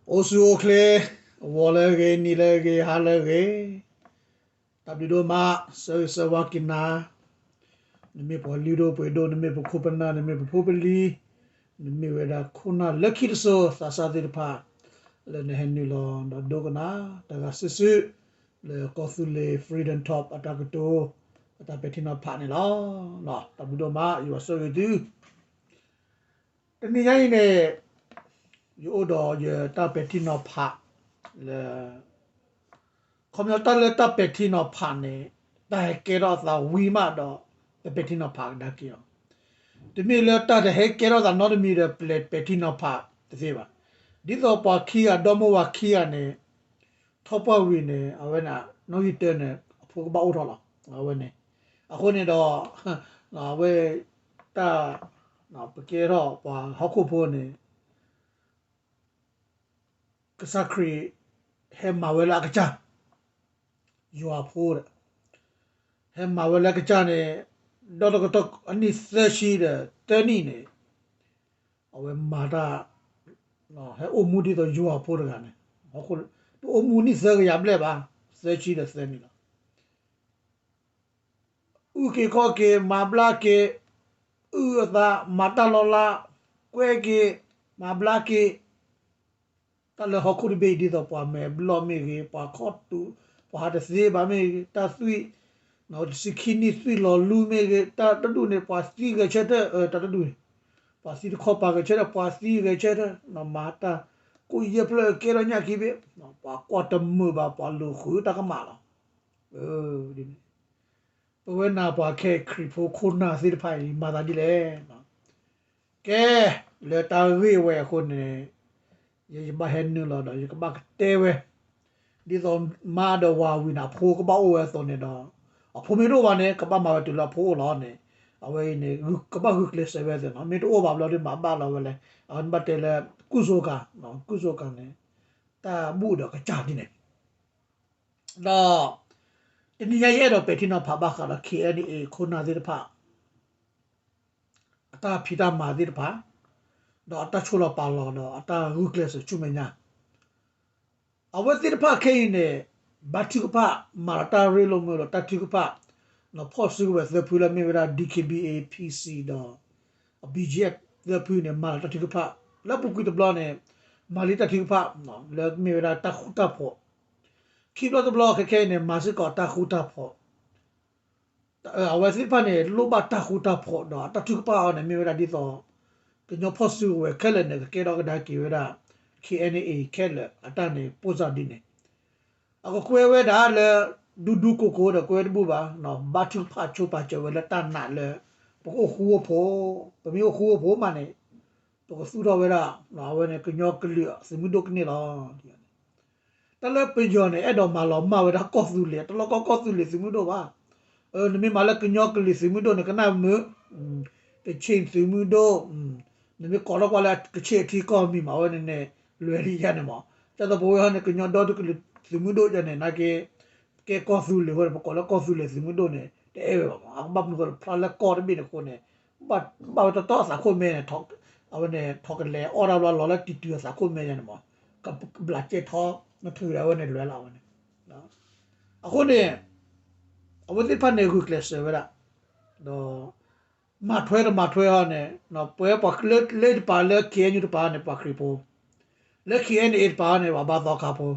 အိၣ်ဆူၣ်အိၣ်ချ့, ဂီၤလၢအဂ့ၤ, နံၤလၢအဂ့ၤ, ဟါလၢအဂ့ၤ, တၢ်ဘျုးဒိၣ်မး, ဆၢဂ့ၤဆၢဝါက့ၤနၤ, နမ့ၢ်ပှၤလုၢ်ဒိၣ်ပှ့ၤဒိၣ်, နမ့ၢ်ပခိၣ်ပနၢ်, နမ့ၢ်ပဖိပလံၤ, နမ့ၢ်ဝဲဒၣ်ခိၣ်နၢ်လၢခံတစိၤ သးစၢ်သ့ၣ်တဖၣ်, လၢနဟဲနုာ်လီၤဒီးဒိကနၣ်တၢ်ဂၤစုာ်စုာ်, လၢကီၢ်သူလ့ၤ Freedom Talk အတၢ်ကတိၤ, အတၢ်ပဲာ်ထံနီၤဖးန့ၣ်လီၤ. တၢ်ဘျုးဒိၣ်မး, ယွၤဆိၣ်ဂ့ၤသု တနံၤညါအံၤန့ၣ်, ယအိၣ်ဒီးယတၢ်ပဲာ်ထံနီၤဖးလၢ, ခီပညီတၢ်လၢတၢ်ပဲာ်ထံနီၤဖးန့ၣ်, တၢ်ဟဲကဲထီၣ်အသးဝံၤမးဒီး, ပပဲာ်ထံနီၤဖးကဒါက့ၤအီၤ, တမ့ၢ်လၢတၢ်တဟဲကဲထီၣ်သးနီတမံၤဒီး ပပဲာ်ထံနီၤဖးတသ့ဘၣ်. ဒ်သိးပှၤခံဂၤ, ဒီမိၢ်ဝၤခံဂၤန့ၣ်, ထီၣ်ပှၢ်ဝံၤန့ၣ်, အဝဲန့ၣ်, နီၣ်ဂံၢ်တၢန့ၣ် အဖိကဘၣ်အိၣ်ထီၣ်လီၤ. အဝဲန့ၣ်, အဃိန့ၣ်ဒီး, အဝဲ, တၢ်, ပကဲထီၣ်ပှၤဟီၣ်ခိၣ်ဖိန့ၣ်, ကစၢ်ခရံာ်, ဟဲမၤဝဲလၢအကစၢ်, ယွၤဖိဒီး, ဟဲမၤဝဲလၢအကစၢ်န့ၣ်, ဒီးတကတီၢ်အနံၣ်သၢဆံဒီးသၢနံၣ်န့ၣ်, အဝဲမၤတၢ်, ဟဲအိၣ်မူဒ်သိးယွၤဖိတဂၤန့ၣ်, တအိၣ်မူနံၣ်သၢကယၤဘျဲၣ်ဘၣ်, သၢဆံဒီးသၢနံၣ်လီၤ. အုၣ်က့ၤခီၣ်က့ၤ, မၤဘျါက့ၤ, အုၣ်အသး, မၤတၢ်လီၤလး, ကွဲက့ၤ, မၤဘျါက့ၤ, တၢ်လၢဟီၣ်ခိၣ်တဘ့ၣ်အံၤဒ်သိးပှၤမဲာ်ဘျီၣ်မ့ၢ်ဂ့ၤ, ပှၤခီၣ်တူာ်, ပှၤဟးတသ့ဘၣ်မ့ၢ်ဂ့ၤ, တၢ်သွံၣ်, တဆံခံနံၣ်သွံၣ်လီၤလူမ့ၢ်ဂ့ၤ, တၢ်တဒူၣ်န့ၣ် ပှၤသံဂဲၤဆၢထၢၣ်, တၢ်တဒူၣ်န့ၣ်, ပှၤသံတခီပၤဂဲၤဆၢထၢၣ်, ပှၤသံဂဲၤဆၢထၢၣ်, မၤတၢ်, ကိၣ်ယဲၢ်ဖျၢၣ်ကဲထီၣ်ညၣ်ခံဘ့ၣ်, ပှၤကွၢ်တမုာ်ဘၣ်, ပှၤလူၤဃုတၢ်ကမၣ်လီၤ. ဒ်န့ၣ် ပဝဲနၤပှၤခဲအံၤခရံာ်ဖိခိၣ်နၢ်သ့ၣ်တဖၣ်အံၤ မၤသးဒ်လဲၣ်. ကဲ, လၢတၢ်ဂ့ၢ်ဝဲအဃိန့ၣ်, ယ, ယဘၣ်ဟဲနုာ်လီၤဒီး ယကဘၣ်ကတဲဝဲ, ဒ်သိးမါဒီးဝၤဝံၤန့ၣ် အဖိကဘၣ်အိၣ်ဝဲအသိးန့ၣ်ဒီး, အဖိမ့ၢ်တအိၣ်ဘၣ်န့ၣ် ကဘၣ်မၤဝဲတုၤလၢအဖိအိၣ်လီၤန့ၣ်, အဝဲအံၤန့ၣ်, ကဘၣ်ဂုာ်ကျဲးစၢးဝဲသ့ၣ်နီၤ, မ့ၢ်တအိၣ်ဘၣ်ဘျီဒီးမၤဘၣ်လီၤဝဲလဲၣ်, အဝဲန့ၣ်ဘၣ်တဲလၢ, ကုၢ်စိကၤ, ကုၢ်စိကၤန့ၣ်, တၢ်ဘူၣ်ဒီးကစၢ်ဒ်န့ၣ် ဒီး, တနံၤညါယအဲၣ်ဒိးပဲာ်ထံနီၤဖးဘၣ်ဃးဒီး KNA ခိၣ်နၢ်သ့ၣ်တဖၣ်, အတၢ်ဖံးတၢ်မၤသ့ၣ်တဖၣ်, ဒီးအတၢ်ဆိၣ်လီၤပာ်လီၤဒီးအတၢ်ဂုာ်ကျဲးစၢးဆူမဲာ်ညါ, အဝဲသ့ၣ်တဖၣ်ခဲအံၤန့ၣ်, ဘါထုကဖၣ်, မၤဒီးတၢ်ရ့လိာ်မုာ်လိာ်တၢ်ထုကဖၣ်, ဖီၣ်စုကဝဲၤသၢဖုလၢမ့ၢ်ဝဲဒၣ် DKBA PC ဒီး BGF သၢဖုန့ၣ် မၤလီၤတၢ်ထုကဖၣ်, လၢအပူၤကွံာ်တဘျီန့ၣ်, မၤလံတၢ်ထုကဖၣ်, လၢမ့ၢ်ဝဲဒၣ်တၢ်ဃူတၢ်ဖိး, ခံဘျီတဘျီခဲခဲအံၤန့ၣ် မၤစ့ၢ်ကီးတၢ်ဃူတၢ်ဖိး, အဝဲသ့ၣ်တဖၣ်န့ၣ် လိၣ်ဘၣ်တၢ်ဃူတၢ်ဖိးဒီးတၢ်ထုကဖၣ်အီၤန့ၣ် မ့ၢ်ဝဲဒၣ်ဒ်သိး, ကညီဖီၣ်စုကဝဲၤခဲလၢာ်န့ၣ် ကကဲထီၣ်ကဒါက့ၤဝဲဒၣ်, KNA ခဲလၢာ်အတၢ်န့ၣ် ပိၢ်စၢ်ဒ်န့ၣ် အကကွဲဝဲဒၣ်လၢ, ဒူဒူကိးကိးဒီးကွဲတဘူၣ်ဘၣ်, ဘါထုကဖၣ်ဆိပာ်စၢၤဝဲလၢတၢ်နာ်လၢ, ပကအိၣ်ဃူအိၣ်ဖိး, ပမ့ၢ်အိၣ်ဃူအိၣ်ဖိးမးန့ၣ်, ပကသူၣ်ထီၣ်ဝဲဒၣ်, အဝဲန့ၣ်ကညီကလုာ်သုးမုၢ်ဒိၣ်ကန့ၢ်လီၤ. တၢ်လၢပယီၤန့ၣ် အဲၣ်ဒိးမၤလီၤမၢ်ဝဲဒၣ်ကီၢ်သူလ့ၤ, တလီၢ်ကီကီၢ်သူလ့ၤသုးမုၢ်ဒိၣ်ဘၣ်. နမ့ၢ်မၤလၢကညီကလုာ်သုးမုၢ်ဒိၣ်န့ၣ် ကနၣ်မုာ်, ကချ့ၣ်သုးမုၢ်ဒိၣ်, နမ့ၢ်ကိးထီၣ်ကွၢ်လၢကချ့ၣ်အထံကီၢ်မံၤမး အဝဲန့ၣ်န့ၣ်, လွဲၤလံယါန့ၣ်မး, ဒ်သိးပဝဲဟီန့ၣ် ကညီဒီတကလုာ်သုးမုၢ်ဒိၣ်ယါန့ၣ် နာ်က့, ကဲကီၢ်သူလ့ၤအဃိန့ၣ် ပကိးလၢကီၢ်သူလ့ၤသုးမုၢ်ဒိၣ်န့ၣ် တအဲၣ်ဝဲဘၣ်မး, အကဘၣ်မနုၤဃိလၢဖျါလၢကီၢ်တဘ့ၣ်န့ၣ်အဃိန့ၣ်, ဘၣ်ဝဲတီတီအသးခိၣ်မဲန့ၣ်, အဝဲန့ၣ် ထီၣ်ကလဲၤအီၣ်တၢ်ဘျီလီၤလၢတံၤတုၤအသးခိၣ်မဲယါန့ၣ်မး, ကဘျးကဲထီ, နထုးအဝဲန့ၣ်လွဲၤလီၤဝဲန့ၣ်. အဃိန့ၣ်, အဝဲသ့ၣ်တဖၣ်န့ၣ်ဂုာ်ကျဲးစၢးဝဲဒၣ်, ဒီး, မၤထွဲတမၤထွဲဟီန့ၣ်, ပဝဲပှၤလၢတပၤလၢ KNU တပၤန့ၣ် ပှၤခရံာ်ဖိ, လၢ KNA တပၤန့ၣ် ပှၤဘါသီခါဖိ,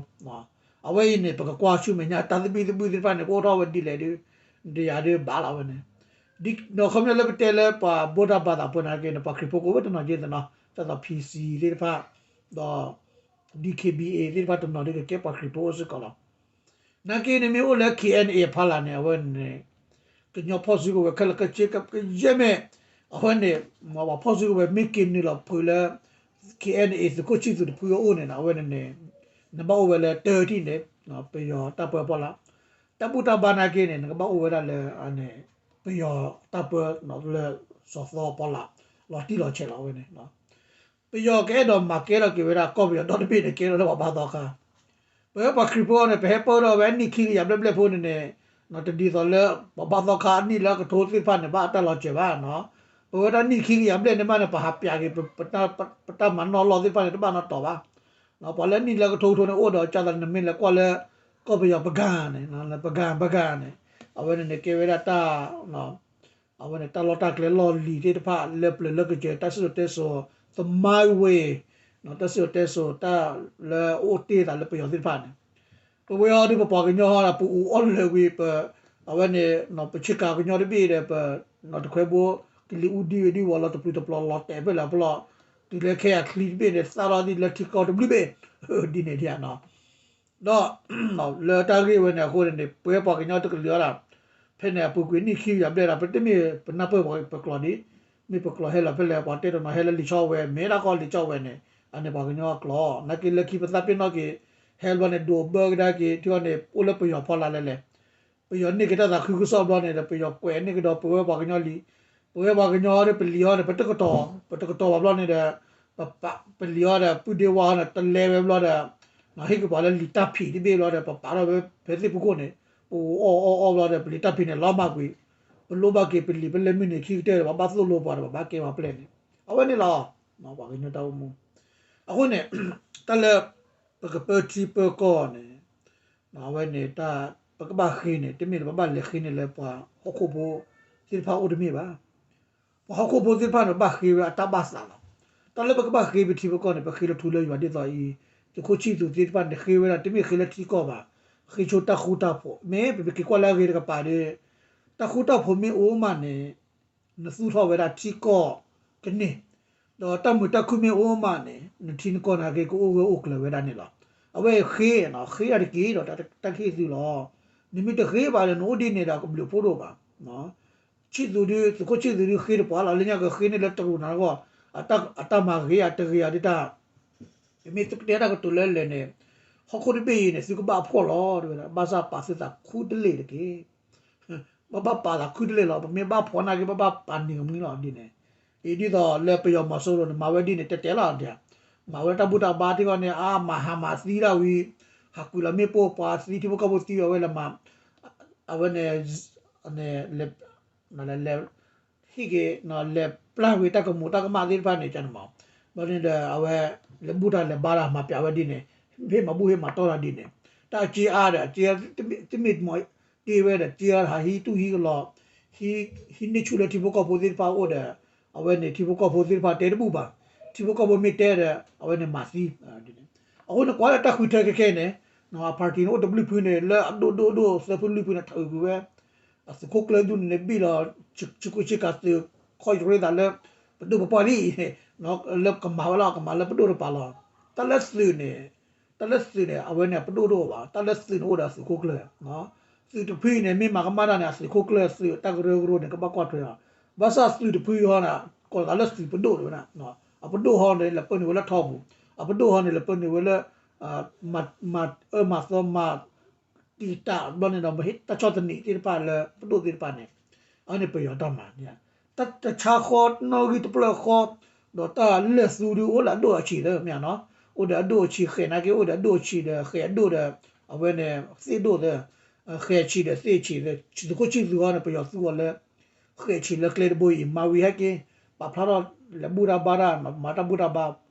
အဝဲအံၤန့ၣ် ပကကွၢ်ဆူမဲာ်ညါတၢ်သဘံၣ်သဘုၣ်သ့ၣ်တဖၣ်န့ၣ် ကအိၣ်ထီၣ်ဝဲဒ်လဲၣ်ဒီး, ဒ်ယၤဒ်ဘၣ်လီၤဝဲန့ၣ်, ဒီးခီဖျိလၢပတဲလၢပှၤဘိးတၢ်ဘါသးဖိနာ်က့န့ၣ် ပှၤခရံာ်ဖိကအိၣ်ဝဲတနီၤက့တနီၤ, ဒ်သိး PC သ့ၣ်တဖၣ်, ဒီး, DKBA သ့ၣ်တဖၣ်တနီၤဒ်ကကဲပှၤခရံာ်ဖိအိၣ်စ့ၢ်ကီးလီၤ. နာ်က့န့ၣ်မ့ၢ်အိၣ်လၢ KNA အဖီလာ်န့ၣ် အဝဲန့ၣ်, ကညီဖီၣ်စုကဝဲၤခဲလၢာ်ကကဲကယဲၢ်မ့ၢ်, အဝဲန့ၣ်, ပှၤဖီၣ်စုကဝဲၤမ့ၢ်က့ၤနုာ်လီၤဖုးလၢ, KNA သုးခိၣ်ဆံသူးတဖုအအိၣ်န့ၣ် အဝဲန့ၣ်န့ၣ်, နဘၣ်အိၣ်ဝဲလၢတၢ်ထံၣ်န့ၣ်, ပယီၤတၢ်ပၢအဖီလာ်, တၢ်ဘူၣ်တၢ်ဘါနာ်က့န့ၣ် နကဘၣ်အိၣ်ဝဲဒၣ်လၢ, န့ၣ်, ပယီၤတၢ်ပၢလၢ, စီၤသီအဖီလာ်, လီၤတံၢ်လီၤဆဲးလီၤဝဲန့ၣ် ပယီၤကအဲၣ်ဒိးမၤကဲထီၣ်က့ၤဝဲဒၣ်ကီၢ်ပယီၤဒီတဘ့ၣ်န့ၣ် ကဲထီၣ်လၢပှၤဘါသီခါ, ပဝဲပှၤခရံာ်ဖိန့ၣ် ပဟဲပၢထီၣ်ဝဲအနံၣ်ခံကယၤဘျဲၣ်ဘျဲၣ်ဖိန့ၣ်န့ၣ်, တဒ်သိးလၢ, ပှၤဘါသီခါအနံၣ်လၢအကထိသ့ၣ်တဖၣ်န့ၣ် ဘၣ်အတၢ်လီၤစၢၤဘၣ်နီၤ, ပဝဲဒၣ်နံၣ်ခံကယၤဘျဲၣ်န့ၣ်မးန့ၣ် ပဟးပျးက့ၤ, ပတၢ်မၤနီၣ်လီၢ်သ့ၣ်တဖၣ်န့ၣ် တဘၣ်နီတတီၤဘၣ်, ပှၤလၢနံၣ်လၢကထိကထိန့ၣ်အိၣ်ဒီး ကၢ်သးနမ့ၢ်လဲၤကွၢ်လၢ ကီၢ်ပယီၤပကၢၢ်န့ၣ် ပကၢၢ် ပကၢၢ်န့ၣ် အဝဲန့ၣ်န့ၣ်ကဲဝဲဒၣ်တၢ် အဝဲန့ၣ်တၢ်လီၢ်တၢ်ကျဲလီၢ်လံၤသ့ၣ်တဖၣ် လၢပျၢၤလၢကစၢၤ တၢ်စံၣ်စိၤတဲစိၤ သမိုင်းဝေး တၢ်စံၣ်စိၤတဲစိၤ တၢ်လၢအအိၣ်တ့ၢ်သးလၢပယီၤသ့ၣ်တဖၣ်န့ၣ် ပဝဲအံၤဒ်ပပှၤကညီဟီဒီး ပအူးအီၣ်လၢာ်ဝံၤ ပ အဝဲန့ၣ် ပဆ့ကၤကညီတဘ့ၣ်ဒီး ပ တခွဲဘိ ကလံၤအူဒံဝံၤဒံဝီၤလီၤတပျုာ်တပျီၤလီၤတဲာ်ဖဲလဲၣ်ဖဲလဲၣ် တုၤလၢခဲအံၤချံတဘ့ၣ်န့ၣ် သၣ်ထီၣ်ဒ်လၢထံကီၢ်တဘျုးဘ့ၣ် ဒ်န့ၣ်ဒ်ဧါနီၤ ဒီး လၢတၢ်ဂ့ၢ်ဝဲန့ၣ်အဃိန့ၣ်န့ၣ် ပဝဲပှၤကညီတကလုာ်အီၤဒၣ် ဖဲန့ၣ်အပူၤကွံာ်နံၣ်ခံကယၤဘျဲၣ်ဒီး ပတမ့ၢ်ပနၢ်ပၢၢ်ပှၤပကျိာ်ဒံး မ့ၢ်ပကျိာ်ဟဲလီၤဖဲလဲၣ် ပှၤတဲတနီၤဟဲလၢလံာ်ဆီဝဲ မ့ၢ်ဒၣ်ကီလံာ်ဆီဝဲန့ၣ် အန့ၣ်ပှၤကညီအကျိာ် နာ်က့လၢခံပသးပ့ၤနီၣ်က့ၤ ဟဲဘျီန့ၣ် ဒိးဘၢကဒါက့ၤ ထံအီၤန့ၣ် အိၣ်လၢပယီၤဖီလာ်လဲၣ်လဲၣ် ပယီၤန့ၢ်က့ၤတၢ်သးခုကစီၣ်ဘျီန့ၣ်ဒီး ပယီၤကွဲးန့ၢ်ကဒီးပဝဲပှၤကညီလံာ် ပဝဲပှၤကညီဒီးပလံၤအီၤန့ၣ် ပတကတီၤ ပတကတီၤဘၣ်ဘျီန့ၣ်ဒီး ပပလံၤအီၤဒီး ပုၢ်ဒ့ဝါအီၤန့ၣ် တလဲဝဲဘျီဒီး ဟ့ၣ်က့ၤပှၤလၢလံာ်တၢ်ဖံးတဘ့ၣ်ဘျီဒီး ပပာ်ထီၣ်ဝဲဖဲသ့ၣ်ဖူခိၣ်န့ၣ် ပအီၣ်အီၣ်အီၣ်ဘျီဒီး ပလံာ်တၢ်ဖံးန့ၣ် လီၤမၢ်ကွံာ် ပလိၣ်ဘၣ်က့ၤပလံာ် ပလဲၤမုၢ်နံၤခံကတၢၢ်ဒီး ပှၤဘၣ်သိၣ်လိပှၤဒီး ပှၤဘၣ်ကဲပှၤပျဲၢ်န့ၣ် အဝဲန့ၣ်လီၤ ပှၤကညီတၢ်အိၣ်မူ အဃိန့ၣ် တၢ်လၢ ပကပၢထံပၢကီၢ်န့ၣ် အဝဲန့ၣ်တၢ် ပကဘၣ်ဃ့န့ၣ် တမ့ၢ်လၢပဘၣ်လဲၤဃ့န့ၣ်လၢပှၤဟီၣ်ခိၣ်ဖိသ့ၣ်တဖၣ်အိၣ်တမ့ၢ်ဘၣ်. ပှၤဟီၣ်ခိၣ်ဖိသ့ၣ်တဖၣ်န့ၣ် ဘၣ်ဃ့ဝဲအတၢ်ဘၣ်သးလီၤ. တၢ်လၢပကဘၣ်ဃ့ပထံပကီၢ်န့ၣ် ပဃ့လၢထူလၢယွၤဒ်သိးအံၤ သုးခိၣ်ဆံၣ်သူးသ့ၣ်တဖၣ်န့ၣ် ဃ့ဝဲဒၣ်တမ့ၢ်ဃ့လၢထံကီၢ်ဘၣ်, ဃ့ဆိတၢ်ဃူတၢ်ဖိး, မ့ၢ်ပက့ၤကွၢ်လၢအဂ့ၤတကပၤဒီး တၢ်ဃူတၢ်ဖိးမ့ၢ်အိၣ်မးန့ၣ် နသူၣ်ထီၣ်ဝဲဒၣ်ထံကီၢ်ကန့ၢ်, ဒီးတၢ်မုာ်တၢ်ခုၣ်မ့ၢ်အိၣ်မးန့ၣ် နထံနကီၢ်နာ်က့ ကအိၣ်ဂၢၢ်အိၣ်ကျၢၤဝဲဒၣ်န့ၣ်လီၤ. အဝဲဃ့နီၤ ဃ့တၢ်တက့ၢ်ဒီးတၢ်ကဟ့ၣ်သုလီၤ. နမ့ၢ်တဃ့ဘၣ်ဒီး နအိၣ်ဒ်န့ၣ်ဒီး ကဘျုးဖှိၣ်ဒိၣ်ဘၣ်. ဆံၣ်သူးဒုး သုးခိၣ်ဆံၣ်သူးဒုးဃ့တပှၢ်လီၤ. လၢညါကဃ့န့ၢ်လၢတရူးနၤတဂီၢ် အတၢ်မၤဂ့ၤအတဂ့ၤအဒ်တၢ် ပမ့ၢ်သုကတဲတၢ်ကတိၤလၢလဲၣ်န့ၣ် ဟီၣ်ခိၣ်တဘ့ၣ်အံၤန့ၣ် သုကဘၣ်ဖှီၣ်လီၤ တဲဝဲဒၣ်. ဘၣ်ဆၣ်ပာ်သုသးခူတလ့ၢ်တက့ၢ်. ဘၣ်ဘၣ်ပာ်သးခူတလ့ၢ်လီၤ. ပမ့ၢ်ဘၣ်ဖှီၣ်နာ်က့ ဘၣ်ဘၣ်ပာ်န့ၢ်ကမှံလီၤ ဒ်န့ၣ်. အံၤဒ်သိးလၢပယီၤမီၤစိရိၤန့ၣ် မၤဝဲဒ်န့ၣ် တဲတဲလီၤဒၣ်. မၤဝဲတၢ်ဘူၣ်တၢ်ဘါထံဂီၢ်န့ၣ် အါမၤဟးမၤသံဒၣ်ဝံၤ ဟးကွံာ်လီၤမ့ၣ်ပိၢ်ပှၤသံ ထံဖိကီၢ်ဖိသံအီၤဝဲလၢမၤ အဝဲန့ၣ် လဲၤ ဟံၣ်က့ၤ လဲၤပျၢ်ဝံၤတၢ်ကမူးတၢ်ကမၣ်သ့ၣ်တဖၣ်န့ၣ် ကန့ၣ်မး, ဘျီန့ၣ်ဒီး အဝဲ လဲၤဘူၣ်တၢ်လဲၤဘါတၢ် မၤပျးဝဲဒ်န့ၣ်, ဟ့ၣ်မၤဘူၣ်ဟ့ၣ်မၤတီၢ်တၢ်ဒ်န့ၣ်, တၢ်အက့အါဒီး အက့ တမ့ၢ်တမီၤတ့ဝဲဒီး က့အါဟးဟံးတူၢ်ဟံးကလီၤ, ဟံးန့ၢ်ဆူၣ်လၢထံဖိကီၢ်ဖိသ့ၣ်တဖၣ်အိၣ်ဒီး အဝဲန့ၣ် ထံဖိကီၢ်ဖိသ့ၣ်တဖၣ်တဲတဘူၣ်ဘၣ်, ထံဖိကီၢ်ဖိမ့ၢ်တဲဒီး အဝဲန့ၣ်မၤသံ အဃိန့ၣ် ကွၢ်လၢတၢ်ဃုထၢခဲခဲအံၤန့ၣ် အ party န့ၣ် အိၣ်တဘျုးဖုန့ၣ် လၢအဒိၣ်ဒိၣ်ဒိၣ်သၢဖုလွံၢ်ဖုန့ၣ် ထုးကွံာ်ဝဲ အသုးခိၣ်ကျၢၢ်ဒူၣ်န့ၣ် ဘံၣ်လီၤ ဆူးခိၣ်ဆ့ကၤသုး ခီၣ်ရ့သးလၢ ပဒိၣ်ပပှၢ်လံ လၢကမၤဝဲလီၤ ကမၤလၢပဒိၣ်တပၤလီၤ. တၢ်လၢသုးန့ၣ် တၢ်လၢသုးန့ၣ် အဝဲန့ၣ် အပဒိၣ်တအိၣ်ဘၣ်, တၢ်လၢသုးန့ၣ်အိၣ်ဒီးအသုးခိၣ်ကျၢၢ် သုးတဖုအံၤန့ၣ် မ့ၢ်မၤကမၣ်တၢ်န့ၣ် အသုးခိၣ်ကျၢၢ်သုးတၢ်ကရၢကရိန့ၣ် ကဘၣ်ကွၢ်ထွဲအီၤ, ဘၣ်ဆၣ်သုးတဖုအံၤဟီန့ၣ် ကိးသးလၢသုးပဒိၣ်တဝဲဒၣ်, အပဒိၣ်ဟီန့ၣ် လဲၤပၢနုာ်ဝဲလၢထီပူၤ, အပဒိၣ်ဟီန့ၣ် လဲၤပၢနုာ်ဝဲလၢ မၤအၢမၤသီမၤ တံာ်တာ်ဘျီန့ၣ်ဒီး မ့ၢ်ဟ့ၣ်တၢ်ဆီၣ်သနံးသ့ၣ်တဖၣ်လၢပဒိၣ်သ့ၣ်တဖၣ်န့ၣ်, အဝဲန့ၣ်ပယီၤတၢ်မၤ, တၢ်တဆါဃီနီၣ်ဂံၢ်တပျၢၢ်ဃီ, ဒီးတၢ်လၢာ်သူဒုးအိၣ်လၢအဒိၣ်အဆံးလၢမ့ၢ်နီၤ, အိၣ်ဒီးအဒိၣ်အဆံး ဃဲးနာ်က့အိၣ်ဒီးအဒိၣ်အဆံးဒီး ဃဲးအဒိၣ်ဒီး အဝဲန့ၣ် သ့ၣ်ဒိၣ်သၢ ဃဲးဆံးဒီးသ့ၣ်ဆံးသၢ, သုးခိၣ်ဆံၣ်သူးဟီန့ၣ် ပယီၤသူအီၤလၢ ဃဲးဆံးလၢကျဲတဘိအံၤ မၤဝံၤဟဲက့ၤ ပာ်ဖျါထီၣ်လဲၤဘူၣ်တၢ်ဘါတၢ် မၤတၢ်ဘူၣ်တၢ်ဘါ,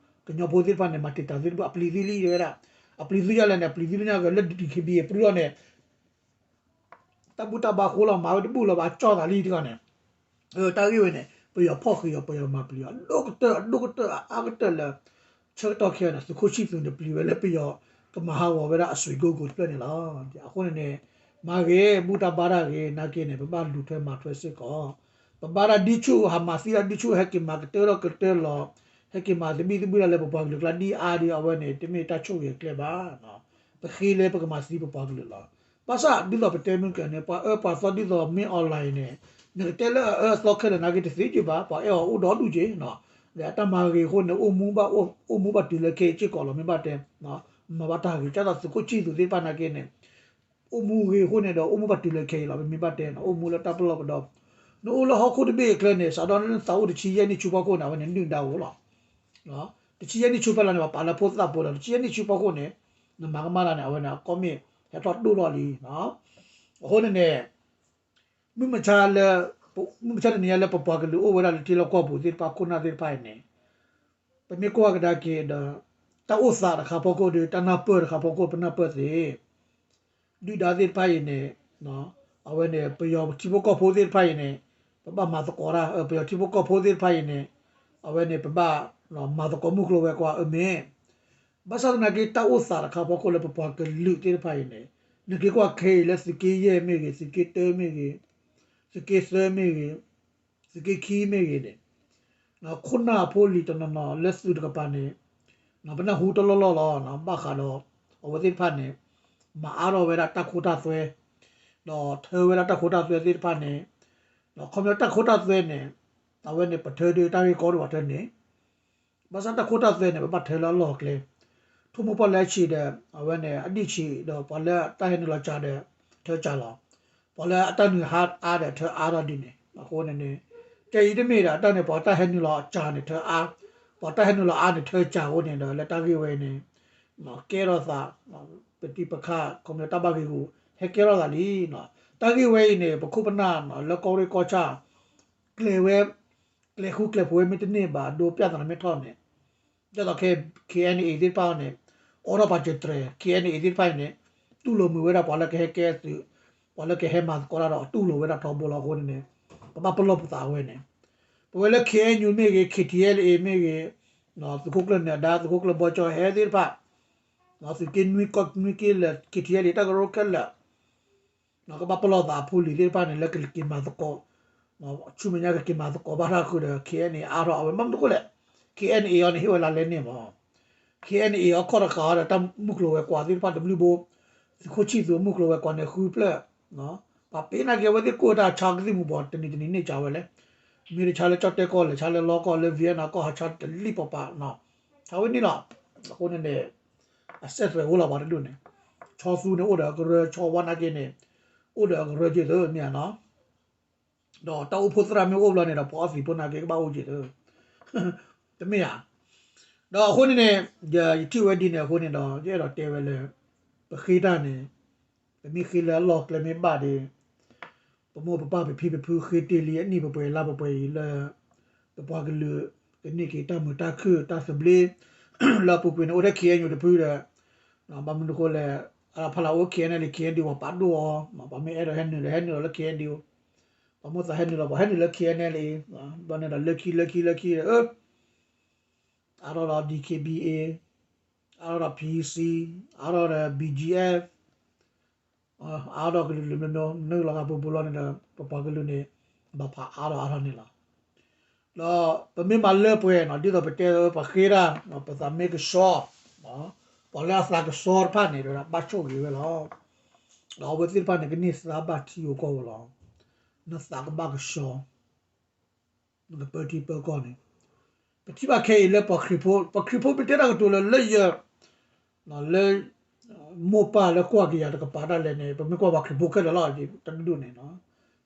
ကညီဖိသ့ၣ်တဖၣ်န့ၣ် မၤတံာ်တာ်သ့ၣ်တဖၣ် အပျံၤသံလံတဲဝဲဒၣ်, အပျံၤသံဒ်လဲၣ်န့ၣ် အပျံၤသံလၢညါကလၢ ဒီး ဒီး ကဘံ ပြူၢ်ထီၣ်န့ၣ် တၢ်ဘူၣ်တၢ်ဘါဃိလီၤ မၤဝဲတဘူၣ်လီၤဘၣ် ကၠီၣ်သးလံတဂၤန့ၣ်, တၢ်ဂ့ၢ်ဝဲန့ၣ် ပယီၤဖီၣ်ဃံးအီၤ ပယီၤမၤပျံၤအီၤ အဒိၣ်ကတၢၢ် အဒိၣ်ကတၢၢ် အအါကတၢၢ်လၢ ဆၢကတီၢ်ခဲအံၤန့ၣ် သုးခိၣ်ဆံၣ်သူးန့ၣ် ပျံၤဝဲလၢပယီၤ ကမၤဟးဂီၤဝဲဒၣ်အစွ့ကိကိးတဖျၢၣ်န့ၣ်လီၤ. အဃိန့ၣ်န့ၣ် မၤဂ့ၤ ဘူၣ်တၢ်ဘါတၢ်ဂ့ၤ နာ်က့န့ၣ် ပဘၣ်လူၤထွဲမၤထွဲစ့ၢ်ကီး, ပဘါတၢ်ဒ်ဆူၣ် ဟးမၤသံတၢ်ဒ်ဆူၣ် ဟဲက့ၤမၤကတၢၢ်ထီၣ်ကတၢၢ်လီၤ, ဟဲက့ၤမၤသဘံၣ်သဘုၣ်တၢ်လၢပပှၤကလုာ်ကျါဒ်အါဒီး အဝဲန့ၣ် တမ့ၢ်တၢ်ဆိၣ်ဂ့ၤအကျဲဘၣ် ပဃ့လၢပကမၤသံပပှၤကလုာ်လီၤ. ဘၣ်ဆၣ်ဒ်သိးပတဲမုၢ်ကၢၤန့ၣ် ပှၤအၢပှၤသီဒ်သိးမ့ၢ် online န့ၣ် နကတဲလၢအအၢအသီခဲလၢာ်နာ်က့တသ့က့ၤဘၣ်, ပှၤအဲၣ်အီၤအိၣ်ဒီဒူၣ်က့ၤ, ဒီးအတၢ်မၤဂ့ၤအဃိန့ၣ် အိၣ်မူဘၣ် အိၣ်မူဘၣ်တုၤလၢခဲအံၤစ့ၢ်ကီးလီၤ မ့ၢ်ဘၣ်တဲ, မၤဘၣ်တၢ်ဂ့ၤ ကၢ်သိးသုးခိၣ်ဆံၣ်သူးသ့ၣ်တဖၣ်နာ်က့န့ၣ် အိၣ်မူဂ့ၤအဃိန့ၣ်ဒီး အိၣ်မူဘၣ်တုၤလၢခဲအံၤလီၤ ပမ့ၢ်ဘၣ်တဲနီၤ အိၣ်မူလၢတၢ်ပလီၢ်ပဒီ, နအိၣ်လၢဟီၣ်ခိၣ်တဘ့ၣ်အကျဲန့ၣ် စးထီၣ်လၢနသးအိၣ်တဆံယဲၢ်နံၣ်ဆူဖီခိၣ်န့ၣ် အဝဲန့ၣ်နုၢ်ဒါအိၣ်လီၤ. တဆံယဲၢ်နံၣ်ဆူဖဲလီၤန့ၣ် ပှၤပာ်လၢဖိသၣ်ဖိလီၤ တဆံယဲၢ်နံၣ်ဆူဖီခိၣ်န့ၣ် နမၤကမၣ်တၢ်န့ၣ် အဝဲန့ၣ် အကီၢ်မ့ၢ်ဟဲထီၣ်ဒိၣ်ထီၣ်လံ. အဃိန့ၣ်န့ၣ် မုၢ်မဆါလၢ မုၢ်မဆါတနံၤညါလၢပပှၤကလုာ်အိၣ်ဝဲဒၣ်လၢထံလီၢ်ကီၢ်ပူၤသ့ၣ်တဖၣ်ခိၣ်နၢ်သ့ၣ်တဖၣ်အံၤန့ၣ် ပမ့ၢ်ကွၢ်ကဒါက့ၤဒီး တၢ်အိၣ်သးတခါဖီခိၣ်ဒီး တၢ်နၢ်ပၢၢ်တခါဖီခိၣ် ပနၢ်ပၢၢ်သ့ ဒုၣ်ဒါသ့ၣ်တဖၣ်အံၤန့ၣ် အဝဲန့ၣ် ပယီၤထံဖိကီၢ်ဖိသ့ၣ်တဖၣ်အံၤန့ၣ် ပဘၣ်မၤသကိးတၢ် ပယီၤထံဖိကီၢ်ဖိသ့ၣ်တဖၣ်အံၤန့ၣ် အဝဲန့ၣ် ပဘၣ်မၤသကိးမုၢ်ကျိၤဝဲၤကွာ်အမ့ၢ် ဘၣ်ဆၣ်သနာ်က့ တၢ်အိၣ်သးတခါဖီခိၣ်လၢပပှၤကလုာ်သ့ၣ်တဖၣ်အံၤန့ၣ် နက့ၤကွၢ်ခဲအံၤလၢသုးက့ယဲၢ်မ့ၢ်ဂ့ၤ, သုးက့တၢမ့ၢ်ဂ့ၤ, သုးက့သၢမ့ၢ်ဂ့ၤ, သုးက့ခံမ့ၢ်ဂ့ၤန့ၣ် ခိၣ်နၢ်အဖိလံၤတနီၤနီၤလၢသုးတကပၤန့ၣ် ပနၢ်ဟူတလီၢ်လီၢ်လီၤ. ဘၣ်ဃးဒီး အဝဲသ့ၣ်တဖၣ်န့ၣ် မၤအါထီၣ်ဝဲဒၣ်တၢ်ခိတၢ်သွဲ ဒီးထၢဝဲဒၣ်တၢ်ခိတၢ်သွဲသ့ၣ်တဖၣ်န့ၣ် ဒီးခီပညီတၢ်ခိတၢ်သွဲန့ၣ် အဝဲန့ၣ် ပထၢဒုးတၢ်ဂ့ၢ်ကီဒိၣ်ဘၣ်ထၢန့ၣ် ဘၣ်ဆၣ်တၢ်ခိတၢ်သွဲန့ၣ် ပဘၣ်ထၢလၢအလီၢ်အကျဲ, ထိၣ်မိၢ်ပှၢ်လၢအဆံးဒီး အဝဲန့ၣ် အဒံၣ်ဆံးဒီး ပှၤလၢအတၢ်ဟဲနုာ်လီၤစှၤဒီး ထၢစှၤလီၤ, ပှၤလၢအတၢ်နုာ်ဟးအါဒီး ထၢအါထီၣ်ဒ်န့ၣ် အဃိန့ၣ်န့ၣ် ကဲအံၤတမ့ၢ်ဒီး အတၢ်န့ၣ် ပှၤတၢ်ဟဲနုာ်လီၤစှၤန့ၣ် ထၢအါ, ပှၤတၢ်ဟဲနုာ်လီၤအါန့ၣ် ထၢစှၤအဃိန့ၣ်ဒီး လၢတၢ်ဂ့ၢ်ဝဲအံၤန့ၣ် ကဲထီၣ်သး ပတံၤပခါ ခီပညီတၢ်ဘၣ်ဂ့ၢ်ဂူာ် ဟဲကဲထီၣ်သးလံ. တၢ်ဂ့ၢ်ဝဲအံၤန့ၣ် ပခိၣ်ပနၢ် လၢကီၢ်ရ့ၣ်ကီၢ်ဆၣ် ကျဲၤဝဲ ကျဲၤဃူကျဲၤဖိးဝဲမ့ၢ်တန့ၢ်ဘၣ် ဒိပြဿနာမ့ၢ်ထီၣ်န့ၣ် ဒ်သိးခဲ K N A သ့ၣ်တဖၣ်န့ၣ် အိးထီၣ်ပာ်စၢၤတြဲၤ K N A သ့ၣ်တဖၣ်အံၤန့ၣ် တူၢ်လိာ်မုာ်ဝဲဒၣ်ပှၤလၢကဟဲကဲသုး ပှၤလၢကဟဲမၤသကိးတၢ်ဒီး တူၢ်လိာ်ဝဲဒၣ်ထီဘိလီၤ. အဃိန့ၣ်န့ၣ် ပဘၣ်ပလီၢ်ပသးဝဲန့ၣ် ပဝဲလၢ K N U မ့ၢ်ဂ့ၤ K T L A မ့ၢ်ဂ့ၤ သုးခိၣ်ကျၢၢ်နၢၤဒါ သုးခိၣ်ကျၢၢ်ဘီကၠီဟဲသ့ၣ်တဖၣ် သုးက့နွံကီၢ်နွံက့လၢာ် K T L A တၢ်ကရၢခဲလၢာ် ကဘၣ်ပလီၢ်သးအဖိလံၤသ့ၣ်တဖၣ်န့ၣ် လၢကက့ၤမၤသကိး ဆူမဲာ်ညါကက့ၤမၤသကိးဘၣ်တၢ်ဃုာ်ဒီး K N A အါထီၣ်အဝဲ ဘၣ်မနုၤအဃိလဲၣ် K N A အံၤန့ၣ် ဟ့ၣ်ဝဲလါလဲန့ၣ်မး K N A အံၤအခီၣ်တဃာ်ဒီး တၢ်မုၢ်ကျိၤဝဲၤကွာ်သ့ၣ်တဖၣ်တဘျုးဘိ သုးခိၣ်ဆံၣ်သူးအမုၢ်ကျိၤဝဲၤကွာ်န့ၣ်ဃုဖျၢၣ် ပှၤပ့ၤနာ်က့ၤအဝဲသ့ၣ်ကိၢ်တၢ်ဆါကသံၣ်မူၤဘှီး တနံၤတနံၤန့ၢ်ကၢဝဲလဲၣ် မ့ၢ်တဆါလၢကၠီၣ်တဲၣ်ကီၢ်လဲၣ် ဆါလၢလီကီၢ်လၢ Vietnam ကီၢ်ဟးဆါတလံၣ်ပှၤပာ် ဆါဝဲန့ၣ်လီၤ. အဃိန့ၣ်န့ၣ် အစဲးသွဲးအိၣ်လီၤပှၤတဒူၣ်န့ၣ် ဆီသူန့ၣ်အိၣ်ဒီးအကရၢ ဆီဝါနာ်က့န့ၣ် အိၣ်ဒီးအကရၢက့ၤသၢမ့ၢ်ဧါနီၤ ဒီးတၢ်အိၣ်ဖှိၣ်သရၣ်မ့ၢ်အိၣ်ဘျီန့ၣ်ဒီး ပှၤအီသံးဖိနာ်က့ကဘၣ်အိၣ်က့ၤသၢ တမ့ၢ်ဧါ. ဒီးအဃိန့ၣ်န့ၣ် ယထံၣ်ဝဲဒ်န့ၣ်အဃိန့ၣ်ဒီး ယအဲၣ်ဒိးတဲဝဲလၢ ပဃ့တၢ်န့ၣ် ပမ့ၢ်ဃ့လၢအလီၢ်ကျဲမ့ၢ်ဘၣ်ဒီး ပမိၢ်ပပၢ်ပဖံပဖုဃ့တ့ၢ်လံအနံၣ်ပှဲၤပှဲၤလါပှဲၤပှဲၤအံၤလၢ ပပှၤကလုာ်ကန့ၢ်က့ၤတၢ်မုာ်တၢ်ခုၣ်တၢ်သဘျ့ လၢအပူၤကွံာ်န့ၣ် အိၣ်ထဲ K N U တဖုဒီး ဘၣ်မနုၤအဃိလဲၣ် အါဖးလၢအိၣ် K N L A K N D ပှၤပာ်ဒိၣ်အီၤ ပှၤမ့ၢ်အဲၣ်ဒိးဟဲနုာ်ဒီးဟဲနုာ်လီၤလၢ K N D ပှၤမိၢ်သးဟဲနုာ်လီၤ ပှၤဟဲနုာ်လၢ K N L A ဘျီန့ၣ်ဒီးလၢခံလၢခံလၢခံဒီး အါထီၣ်ဒီး D K B A အါထီၣ်ဒီး P C အါထီၣ်ဒီး B G F အါထီၣ်ကလုာ်ကလုာ်မ့ၢ်မ့ၢ် နုာ်လီၤသးပူၤပူၤလီၤန့ၣ်ဒီး ပပှၤကလုာ်န့ၣ် ဘၣ်ဖးအါထီၣ်အါထီၣ်န့ၣ်လီၤ. ဒီးပမ့ၢ်မၤလၢပှဲၤနီၤ ဒ်သိးပတဲပှၤဃ့တၢ် ပသးမ့ၢ်ကဆှီ ပှၤလၢအသးကဆှီတဖၣ်န့ၣ် ဘၣ်ဆိၣ်ဂ့ၤဝဲလီၤ. ဒီးအဝဲသ့ၣ်တဖၣ်န့ၣ် ကန့ၢ်သါဘၣ်ထံဧိၤကီၢ်ဧိၤလီၤ. နသးကဘၣ်ကဆှီ နကပၢထံပၢကီၢ်န့ၣ် ပထံၣ်ဘၣ်ခဲအံၤလၢပှၤခရံာ်ဖိ ပှၤခရံာ်ဖိမ့ၢ်တဲတၢ်ကတိၤလၢ လၢယ လၢ မိၢ်ပၢ်လၢကွၢ်က့ၤယၤတကပၤဒၣ်လဲာ်န့ၣ် ပမ့ၢ်ကွၢ်ပှၤခရံာ်ဖိခဲလၢာ်လီၤ တဒူၣ်န့ၣ်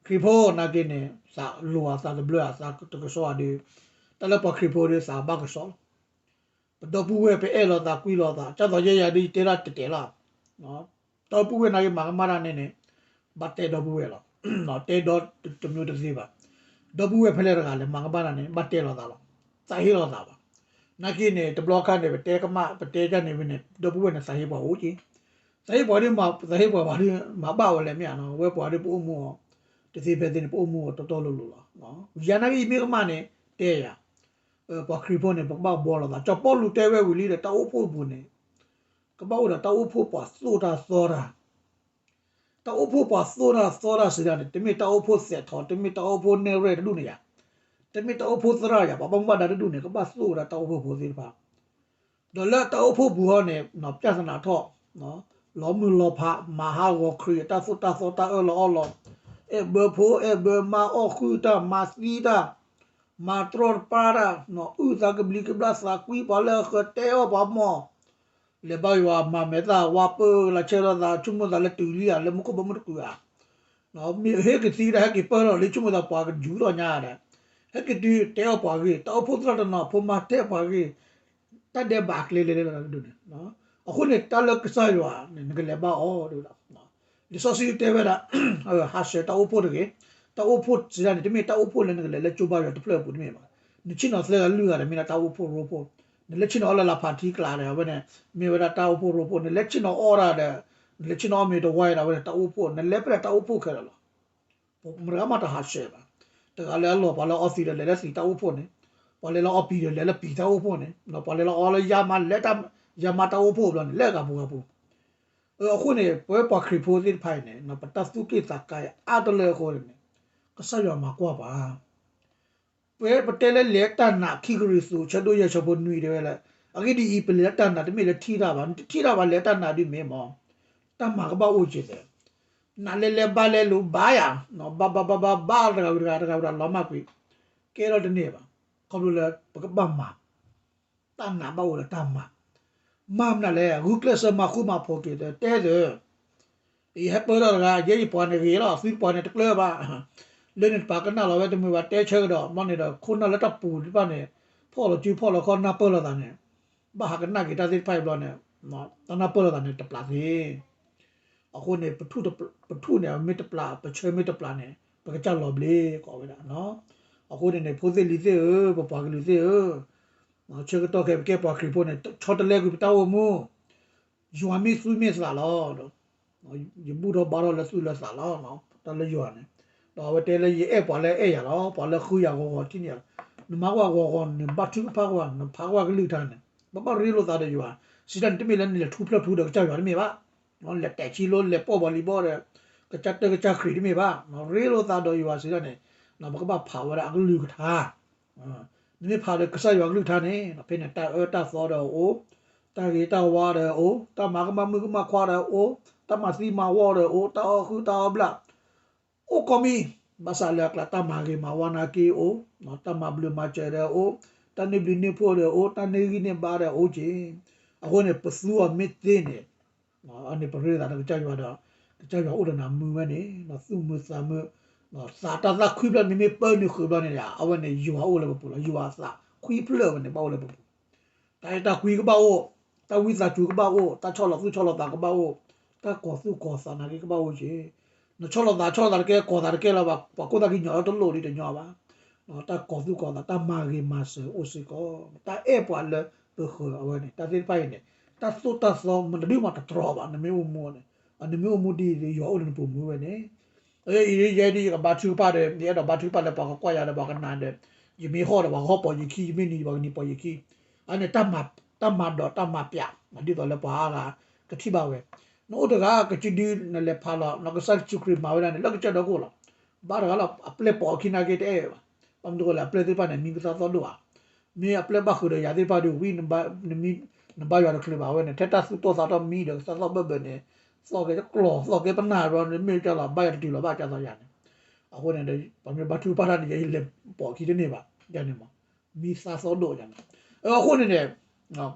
ခရံာ်ဖိနာ်က့န့ၣ် သးလိၤဧါ သးတဘျၢဧါ သးတကဆှီဧါဒီး တၢ်လၢပှၤခရံာ်ဖိဒီးသးဘၣ်ကဆှီလီၤ. ပဒီပုၢ်ဝဲၢ် ပအဲၣ်လိာ်သးကွံလိာ်သး ကၢ်သိးယဲယၤဒီးယတဲဒၣ်တဲာ်တဲာ်လီၤ. ဒီပုၢ်ဝဲၢ်နာ်က့မၤကမၣ်တၢ်န့ၣ်န့ၣ် ဘၣ်တဲဒီပုၢ်ဝဲၢ်လီၤ. တဲဒီတမျိုးတသ့ဘၣ်. ဒီပုၢ်ဝဲၢ်ဖဲလဲၣ်တဂၤလဲၣ် မၤကမၣ်တၢ်န့ၣ် ဘၣ်တဲလိာ်သးလီၤ. သးဟ့လိာ်သးဘၣ်. နာ်က့န့ၣ် တဘျီခါန့ၣ် ပတဲကမၣ် ပတဲတၢ်န့ၣ်ဝံၤန့ၣ် ဒီပုၢ်ဝဲၢ်န့ၣ် သးဟ့ပှၤအိၣ်က့ၤ သးဟ့ပှၤဒီး သးဟ့ပှၤဘၣ်ဒီး မၤဘၣ်ဝဲလဲၣ်မ့ၢ်ဧါနီၤ ဝဲပှၤဒီးပအိၣ်မူအီၤ တသ့ဖဲသ့န့ၣ် ပအိၣ်မူအီၤတီတီလိၤလိၤလီၤ. ယၤနာ်က့ယမ့ၢ်ကမၣ်န့ၣ် တဲယၤ ပှၤခရံာ်ဖိန့ၣ် ပကဘၣ်ဘှီလိာ်သး စီၤပီလူးတဲဝဲဝံၤလံဒီး တၢ်အိၣ်ဖှိၣ်အပူၤန့ၣ် ကဘၣ်အိၣ်ဒီးတၢ်အိၣ်ဖှိၣ်ပှၤသိၣ်တၢ်သီတၢ် တၢ်အိၣ်ဖှိၣ်ပှၤသိၣ်တၢ်သီတၢ်စံးဒၣ်န့ၣ် တမ့ၢ်တၢ်အိၣ်ဖှိၣ်သဲးထီၣ် တမ့ၢ်တၢ်အိၣ်ဖှိၣ်နဲၣ်ရဲၣ်တဒူၣ်န့ၣ်ယၤ တမ့ၢ်တၢ်အိၣ်ဖှိၣ်သရၣ်ယၤ ပှၤဘၣ်မူဘၣ်ဒါတဒူၣ်န့ၣ် ကဘၣ်သိၣ်ဝဲဒၣ်တၢ်အိၣ်ဖှိၣ်ဖိသ့ၣ်တဖၣ် ဒီးလၢတၢ်အိၣ်ဖှိၣ်ပူၤဟီန့ၣ် ပြဿနာထီၣ် လီၤမုၢ်လီၤဖး မၤဟးဂီၤခရံာ် တၢ်သိၣ်တၢ်သီတၢ်အၢၣ်လီၤအီလီၤ အဲၣ်ဘၢဖိအဲၣ်ဘၢမါ အီၣ်ဃုာ်တၢ် မၤသံတၢ် မၤတြီတပါတၢ် အုၣ်သးကဘျံးကဘျၣ် သးကွံ ပှၤလၢအဃၢၤတဲအီၣ်ပှၤမီၢ် လဲၤဘါယွၤမၤမဲာ်သၣ် ဝါပၢလၢဆဲးထီၣ်သး ဆိကမိၣ်သးလၢတုၤလံဧါ လၢမူခိၣ်ဘီမုၢ်တကုာ်ဧါ မ့ၢ်ဟဲက့ၤသံတၢ် ဟဲက့ၤပၢၢ်ထီၣ်လံ ဆိကမိၣ်သးပှၤကယူၤထီၣ်ညါဒီး ဟဲက့ၤတုၤတဲအီၣ်ပှၤဂ့ၢ် တၢ်အိၣ်ဖှိၣ်သရၣ်တနီၤ ဖိမါတဲပှၤဂ့ၢ် တၢ်ဒဲးဘးကျဲလဲၤလဲၤလီၤတဒူၣ်န့ၣ် အဃိန့ၣ် တၢ်လၢကစၢ်ယွၤန့ၣ် နကလဲၤဘါအီၤ လံာ်စီဆှံတဲဝဲဒၣ် ဟးဆှဲးတၢ်အိၣ်ဖှိၣ်တဂ့ၤ တၢ်အိၣ်ဖှိၣ်စံးဒၣ်န့ၣ် တမ့ၢ်တၢ်အိၣ်ဖှိၣ်လၢနကလဲၤလၢကၠိဘါယွၤတဖျၢၣ်အပူၤတမ့ၢ်ဘၣ် နဆ့ၣ်နီၤသၢဂၤလွံၢ်ဂၤဒီး မ့ၢ်ဒၣ်တၢ်အိၣ်ဖှိၣ်ရိဖှိၣ် နလဲၤဆ့ၣ်နီၤအီၣ်လၢလၢဖးထံကျါဒီး အဝဲန့ၣ် မ့ၢ်ဝဲဒၣ်တၢ်အိၣ်ဖှိၣ်ရိဖှိၣ်, နလဲၤဆ့ၣ်နီၤအီၣ်ဒၣ်ဒီး နလဲၤဆ့ၣ်နီၤအီၣ်မ့ၤတဝါဒီး အဝဲန့ၣ်တၢ်အိၣ်ဖှိၣ်, နလဲၤဖဲဒၣ်တၢ်အိၣ်ဖှိၣ်ခဲလၢာ်လီၤ. ပမတဂၤမးတဟးဆှဲးဘၣ်. တဂၤလၢအလီၢ် ပှၤလၢအီသံးဒီးလဲၤလၢသံးတၢ်အိၣ်ဖှိၣ်န့ၣ်, ပှၤလၢလၢအီပံၤဒီးလဲၤလၢပံၤတၢ်အိၣ်ဖှိၣ်န့ၣ်, ပှၤလၢလၢအီလၢယါမါလဲၤ ယါမါတၢ်အိၣ်ဖှိၣ်ဘျီန့ၣ် လၢအဂၤပူၤဂၤပူၤ. အဃိန့ၣ် ပဝဲပှၤခရံာ်ဖိသ့ၣ်တဖၣ်အံၤန့ၣ် ပတၢ်သူၣ်က့ၣ်သးကါအံၤအါတလၢအဃိန့ၣ် ကစၢ်ယွၤမၤကွၢ်ပှၤ ပဝဲပတဲလၢလဲၤတၢ်နာ် ခံကရံၣ်သူး ဆၢဒိၣ်ယဲၢ်ဆၢဖိနွံတဲဝဲလၢ အဂ့ၢ်ဒ်အံၤ ပလဲၤလၢတၢ်နာ်တမ့ၢ်လၢထံၣ်တၢ်ဘၣ်, နတထံၣ်တၢ်ဘၣ် လဲၤတၢ်နာ်ဒ်မ့ၢ်မး, တၢ်မၤကဘၣ်အိၣ်က့ၤသ့, နာ်လဲၤလဲၤဘါလဲၤလိၤဘါယၤ, ဘါဘါဘါဘါဘါတဂၤဝံၤတဂၤ တဂၤဝံၤတဂၤလီၤမၢ်ကွံာ်, ကဲထီၣ်တန့ၢ်ဘၣ်, ခီဖျိလၢပကဘၣ်မၤ တၢ်နာ်ဘၣ်အိၣ်လၢတၢ်မၤ, မၤမနုၤလဲၣ်, ဂုာ်ကျဲးစၢးမၤဃူမၤဖိးက့ၤသ့ တဲသ့, ယဟဲပၢၢ်ထီၣ်တဂၤ ယဲယပှၤန့ၣ်ဂ့ၤလီၤ, သုတပှၤန့ၣ်တကျၢၤဘၣ်, လၢန့ၣ်တပာ်ကနၣ်လီၤဝဲတမုာ်ဘၣ် တဲဆၢကဒီး, ဘျီန့ၣ်ဒီး ခိၣ်နၢ်လၢတၢ်ပူၤတဖၣ်န့ၣ် ဖီၣ်လီၤစုဖီၣ်လီၤခီၣ်နၢ်ပၢၢ်လိာ်သးန့ၣ်, ဘၣ်ဟးကနၣ်က့ၤတၢ်သ့ၣ်တဖၣ်အံၤဘျီန့ၣ်, တၢ်နၢ်ပၢၢ်လိာ်သးန့ၣ်တပျးသ့ အဃိန့ၣ် ပထူၣ်န့ၣ်မ့ၢ်တပျး ပဆၢမ့ၢ်တပျးန့ၣ် ပကစၢ်လီၤဘျ့ကိးဝဲဒၣ်. အဃိန့ၣ်န့ၣ် ဖိသ့ၣ်လံၤသ့ၣ်ဧၢ, ပပှၤကလုာ်သ့ၣ်ဧၢ, ဆၢကတီၢ်ခဲအံၤပကဲပှၤခရံာ်ဖိန့ၣ် ဆီတလဲကွံာ်ပတၢ်အိၣ်မူ, ယွၤမ့ၢ်သွံၣ်မ့ၢ်သးလီၤ, ယဘူၣ်ထီၣ်ဘါထီၣ်လၢသွံၣ်လၢသးလီၤ, တၢ်လၢယွၤန့ၣ်, ဒီးအဝဲတဲလၢယအဲၣ်ပှၤလၢအဲၣ်ယၤလီၤ, ပှၤလၢဃုယၤဂီၤဂီၤထံၣ်န့ၢ်ယၤလီၤ, နမၤကွၢ်ဂီၤဂီၤ နဘါထုကဖၣ်ကွၢ် နဖးကွၢ်ကလုၢ်ကထါန့ၣ်, ဘၣ်ဘၣ်ရ့လိာ်သးဒီးယွၤ, စံးတၢ်န့ၣ် တမ့ၢ်လၢနလဲၤထူဖျၢၣ်ထူဒီးကစၢ်ယွၤတမ့ၢ်ဘၣ်, လဲၤတဲာ်ဆံလိ လဲၤပိာ်ဘီလံၤဘီဒီး ကစၢ်တၢၢ်ကစၢ်ခရံာ်တမ့ၢ်ဘၣ်, ရ့လိာ်သးဒီးယွၤစံးတၢ်န့ၣ်, ပကဘၣ်ဖးဝဲဒၣ်အကလုၢ်ကထါ နမ့ၢ်ဖးဒီးကစၢ်ယွၤကလုၢ်ကထါန့ၣ် ဖဲန့ၣ် တၢ်အၢတၢ်သီဒီးအိၣ်, တၢ်ဂ့ၤတၢ်ဝါဒီးအိၣ်, တၢ်မၤကမၣ်မုၣ်ကမၣ်ခွါဒီးအိၣ်, တၢ်မၤသံမၤဝီဒီးအိၣ်, တၢ်အီၣ်ဃုတၢ်အီၣ်ဘျၣ်, အိၣ်ကိးမံၤ, ဘၣ်ဆၣ်လၢအကျါ တၢ်မၤဂ့ၤမၤဝါနာ်က့အိၣ်, တၢ်မၤဘျုးမၤစၢၤဒီးအိၣ်, တၢ်န့ၢ်ဘျုးန့ၢ်ဖှိၣ်ဒီးအိၣ်, တၢ်န့ၢ်ဂံၢ်န့ၢ်ဘါဒီးအိၣ်က့ၤ, အဃိန့ၣ် ပသူအီၤမ့ၢ်သ့န့ၣ် အန့ၣ်ပရ့လိာ်သးဒီးကစၢ်ယွၤဒီး ကစၢ်ယွၤအိၣ်ဒီးနၤမုာ်ဝဲန့ၣ် သူၣ်မုာ်သးမုာ်, သးတၢ်သၣ်ခွံဖျၢၣ်မ့မ့ၢ်ပၢနုာ်ဃုာ်ဘျီန့ၣ် အဝဲန့ၣ်ယွၤအိၣ်လၢပပူၤလီၤ, ယွၤအသးခွံဖျၢၣ်ဝဲန့ၣ် ဘၣ်အိၣ်လၢပပူၤ, တၢ်အဲၣ်တၢ်ကွံကဘၣ်အိၣ်, တၢ်ဝံသးစူၤကဘၣ်အိၣ်, တၢ်ဆီၣ်လီၤသူၣ်ဆီၣ်လီၤသးကဘၣ်အိၣ်, တၢ်ကီၤသူၣ်ကီၤသးနာ်က့ကဘၣ်အိၣ်က့ၤ, နဆီၣ်လီၤသးဆီၣ်လီၤသးတကဲ ကီၤသးတကဲလၢၤဘၣ်, ပှၤကိၢ်သးကညီၤလၢတလိၣ်ဒံးတညီဘၣ်, တၢ်ကီၤသူၣ်ကီၤသး တၢ်မၤဂ့ၤမၤစၢၤအိၣ်စ့ၢ်ကီး, တၢ်အဲၣ်ပှၤလၢပဃၢၤအဝဲန့ၣ် တၢ်သ့ၣ်တဖၣ်အံၤန့ၣ် တၢ်သိၣ်တၢ်သီမနုၤဒုးမးတတြီဘၣ်, နမ့ၢ်အိၣ်မူန့ၣ်, နမ့ၢ်အိၣ်မူဒ်အံၤ ယွၤအိၣ်လၢနပူၤမုာ်ဝဲန့ၣ်, ယဲဒ်ယကဘါထုကဖၣ်ဒီး ယအဲၣ်ဒိးဘါထုကဖၣ်လၢပှၤကကွၢ်ယၤဒီးပှၤကနၣ်ဒီး, ယမ့ၢ်ဟီၣ်ဒီးပှၤကဟီၣ်ပိာ်ယခံ, ယမ့ၢ်နံၤဒီးပှၤကနံၤပိာ်ယခံ, အန့ၣ် တၢ်မၤဒီးတၢ်မၤပျး ဒ်သိးလၢပှၤအါဂၤကထံၣ်ဘၣ်ဝဲ, နအိၣ်တဂၤကစံးဒု နလဲၤဖးလီၤ နကစၢ်ယ့ၣ်ၡူးခရံာ်မၤဝဲဒၣ်န့ၣ် လၢကစၢၢ်ဒီးကအိၣ်လီၤ, ဘါတဂၤလီၤ အပျဲၢ်ပိာ်အခံနာ်က့တအဲၣ်ဘၣ်, ဘၣ်မနုၤဃိလဲၣ် အပျဲၢ်သ့ၣ်တဖၣ်န့ၣ် မံပသၣ်သီၣ်ဒိၣ်ဧါ မ့ၢ်အပျဲၢ်ဘၣ်ဃုာ်ဒီးယၤသ့ၣ်တဖၣ်ဒီးဝံၤ နဘါယွၤတချုးဘၣ်ဝဲန့ၣ် ထဲတၢ်သူၣ်တီသးတီမံဒီး သၣ်သီၣ်ဘၢၣ်ဘၢၣ်န့ၣ် သီၣ်ကဲကျီၢ် သီၣ်ကဲပနၢ်ဘျီန့ၣ် မ့ၢ်ကလီၤ ဘါယွၤတတုၤလီၤဘၣ်ကသီယၤန့ၣ်, အဃိန့ၣ်ဒီး ပှၤမ့ၢ်ဘါထုကဖၣ်တၢ်န့ၣ် ယလဲၤပိာ်ခံတန့ၢ်ဘၣ် ယၤန့ၣ်မး, မံသၣ်သီၣ်ဒိၣ်ယၤန့ၣ်, အဃိန့ၣ်န့ၣ်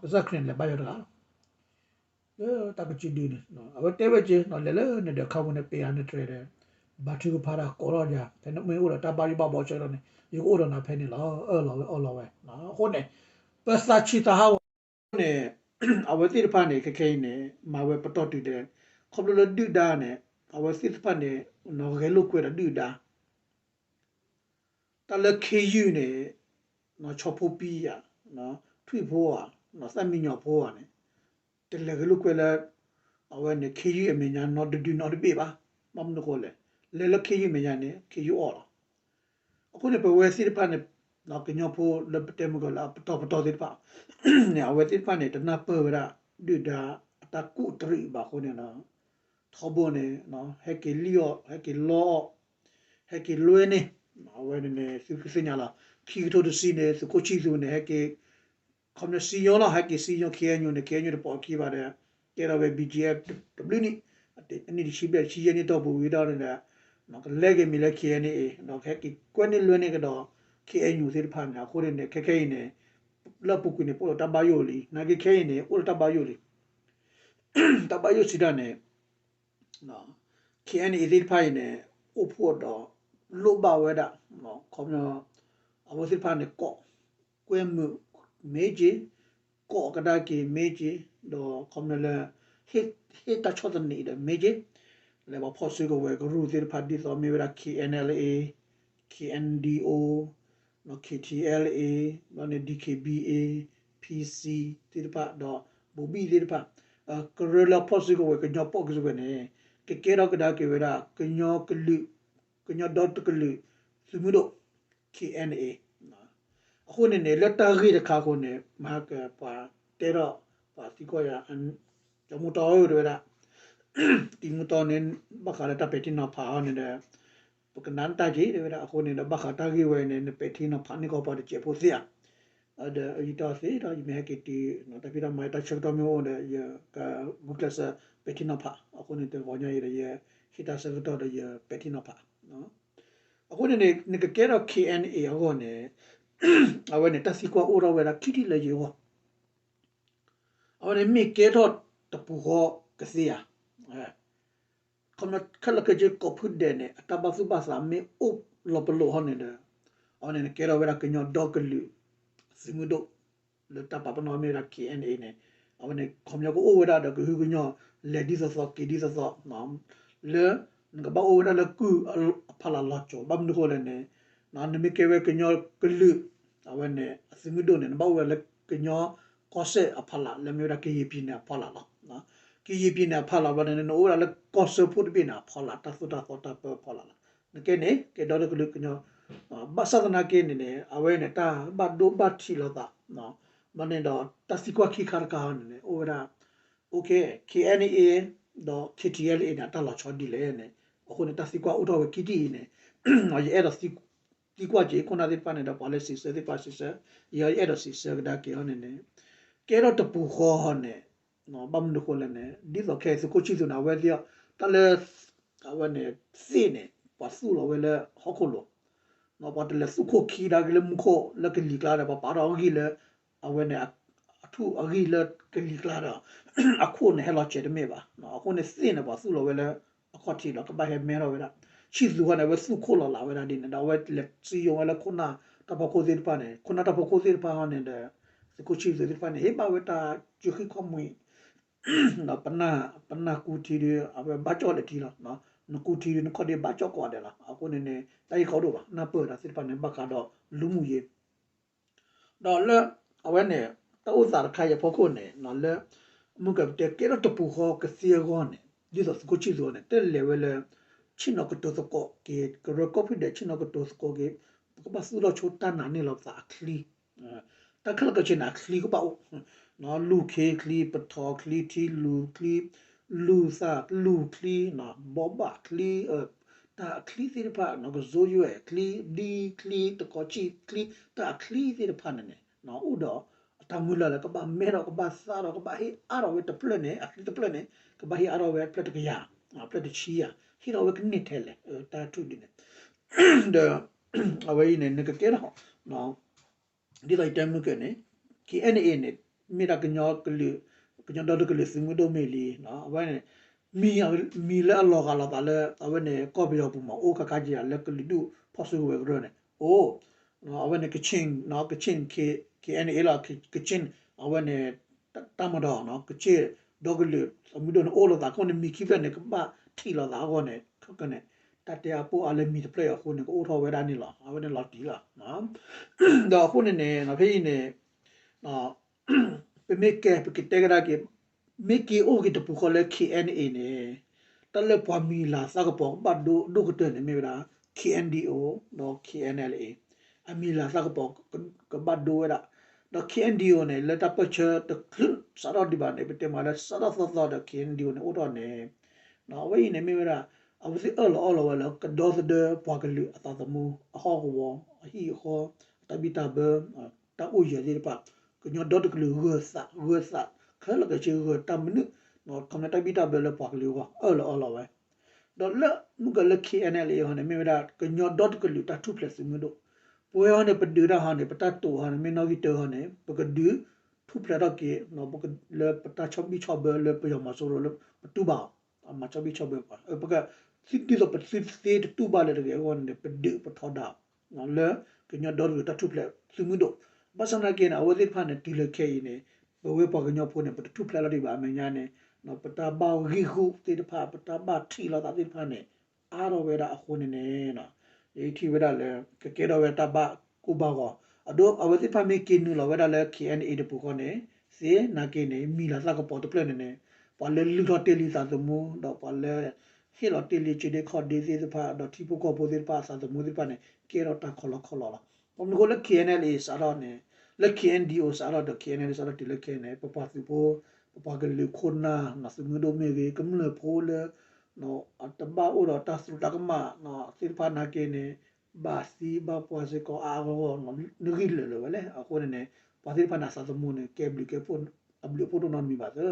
ကစၢ်ခရံာ်န့ၣ် လဲၤဘါယွၤတဂၤလီၤ လၢတၢ်ကစံးဒုန့ၣ် အဝဲတဲဝဲက့ၤ လဲၤလၢနဒၢးခါပူၤန့ၣ် ပ့ၤအါနတြဲၤဒီး ဘါထုကဖၣ်တၢ်ကိးထီၣ်ယၤ ဖဲနမ့ၢ်အိၣ်ဒီးတၢ်ဘၣ်ယိၣ်ဘၣ်ဘီဆၢကတီၢ်န့ၣ် ယကအိၣ်ဒီးနၤဖဲန့ၣ်လီၤ အၢၣ်လီၤဝဲအီလီၤဝဲ, အဃိန့ၣ် ပသးဆံးသးဟးဂီၤန့ၣ် အဝဲသ့ၣ်တဖၣ်န့ၣ် ခဲခဲအံၤန့ၣ် မၤဝဲပတီၢ်တုၤဒဲး ခီဖျိလၢဒုၣ်ဒါန့ၣ် အဝဲသ့ၣ်တဖၣ်န့ၣ် ဂဲၤလိာ်ကွဲဒီးဒုၣ်ဒါ တၢ်လၢခ့ယုၢ်န့ၣ် ဆီဖိပံယၤ ထွံၣ်ဖိဧါ သၣ်မံညီၤဖိဧါန့ၣ် တလဲၤဂဲၤလိာ်ကွဲလၢ အဝဲန့ၣ် ခ့ယုၢ်အမဲာ်ညါနီတဒုနီတဘ့ၣ်ဘၣ်. ဘၣ်မနုၤဃိလဲၣ် လဲၤလၢခ့ယုၢ်အမဲာ်ညါန့ၣ် ခ့ယုၢ်အီၣ်လီၤ. အဃိန့ၣ် ပဝဲသ့ၣ်တဖၣ်န့ၣ် ကညီဖိလၢပတဲမုၢ်ကီးလၢအပတီၢ်ပတီၢ်သ့ၣ်တဖၣ် န့ၣ် အဝဲသ့ၣ်တဖၣ်န့ၣ် တနၢ်ပၢၢ်ဝဲဒၣ် ဒုၣ်ဒါအတၢ်ကူၣ်တရံးဘၣ်အဃိန့ၣ် ထီဘိန့ၣ် ဟဲက့ၤလံၣ်အီၣ် ဟဲက့ၤလီအီၣ် ဟဲက့ၤလွဲန့ၢ် အဝဲန့ၣ်န့ၣ် သုကသ့ၣ်ညါလီၤ. ခံကထိတဆံန့ၣ် သုးခိၣ်ဆံၣ်သူးန့ၣ် ဟဲက့ၤ ခီပညီစံယိၣ်လီၤ ဟဲက့ၤစံယိၣ် ခ့ၣ်အဲၣ်ယူၣ်န့ၣ် ခ့ၣ်အဲၣ်ယူၣ်တပိာ်ခံဘၣ်ဒီး ကဲထီၣ်ဝဲ ဘံၣ်ကၠံၣ်အဲၣ် တဘျုးနံၣ် အနံၣ်တဆံဘျဲၣ် တဆံယဲၢ်နံၣ်တီၢ်ပူၤဝံၤဒီးန့ၣ်ဒီး ကလဲၤက့ၤမံၤလၢ ခ့ၣ်အဲၣ်ယူၣ် ဟဲက့ၤကွဲန့ၢ်လွဲန့ၢ်ကဒီး ခ့ၣ်အဲၣ်ယူၣ်သ့ၣ်တဖၣ်န့ၣ် အဃိန့ၣ်န့ၣ် ခဲခဲအံၤန့ၣ် လၢအပူၤကွံာ်န့ၣ် ပအိၣ်ဒီးတၢ်ဘၣ်ယိၣ်လံ နာ်က့ခဲအံၤန့ၣ် အိၣ်ဒီးတၢ်ဘၣ်ယိၣ်လံ တၢ်ဘၣ်ယိၣ်စံးတၢ်န့ၣ် ခ့ၣ်အဲၣ်ယူၣ်သ့ၣ်တဖၣ်အံၤန့ၣ် အိၣ်ဖှိၣ်ဒီး လိၣ်ဘၣ်ဝဲဒၣ် ခီပညီ အဝဲသ့ၣ်တဖၣ်န့ၣ် ကိးကွဲမုာ်မ့ၢ်က့ၤ ကိးကဒါက့ၤမ့ၢ်က့ၤ ဒီးခီပညီလၢ ဟ့ၣ်တၢ်ဆီၣ်သနံးဒီးမ့ၢ်က့ၤ လၢပှၤဖီၣ်စုကဝဲၤကရူၢ်သ့ၣ်တဖၣ်ဒ်သိးမ့ၢ်ဝဲဒၣ် ခ့ၣ်အဲၣ်ယူၣ် ခ့ၣ်အဲၣ်ယူၣ် ဘျီန့ၣ် ဒံၣ်ခ့ၣ်ဘံၣ်အ့ ဘျီန့ၣ် ဒံၣ်ခ့ၣ်ဘံၣ်အ့ PC သ့ၣ်တဖၣ် ဒီး ဘိၤဘံၣ် သ့ၣ်တဖၣ် ကရၢလၢအဖီၣ်စုကဝဲၤ ကညီဖီၣ်စုကဝဲၤန့ၣ် ကကဲထီၣ်ကဒါက့ၤဝဲဒၣ် ကညီကလုာ် ကညီဒီတကလုာ် သုးမုၢ်ဒိၣ် KNA အဃိန့ၣ်န့ၣ် လၢတၢ်ဂ့ၢ်တခါအဃိန့ၣ် မဟါကပှၤတဲထီၣ် ပှၤသံကွၢ်ယၤ ကၠီမူတီတဲဝဲဒၣ် တံၤမူတီန့ၣ် ဘၣ်ဃးလၢတၢ်ပဲာ်ထံနီၤဖးအီၤန့ၣ်ဒီး ပကနၣ်တၢ်က့ၤတဲဝဲဒၣ် အဃိန့ၣ်ဒီး ဘၣ်ဃးတၢ်ဂ့ၢ်ဝဲန့ၣ် နပဲာ်ထံနီၤဖးန့ၢ်ကီးပှၤတစဲးဖိသ့ဧါ ဒီးယတီၢ်သ့ဒီး ယမ့ၢ်ဟဲက့ၤတုၤ တၢ်ဖံးတၢ်မၤတၢ်ဆၢကတီၢ်မ့ၢ်အိၣ်ဒီး ယကဂုာ်ကျဲးစၢးပဲာ်ထံနီၤဖး အဃိန့ၣ်တဂီၤညါအံၤဒီး ယဟ့ၣ်တၢ်ဆၢကတီၢ်ဒီးယပဲာ်ထံနီၤဖး အဃိန့ၣ်န့ၣ် နကကဲထီၣ် KNA အဂီၢ်န့ၣ် အဝဲန့ၣ် တၢ်သံကွၢ်အိၣ်ထီၣ်ဝဲဒၣ်ခံထံၣ်လၢယဂီၢ် အဝဲန့ၣ်မ့ၢ်ကဲထီၣ်တပူၤဃီကသ့ဧါ. ခီပညီခဲလၢာ်ခဲဆ့ ကိးဖုဒဲးန့ၣ် အတၢ်ဘၣ်သူၣ်ဘၣ်သးမ့ၢ်အိၣ်လီၤပလိာ်ဟီန့ၣ်ဒီး အဝဲန့ၣ်နကဲထီၣ်ဝဲဒၣ်ကညီဒီကလုာ် သုးမုၢ်ဒိၣ် လၢတၢ်ပာ်ပနီၣ်မ့ၢ်ဝဲဒၣ် KNA န့ၣ် အဝဲန့ၣ်ခီပညီကအိၣ်ဝဲဒၣ်ဒီးကဟုကညီၢ် လဲၤဒ်သိးသိးက့ၤဒ်သိးသိး လၢ နကဘၣ်အိၣ်ဝဲဒၣ်လၢကုၢ်အဖီလာ်လီၤစိၤ ဘၣ်မနုၤဃိလဲၣ်န့ၣ် နမ့ၢ်ကဲဝဲကညီကလုာ် အဝဲန့ၣ် အသုးမုၢ်ဒိၣ်န့ၣ် နဘၣ်အိၣ်ဝဲဒၣ်လၢကညီကီၢ်စဲၣ်အဖီလာ် လၢမ့ၢ်ဝဲဒၣ်ကယံာ်ပံၤန့ၣ်အဖီလာ်လီၤ. ကယံာ်ပံၤန့ၣ်အဖီလာ်ဘျီန့ၣ် နအိၣ်ဝဲဒၣ်လၢကီၢ်စၢဖှိၣ်တဘ့ၣ်န့ၣ်အဖီလာ် တၢ်သိၣ်တၢ်သီတၢ်ပၢအဖီလာ်လီၤ. နကဲန့ၣ် ကဲဒီတကလုာ်ကညီ ဘၣ်ဆၣ်သနာ်က့န့ၣ်န့ၣ် အဝဲန့ၣ်တၢ်ဘၣ်ဒိဘၣ်ထံးလိာ်သး ဘျီန့ၣ်ဒီးတၢ်သံကွၢ်ခံခါတခါန့ၣ်န့ၣ် အိၣ်ဝဲဒၣ် OK KNA ဒီး KTLA န့ၣ် အတၢ်လီၤဆီဒ်လဲၣ်န့ၣ် အဃိန့ၣ် တၢ်သံကွၢ်အိၣ်ထီၣ်ဝဲခံထံၣ်အံၤန့ၣ် ယအဲၣ်ဒိးသံကွၢ်က့ၤခိၣ်နၢ်သ့ၣ်တဖၣ်န့ၣ်ဒီး ပှၤလၢစံးဆၢသ့ၣ်တဖၣ်စံးဆၢ ယအဲၣ်ဒိးစံးဆၢကဒါက့ၤအီၤန့ၣ်န့ၣ် ကဲထီၣ်တပူၤဃီန့ၣ် ဘၣ်မနုၤဃိလဲၣ်န့ၣ် ဒ်သိးခဲအံၤသုးခိၣ်ဆံၣ်သူးန့ၣ် အဝဲသ့ၣ် တၢ်လၢ အဝဲန့ၣ် သ့ၣ်န့ၣ် ပှၤသူၣ်လီၤဝဲလၢဟီၣ်ခိၣ်လိၤ ပှၤတလဲၤသူၣ်ခိၣ်ခံဒါက့ၤလၢမူခိၣ်လၢကလံၤကျါဒီး ပှၤပာ်ထီၣ်အဂံၢ်လၢ အဝဲန့ၣ် အထူၣ်အဂံၢ်လၢကလံၤကျါဒီး အခိၣ်န့ၣ်ဟဲလီၤစဲးတမ့ၢ်ဘၣ်. အဃိန့ၣ်သ့ၣ်န့ၣ် ပှၤသူၣ်လီၤဝဲလၢအခီၣ်ထံးဒီး ကဘၣ်ဟဲမဲထီၣ်ဝဲဒၣ် ဆံၣ်သူးဃီန့ၣ် အဝဲသူၣ်ခိၣ်လီၤလးဝဲဒၣ်ဒ်န့ၣ်ဒီး အဝဲလဲၤစံယိၤဝဲလၢခိၣ်နၢ်တၢ်ဖီခိၣ်သ့ၣ်တဖၣ်န့ၣ် ခိၣ်နၢ်တၢ်ဖီခိၣ်သ့ၣ်တဖၣ်ဟီန့ၣ်ဒီး သုးခိၣ်ဆံၣ်သူးသ့ၣ်တဖၣ်န့ၣ် ဟ့ၣ်ဘၣ်ဝဲတၢ်စၢဃံခီၣ်မှံၤ ဒီး ပနၢ်ကူထံဒုး အဝဲဘၣ်ကၠီၣ်လဲၤထံလီၤ. နကူထံဒုး နခီၣ်ဒုးဘၣ်ကၠီၣ်ကိးဂၤဒဲးလီၤ. အဃိန့ၣ်န့ၣ် တၢ်ဂ့ၢ်ကီဒိၣ်ဘၣ် နၢ်ပၢၢ်တၢ်သ့ၣ်တဖၣ်န့ၣ် ဘၣ်ဃးဒီးလူမှုရေး ဒီးလၢ အဝဲန့ၣ် တၢ်အိၣ်သးတခါအံၤအဖီခိၣ်န့ၣ် လၢ မုၢ်ကပတဲကဲထီၣ်တပူၤဃီကသ့အဂီၢ်န့ၣ် ဒ်သိးသုးခိၣ်ဆံၣ်သူးန့ၣ် တလဲၤဝဲလၢ ဆ့ၣ်နီၤကတိၤသကိးက့ၤ ကရၢကီၢ်ဖုဒဲး ဆ့ၣ်နီၤကတိၤသကိးက့ၤ ပကဘၣ်သူၣ်ထီၣ်ဆိတၢ်နာ်န့ၢ်လီၤပသးအချံ တၢ်ခဲလၢာ်ခဲဆ့န့ၣ် အချံကဘၣ်အိၣ် လူၢ်ခ့ချံ ပထီၣ်ချံ ထံလူၢ်ချံ လူၢ်သၣ်လူၢ်ချံ ဘီဘၣ်ချံ တၢ်အချံသ့ၣ်တဖၣ် ကစိယွဲၣ်ချံ ဒံချံ တကီၤဆံၣ်ချံ တၢ်အချံသ့ၣ်တဖၣ်န့ၣ်န့ၣ် အိၣ်ဒီး အတၢ်မုၢ်လၢ်လၢကဘၣ်မဲထီၣ် ကဘၣ်သၣ်ထီၣ် ကဘၣ်ဟ့ၣ်အါထီၣ်ဝဲတဖျၢၣ်န့ၣ် အချံတဖျၢၣ်န့ၣ် ကဘၣ်ဟ့ၣ်အါထီၣ်ဝဲဖျၢၣ်တကယၤ ဖျၢၣ်တဆံယၤ ဟ့ၣ်ထီၣ်ဝဲကန့ၢ်ထဲလဲၣ် တၢ်ထူၣ်ဒ်န့ၣ် ဒီး အဝဲအံၤန့ၣ် နကကဲထီၣ် ဒ်သိးယတဲမုၢ်ကၢန့ၣ် KNA န့ၣ် မ့ၢ်ဒၣ်ကညီကလုာ် ကညီဒီတကလုာ်သုးမုၢ်ဒိၣ်မ့ၢ်လံ အဝဲန့ၣ် မံၤ မံၤလၢအလီၤဂာ်လိာ်သးလၢ အဝဲန့ၣ် ကီၢ်ပယီၤပူၤမး အိၣ်ခါခါက့ၤလၢကလုာ်ဒူၣ်ဖီၣ်စုကဝဲၤကရၢန့ၣ် အိၣ် အဝဲန့ၣ် ကခ့ၣ် ကခ့ၣ် KNA လီၤ ကခ့ၣ် အဝဲန့ၣ် တၢ်မၤဒီး ကခ့ၣ်ဒီကလုာ်သုးမုၢ်ဒိၣ်န့ၣ် အိၣ်လိာ်သးအဃိန့ၣ် မံၤခံဖျၢၣ်န့ၣ် ကဘၣ်ထံၣ်လိာ်သးအဂီၢ်န့ၣ် ခဲကနံၣ် တၢ်တဲအါပိၢ်အါလၢမံၤတဖျၢၣ်အံၤအဃိန့ၣ် ကအိၣ်ထီၣ်ဝဲဒၣ်န့ၣ်လီၤ. အဝဲန့ၣ်လီၤတံၢ်လီၤ. ဒီးအဃိန့ၣ်န့ၣ် ဖဲအံၤန့ၣ် ပမ့ၢ်ကဲ ပကတဲကဒါက့ၤ မ့ၢ်က့ၤအိၣ်က့ၤတပူၤဃီလၢ KNA န့ၣ် တၢ်လၢပှၤမံၤလၤသးကပီၤကဘၣ်ဒိဒိၣ်ကတၢၢ်န့ၣ် မ့ၢ်ဝဲဒၣ် KNDO ဒီး KNLA အမံၤလၤသးကပီၤကဘၣ်ဒိဝဲဒၣ် ဒီး KNDO န့ၣ် လၢတၢ်ပၢၢ်ဆၢတချုးစးထီၣ်ဒံးဘၣ်န့ၣ် ပတဲမ့ၢ်လၢစးထီၣ်သီသီဒီး KNDO န့ၣ် အိၣ်ထီၣ်န့ၣ် အဝဲအံၤန့ၣ် မ့ၢ်ဝဲဒၣ် အဝဲသ့ၣ်အၢၣ်လီၤအီလီၤဝဲလၢကဒီသဒၢပှၤကလုာ်အသးသမူ အဟီၣ်ကဝီၤ အဟံၣ်အဃီ အတၢ်ဘံၣ်တၢ်ဘၢ တၢ်အိၣ်ယၢၤသ့ၣ်တဖၣ် ကညီဒီတကလုာ်ဂၢၤသး ဂၢၤသး ခဲလၢာ်ခဲဆ့ဂၢၤတၢ်မနုၤ ခီပညီတၢ်ဘံၣ်တၢ်ဘၢလၢပှၤကလုာ်အဂီၢ် အၢၣ်လီၤအီလီၤဝဲ ဒီးလၢမုၢ်ကလၢ KNLA ဟီန့ၣ် မ့ၢ်ဝဲဒၣ် ကညီဒီတကလုာ်တၢ်ထူၣ်ဖျဲးသုးမုၢ်ဒိၣ် ပဝဲဟီန့ၣ် ပဒုးတၢ်ဟီန့ၣ် ပတၢ်တိာ်ဟီန့ၣ် မ့ၢ်နီၣ်ဂံၢ်တၢဟီန့ၣ် ပကဒုးထူၣ်ဖျဲးထီၣ်က့ၤ လၢပတၢ်ဆီၣ်ဘံၣ်ဆီၣ်ဘၢလၢပယီၤမီၤစိရိၤလၢပတူၢ်ဘၣ်အီၤ မၤဆီၣ်ဘံၣ်ဆီၣ်ဘၢပှၤ ပက ဒ်သိးပသုသ့တတူၢ်ဘၣ်လၢၤတဂ့ၤအဂီၢ်န့ၣ် ပဒုးပထီဒါ လၢကညီဒီတကလုာ်တၢ်ထူၣ်ဖျဲးသုးမုၢ်ဒိၣ် ဘၣ်ဆၣ်သနာ်က့န့ၣ် အဝဲသ့ၣ်တဖၣ်န့ၣ် တုၤလၢခဲအံၤန့ၣ် ပဝဲပှၤကညီဖိန့ၣ် ပတထူၣ်ဖျဲးလီၤဒံးဘၣ်အမဲာ်ညါန့ၣ် ပတၢ်ဘၣ်ဂံၢ်ဂူာ်သ့ၣ်တဖၣ် ပတၢ်ဘၣ်ထံးလိာ်သးသ့ၣ်တဖၣ်န့ၣ် အါထီၣ်ဝဲဒၣ်အဃိန့ၣ်န့ၣ် ယထံၣ်ဝဲဒၣ်လၢ ကကဲထီၣ်ဝဲတၢ်ဘၣ်ကိၢ်ဘၣ်ဂီၤ အဒိ အဝဲသ့ၣ်တဖၣ်မ့ၢ်က့ၤနုာ်လီၤဝဲဒၣ်လၢ ခ့ၣ်အဲၣ်အဲၣ် တပူၤဃီန့ၣ် သ့ၣ်နာ်က့န့ၣ် မံၤလၤသၣ်ကပီၤတဖျၢၣ်န့ၣ်န့ၣ် ပှၤလၢလုၢ်ထီၣ်တ့ၢ်လံသးသမူ ဒီးပှၤလၢ ဟ့ၣ်လီၤတ့ၢ်လံကၠ့ဒ့ခီၣ်ဒ့သ့ၣ်တဖၣ် ဒီးထံဖိကီၢ်ဖိသ့ၣ်တဖၣ်အသးသမူသ့ၣ်တဖၣ်န့ၣ် ကဲထီၣ်တၢ်ခီလီခီလီလီၤ. ဘၣ်မနုၤအဃိလၢ ခ့ၣ်အဲၣ်အဲၣ် စးထီၣ်န့ၣ် လၢ ခ့ၣ်အဲၣ်ဒိ စးထီၣ်ဒီး ခ့ၣ်အဲၣ်အဲၣ် စးထီၣ်တုၤလၢခဲအံၤန့ၣ် ပပှၤသုးဖိ ပပှၤကလုာ်ခိၣ်နၢ် သုးမုၢ်ဒိၣ်မ့ၢ်ဂ့ၤ ကမျၢၢ်ဖိလၢ တဘၣ်အိၣ်ဒီးတၢ်သရူးတၢ်ကမၣ်သ့ၣ်တဖၣ်နာ်က့န့ၣ် ဘၣ်သံဘၣ်ပှၢ်စ့ၢ်ကီးအါအါဂီၢ်ဂီၢ် နဂံၢ်လၢာ်လၢာ်ဝဲလဲၣ်. အဃိန့ၣ်န့ၣ် ပှၤသ့ၣ်တဖၣ်န့ၣ် အသးသမူန့ၣ် ကဲဘျုးကဲဖှိၣ် အဘျုးအဖှိၣ်တအိၣ်နီတမံၤဘၣ်သၢ.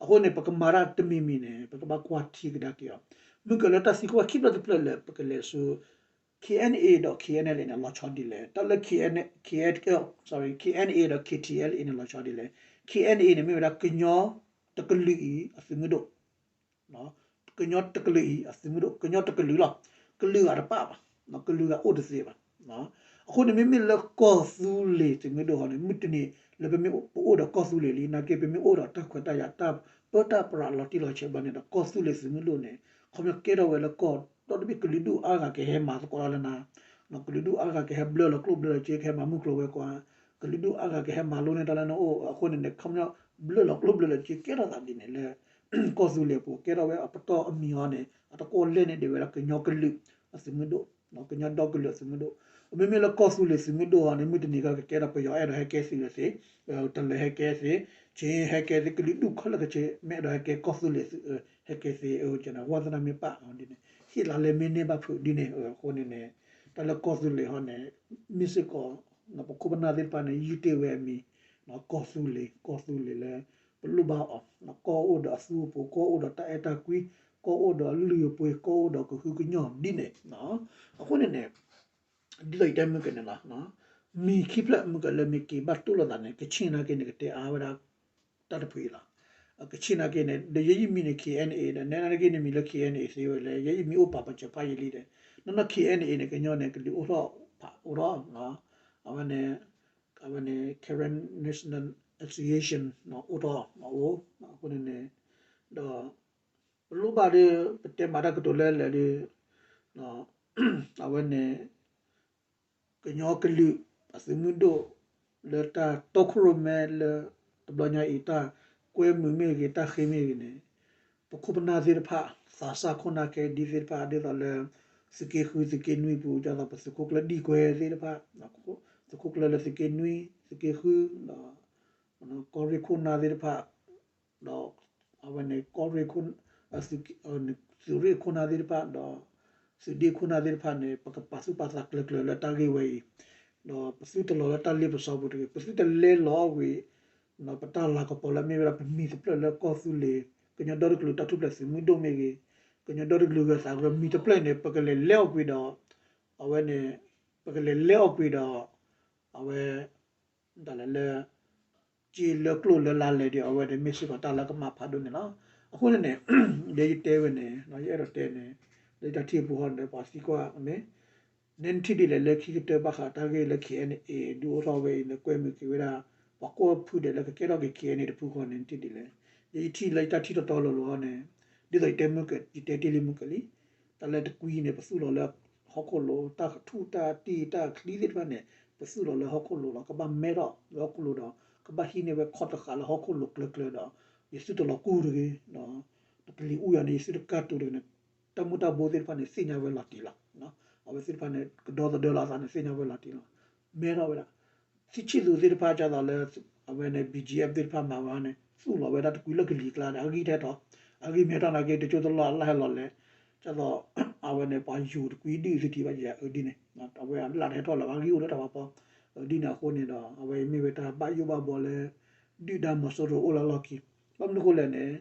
အဃိန့ၣ် ပကမၤတၢ်တမံၤမံၤန့ၣ် ပကဘၣ်ကွၢ်ထံကဒါက့ၤအီၤ မုၢ်ကလၢတၢ်သံကွၢ်ခံဖျၢၣ်တဖျၢၣ်လၢပကလဲၤဆူ ခ့ၣ်အဲၣ်အဲၣ် ဒီး ခ့ၣ်အဲၣ်အဲၣ် န့ၣ် လီၤဆီဒ်လဲၣ်. တၢ်လၢ ခ့ၣ်အဲၣ်အဲၣ် sorry ခ့ၣ်အဲၣ်အဲၣ် ဒီး ခ့ၣ်ထံၣ်အဲလ်အ့ၣ် န့ၣ် လီၤဆီဒ်လဲၣ်. ခ့ၣ်အဲၣ်အဲၣ် န့ၣ် မ့ၢ်ဝဲဒၣ်ကညီတကလုာ်အံၤအသုးမုၢ်ဒိၣ် ကညီတကလုာ်အံၤအသုးမုၢ်ဒိၣ် ကညီတကလုာ်လီၤ. ကလုာ်ဂၤတပၣ်ဘၣ်, ကလုာ်ဂၤအိၣ်တသ့ဘၣ်. အဃိန့ၣ် မ့မ့ၢ်လၢကီၢ်သူလ့ၤသုးမုၢ်ဒိၣ်ဟီန့ၣ် မုၢ်တနံၤလၢပမ့ၢ်ပအိၣ်ဒီးကီၢ်သူလ့ၤလံ နာ်က့ပမ့ၢ်အိၣ်ဒီးတၢ်ခွဲးတၢ်ယာ် တၢ်ပၢတၢ်ပြးလီၤတံၢ်လီၤဆဲးဘျီန့ၣ်ဒီး ကီၢ်သူလ့ၤသုးမုၢ်ဒိၣ်န့ၣ် ခီပညီကဲထီၣ်ဝဲလၢကီၢ်ဒီဘ့ၣ် ကလုာ်ဒူၣ်အါဂၤကဟဲမၤသကိးတၢ်လၢနၤ, ကလုာ်ဒူၣ်အါဂၤကဟဲဘျၢလီၤကျိၣ်ဘျၢလီၤစ့ ကဟဲမၤမုၢ်ကျိၤဝဲၤကွာ်, ကလုာ်ဒူၣ်အါဂၤကဟဲမၤလိန့ၢ်တၢ်လၢနအိၣ်အဃိန့ၣ်န့ၣ် ခီပညီဘျၢလီၤကျိၣ်ဘျၢလီၤစ့ ကဲထီၣ်သးဒ်န့ၣ်လၢ ကီၢ်သူလ့ၤအပူၤ ကဲထီၣ်ဝဲအပတီၢ်အမံၤအီၤန့ၣ် အတကွီၢ်လဲၣ်န့ၣ်ဒ်ဝဲဒၣ်ကညီကလုာ်အသုးမုၢ်ဒိၣ်, ကညီဒီကလုာ်အသုးမုၢ်ဒိၣ်. မ့မ့ၢ်လၢကီၢ်သူလ့ၤသုးမုၢ်ဒိၣ်ဟီန့ၣ် မုၢ်တနံၤကကဲထီၣ်ပယီၤအဲၣ်ဒိးဟဲကဲသုးလၢသ့, တလၢၤဟဲကဲသ့, ခ့ၣ်အဲၣ်ဟဲကဲသ့, ကလုာ်ဒူၣ်ခဲလၢာ်ခဲဆ့ မ့ၢ်အဲၣ်ဒိးဟဲကဲကီၢ်သူလ့ၤသုး ဟဲကဲသ့, ဝဲသနာ်မ့ၢ်ပာ်အီၤဒ်န့ၣ် ဟ့ၣ်လါလဲမ့ၢ်န့ၢ်ဘၣ်ဖုးဒ်န့ၣ်အဃိန့ၣ်န့ၣ် တၢ်လၢကီၢ်သူလ့ၤဟီန့ၣ် မ့ၢ်စ့ၢ်ကီး ပခိၣ်ပနၢ်သ့ၣ်တဖၣ်န့ၣ် ယုၢ်တ့ၢ်ဝဲအမံၤ ကီၢ်သူလ့ၤ, ကီၢ်သူလ့ၤလၢ ပလိၣ်ဘၣ်အီၤ, ကီၢ်အိၣ်ဒီးအသူအပူၤ, ကီၢ်အိၣ်ဒီးတၢ်အဲၣ်တၢ်ကွံ, ကီၢ်အိၣ်ဒီးအလုၢ်အပှ့ၤ, ကီၢ်အိၣ်ဒီးကဟုကညီၢ်ဒ်န့ၣ်. အဃိန့ၣ်န့ၣ် ဒ်သိးယတဲမုၢ်ကန့ၣ်လီၤ. မံၤခံဖျၢၣ်မုၢ်ကလၢမ့ၢ်က့ၤဘၣ်တူၢ်လိာ်သးန့ၣ် ကချ့ၣ်နာ်က့န့ၣ် ကတဲအါဝဲဒၣ် တၢ်တဖုအံၤလီၤ. ကချ့ၣ်နာ်က့န့ၣ် ဒီးယဲယမံၤန့ၣ် ခ့ၣ်အဲၣ်အဲၣ် ဒီးနဲနာ်က့န့ၣ်မံၤလၢ ခ့ၣ်အဲၣ်အဲၣ် သ့ဝဲလဲၣ် ယဲယမံၤအိၣ်ပာ်ပာ်စၢၤဖးယံာ်လံဒီး နီၢ်နီၢ် ခ့ၣ်အဲၣ်အဲၣ်န့ၣ် ကညီန့ၣ် ကလုာ်အိၣ်ထီၣ်ဖးအိၣ်ထီၣ် အဝဲန့ၣ် အဝဲန့ၣ် Karen National Association အိၣ်ထီၣ်အအိၣ် အဃိန့ၣ်န့ၣ် ဒီး ပလိၣ်ဘၣ်ဒီး ပတဲမၤတၢ်ကတိၤလၢလဲၣ်ဒီး အဝဲန့ၣ် ကညီကလုာ်အသုးမုၢ်ဒိၣ် လၢတၢ်တီခိၣ်ရိၣ်မဲလၢ တဘျီညါအံၤ တၢ်ကွဲမုာ်မ့ၢ်ဂ့ၤ တၢ်ဃ့မ့ၢ်ဂ့ၤန့ၣ် ပခိၣ်ပနၢ်သ့ၣ်တဖၣ် သးစၢ်ခိၣ်နၢ်ခဲဒံသ့ၣ်တဖၣ် ဒ်သိးလၢ သုးက့ဃု သုးက့နွံပူၤ ဒ်သိးပသုးခိၣ်ကျၢၢ်ဒံကွဲသ့ၣ်တဖၣ် သုးခိၣ်ကျၢၢ်လၢသုးက့နွံ သုးက့ဃု ဒီး ကီၢ်ရ့ၣ်ခိၣ်နၢ်သ့ၣ်တဖၣ် ဒီး အဝဲန့ၣ် ကီၢ်ရ့ၣ်ခိၣ် သုးရ့ၣ်ခိၣ်နၢ်သ့ၣ်တဖၣ် ဒီး သုးဒ့ခိၣ်နၢ်သ့ၣ်တဖၣ်န့ၣ် ပကပာ်သူၣ်ပာ်သးကျၢၤကျၢၤလၢတၢ်ဂ့ၢ်ဝဲအံၤ ဒီးပသုတလီၤလၢတၢ်လ့ပစီပူၤတဂ့ၤ ပသုတလဲလီၤအီၣ်ကွံာ် ပတၢ်လၤကပီၤလၢမ့ၢ်ဝဲဒၣ်ပမံၤတဖျၢၣ်လၢကီၢ်သူလ့ၤ ကညီဒီတကလုာ်တၢ်ထူၣ်ဖျဲးသုးမုၢ်ဒိၣ်မ့ၢ်ဂ့ၤ ကညီဒီတကလုာ်ဂၢၤသးဂၢၤမံၤတဖျၢၣ်န့ၣ် ပကလဲၤလဲအီၣ်ကွံာ်ဒီး အဝဲန့ၣ် ပကလဲၤလဲအီၣ်ကွံာ်ဒီး အဝဲ တၢ်လဲၤလၢ က့လၢကျိၣ်လၢလါလဲၤဒီး အဝဲန့ၣ်မ့ၢ်စ့ၢ်ကီးတၢ်လၢကမၣ်ဖးဒိၣ်န့ၣ်လီၤ. အဃိန့ၣ်န့ၣ် ဒ်ယတဲဝဲန့ၣ် ယအဲၣ်ဒိးတဲန့ၣ် လၢတၢ်ထံၣ်အပူၤဟီန့ၣ် ပှၤသံကွၢ်မ့ၢ် နဲနထံၣ်ဒ်လဲၣ်လၢခံကတၢၢ်ဘၣ်ဃးတၢ်ဂ့ၢ်လၢ ခ့ၣ်အဲၣ်အဲၣ် ဒုးအိၣ်ထီၣ်ဝဲအံၤလၢကွဲမုာ်က့ၤဝဲဒၣ် ပှၤကိးဖုဒဲးလၢကကဲထီၣ်က့ၤ ခ့ၣ်အဲၣ်အဲၣ် တဖုဃီန့ၣ် နထံၣ်ဒ်လဲၣ်. ယထံၣ်လၢယတၢ်ထံၣ်တီတီလိၤလိၤဟီန့ၣ် ဒ်သိးယတဲမုၢ်က ယတဲတ့ၢ်လံမုၢ်ကလံ တၢ်လၢတကွံန့ၣ် ပသူၣ်လီၤလၢဟီၣ်ခိၣ်လိၤ တၢ်ထူၣ်တၢ်တံၢ်တၢ်ချံသ့ၣ်တဖၣ်န့ၣ် ပသူၣ်လီၤလၢဟီၣ်ခိၣ်လိၤလီၤ ကဘၣ်မဲထီၣ်လၢဟီၣ်ခိၣ်လိၤဒီး ကဘၣ်ဟံးန့ၢ်ဝဲခီၣ်တဃာ်လၢဟီၣ်ခိၣ်လိၤကျၢၤကျၢၤဒီး ယသုတလီၤကူၢ်တဂ့ၤ ဒီး ပကလံၤအူယၤန့ၣ် ယသုတကၢ်တူာ်တဂ့ၤန့ၣ် တၢ်မူၤတၢ်ဘိသ့ၣ်တဖၣ်န့ၣ် သ့ၣ်ညါဝဲလီၤတံၢ်လီၤ. အဝဲသ့ၣ်တဖၣ်န့ၣ် ကဒီသဒၢလီၤအသးန့ၣ် သ့ၣ်ညါဝဲလီၤတံၢ်လီၤ. မဲထီၣ်ဝဲဒၣ် ထံဆံၣ်သူးသ့ၣ်တဖၣ် ဒ်သိးလၢ အဝဲန့ၣ် ဘံၣ်ကၠံၣ်အဲၣ် သ့ၣ်တဖၣ်မၤဝဲန့ၣ် သူၣ်လီၤဝဲဒၣ်တကွံလၢကလံၤကျါဒီး အဂံၢ်ထဲထီၣ် အဂံၢ်မ့ၢ်ထီၣ်နာ်က့ တကၠိတလီၢ်အလၢ်ဟဲလီၤလဲၤ ဒ်သိး အဝဲန့ၣ် ပှၤယိၤတကွံဒုၣ်သုထံၣ်ဘၣ်ယၤအဒ်န့ၣ် အဝဲအလၢ်တဟဲထီၣ်လၢၤဘၣ် အဂံၢ်အိၣ်လၢတၢ်ဖးဖီ ဒ်န့ၣ်အဃိန့ၣ်ဒီး အဝဲမ့ၢ်ဝဲတၢ်ဘၣ်ယိၣ်ဘၣ်ဘှီလၢ ဒုၣ်ဒါမီၤစိရိၤအိၣ်လၢအလီၢ်ခံ ဘၣ်မနုၤအဃိလဲၣ်န့ၣ်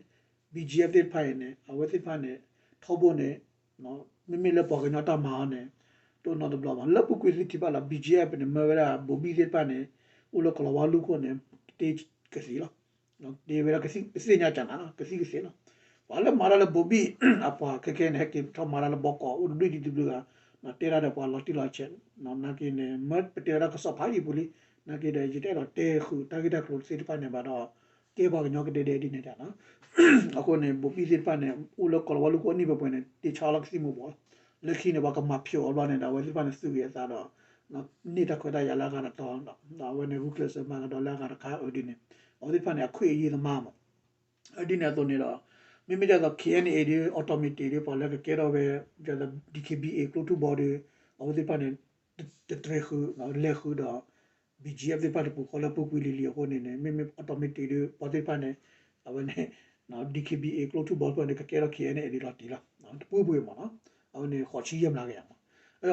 ဘံၣ်ကၠံၣ်အဲၣ် သ့ၣ်တဖၣ်အံၤန့ၣ် အဝဲသ့ၣ်တဖၣ်န့ၣ် ထီဘိန့ၣ် မ့မ့ၢ်လၢပှၤကညီတၢ်မၤအီၤန့ၣ် တအိၣ်နီတဘျီဘၣ် လၢပူၤကွံာ်သုထံၣ်ဘၣ်လီၤ ဘံၣ်ကၠံၣ်အဲၣ် န့ၣ် မၢဝဲဒၣ်ဘိၣ်ဘံၣ်သ့ၣ်တဖၣ်န့ၣ် အိၣ်လၢကီၤလၤဝါလူၢ်ခိၣ်န့ၣ် တ့ကသံၣ်လီၤ. တ့ဝဲဒၣ်ကသ့ၣ်ညါကၢ်နၤလီၤ ကသံၣ်ကသ့ၣ်လီၤ. ပှၤလၢမၤတၢ်လၢဘိၣ်ဘံၣ်အပှၤခဲခဲန့ၣ် ဟဲက့ၤထီၣ်မၤတၢ်လၢဘီကီးအိၣ်တဘျုးဒံးတဘျုးဂၤ တဲတၢ်ဒီးပှၤလီၤတံၢ်လီၤဆဲး နာ်က့န့ၣ် မ့ၢ်ပတဲဝဲဒၣ်ကစီၣ်ဖးယံာ်ပူၤလံ နာ်က့ဒီး ယတအဲၣ်ဒိးတဲဃုာ်တၢ်ဂ့ၢ်တၢ်ကျိၤသ့ၣ်တဖၣ်န့ၣ်ဘၣ်ဒီး ကဲပှၤကညီကဒဲဒဲဒ်န့ၣ်တၢ်လီၤ. အဃိန့ၣ် ဘိၣ်ဘံၣ်သ့ၣ်တဖၣ်န့ၣ် အိၣ်လၢကီၤလၤဝါလူၢ်ခိၣ်အနံၣ်ပှဲၤပှဲၤန့ၣ် တ့ဆါလီၤကသံၣ်မူၤဘှီးလီၤ. လၢခံန့ၣ် ပှၤကမၤဖျိးအီၤဘျီန့ၣ်ဒီး အဝဲသ့ၣ်တဖၣ်န့ၣ် သုးဂ့ၤအသးဒီး န့ၢ်တၢ်ခွဲးတၢ်ယာ်လၢအဂၤတတီၤ, ဒီးအဝဲန့ၣ် ဂုာ်ကျဲးစၢးမၤကဒီးလၢအဂၤတခါအဒ်န့ၣ်, အဝဲသ့ၣ်တဖၣ်န့ၣ် အခွဲးအယာ်သမားမး အဒ်န့ၣ်အသိးန့ၣ်ဒီး မ့မ့ၢ်ဒ်သိး K N A ဒ် automatic ဒ် ပှၤလၢကကဲထီၣ်ဝဲ ဒ်သိး D K B A ကျိထူၣ်ဘီဒီး အဝဲသ့ၣ်တဖၣ်န့ၣ် တတြဲၤဃုာ် လဲၤဃုာ်ဒီး B G F သ့ၣ်တဖၣ်တပူၤဃီလၢပူၤကွံာ်လံၤလံၤအဃိန့ၣ်န့ၣ် မ့မ့ၢ် automatic ဒ် ပှၤသ့ၣ်တဖၣ်န့ၣ် အဝဲန့ၣ် D K B A ကျိထူၣ်ဘီတဖၣ်န့ၣ် ကကဲထီၣ် K N A ဒ်လီၤတံၢ်လီၤ တပူၤပူၤမးနီၤ အဝဲန့ၣ် ဃိးဆံယဲၢ်မျးကယၤမး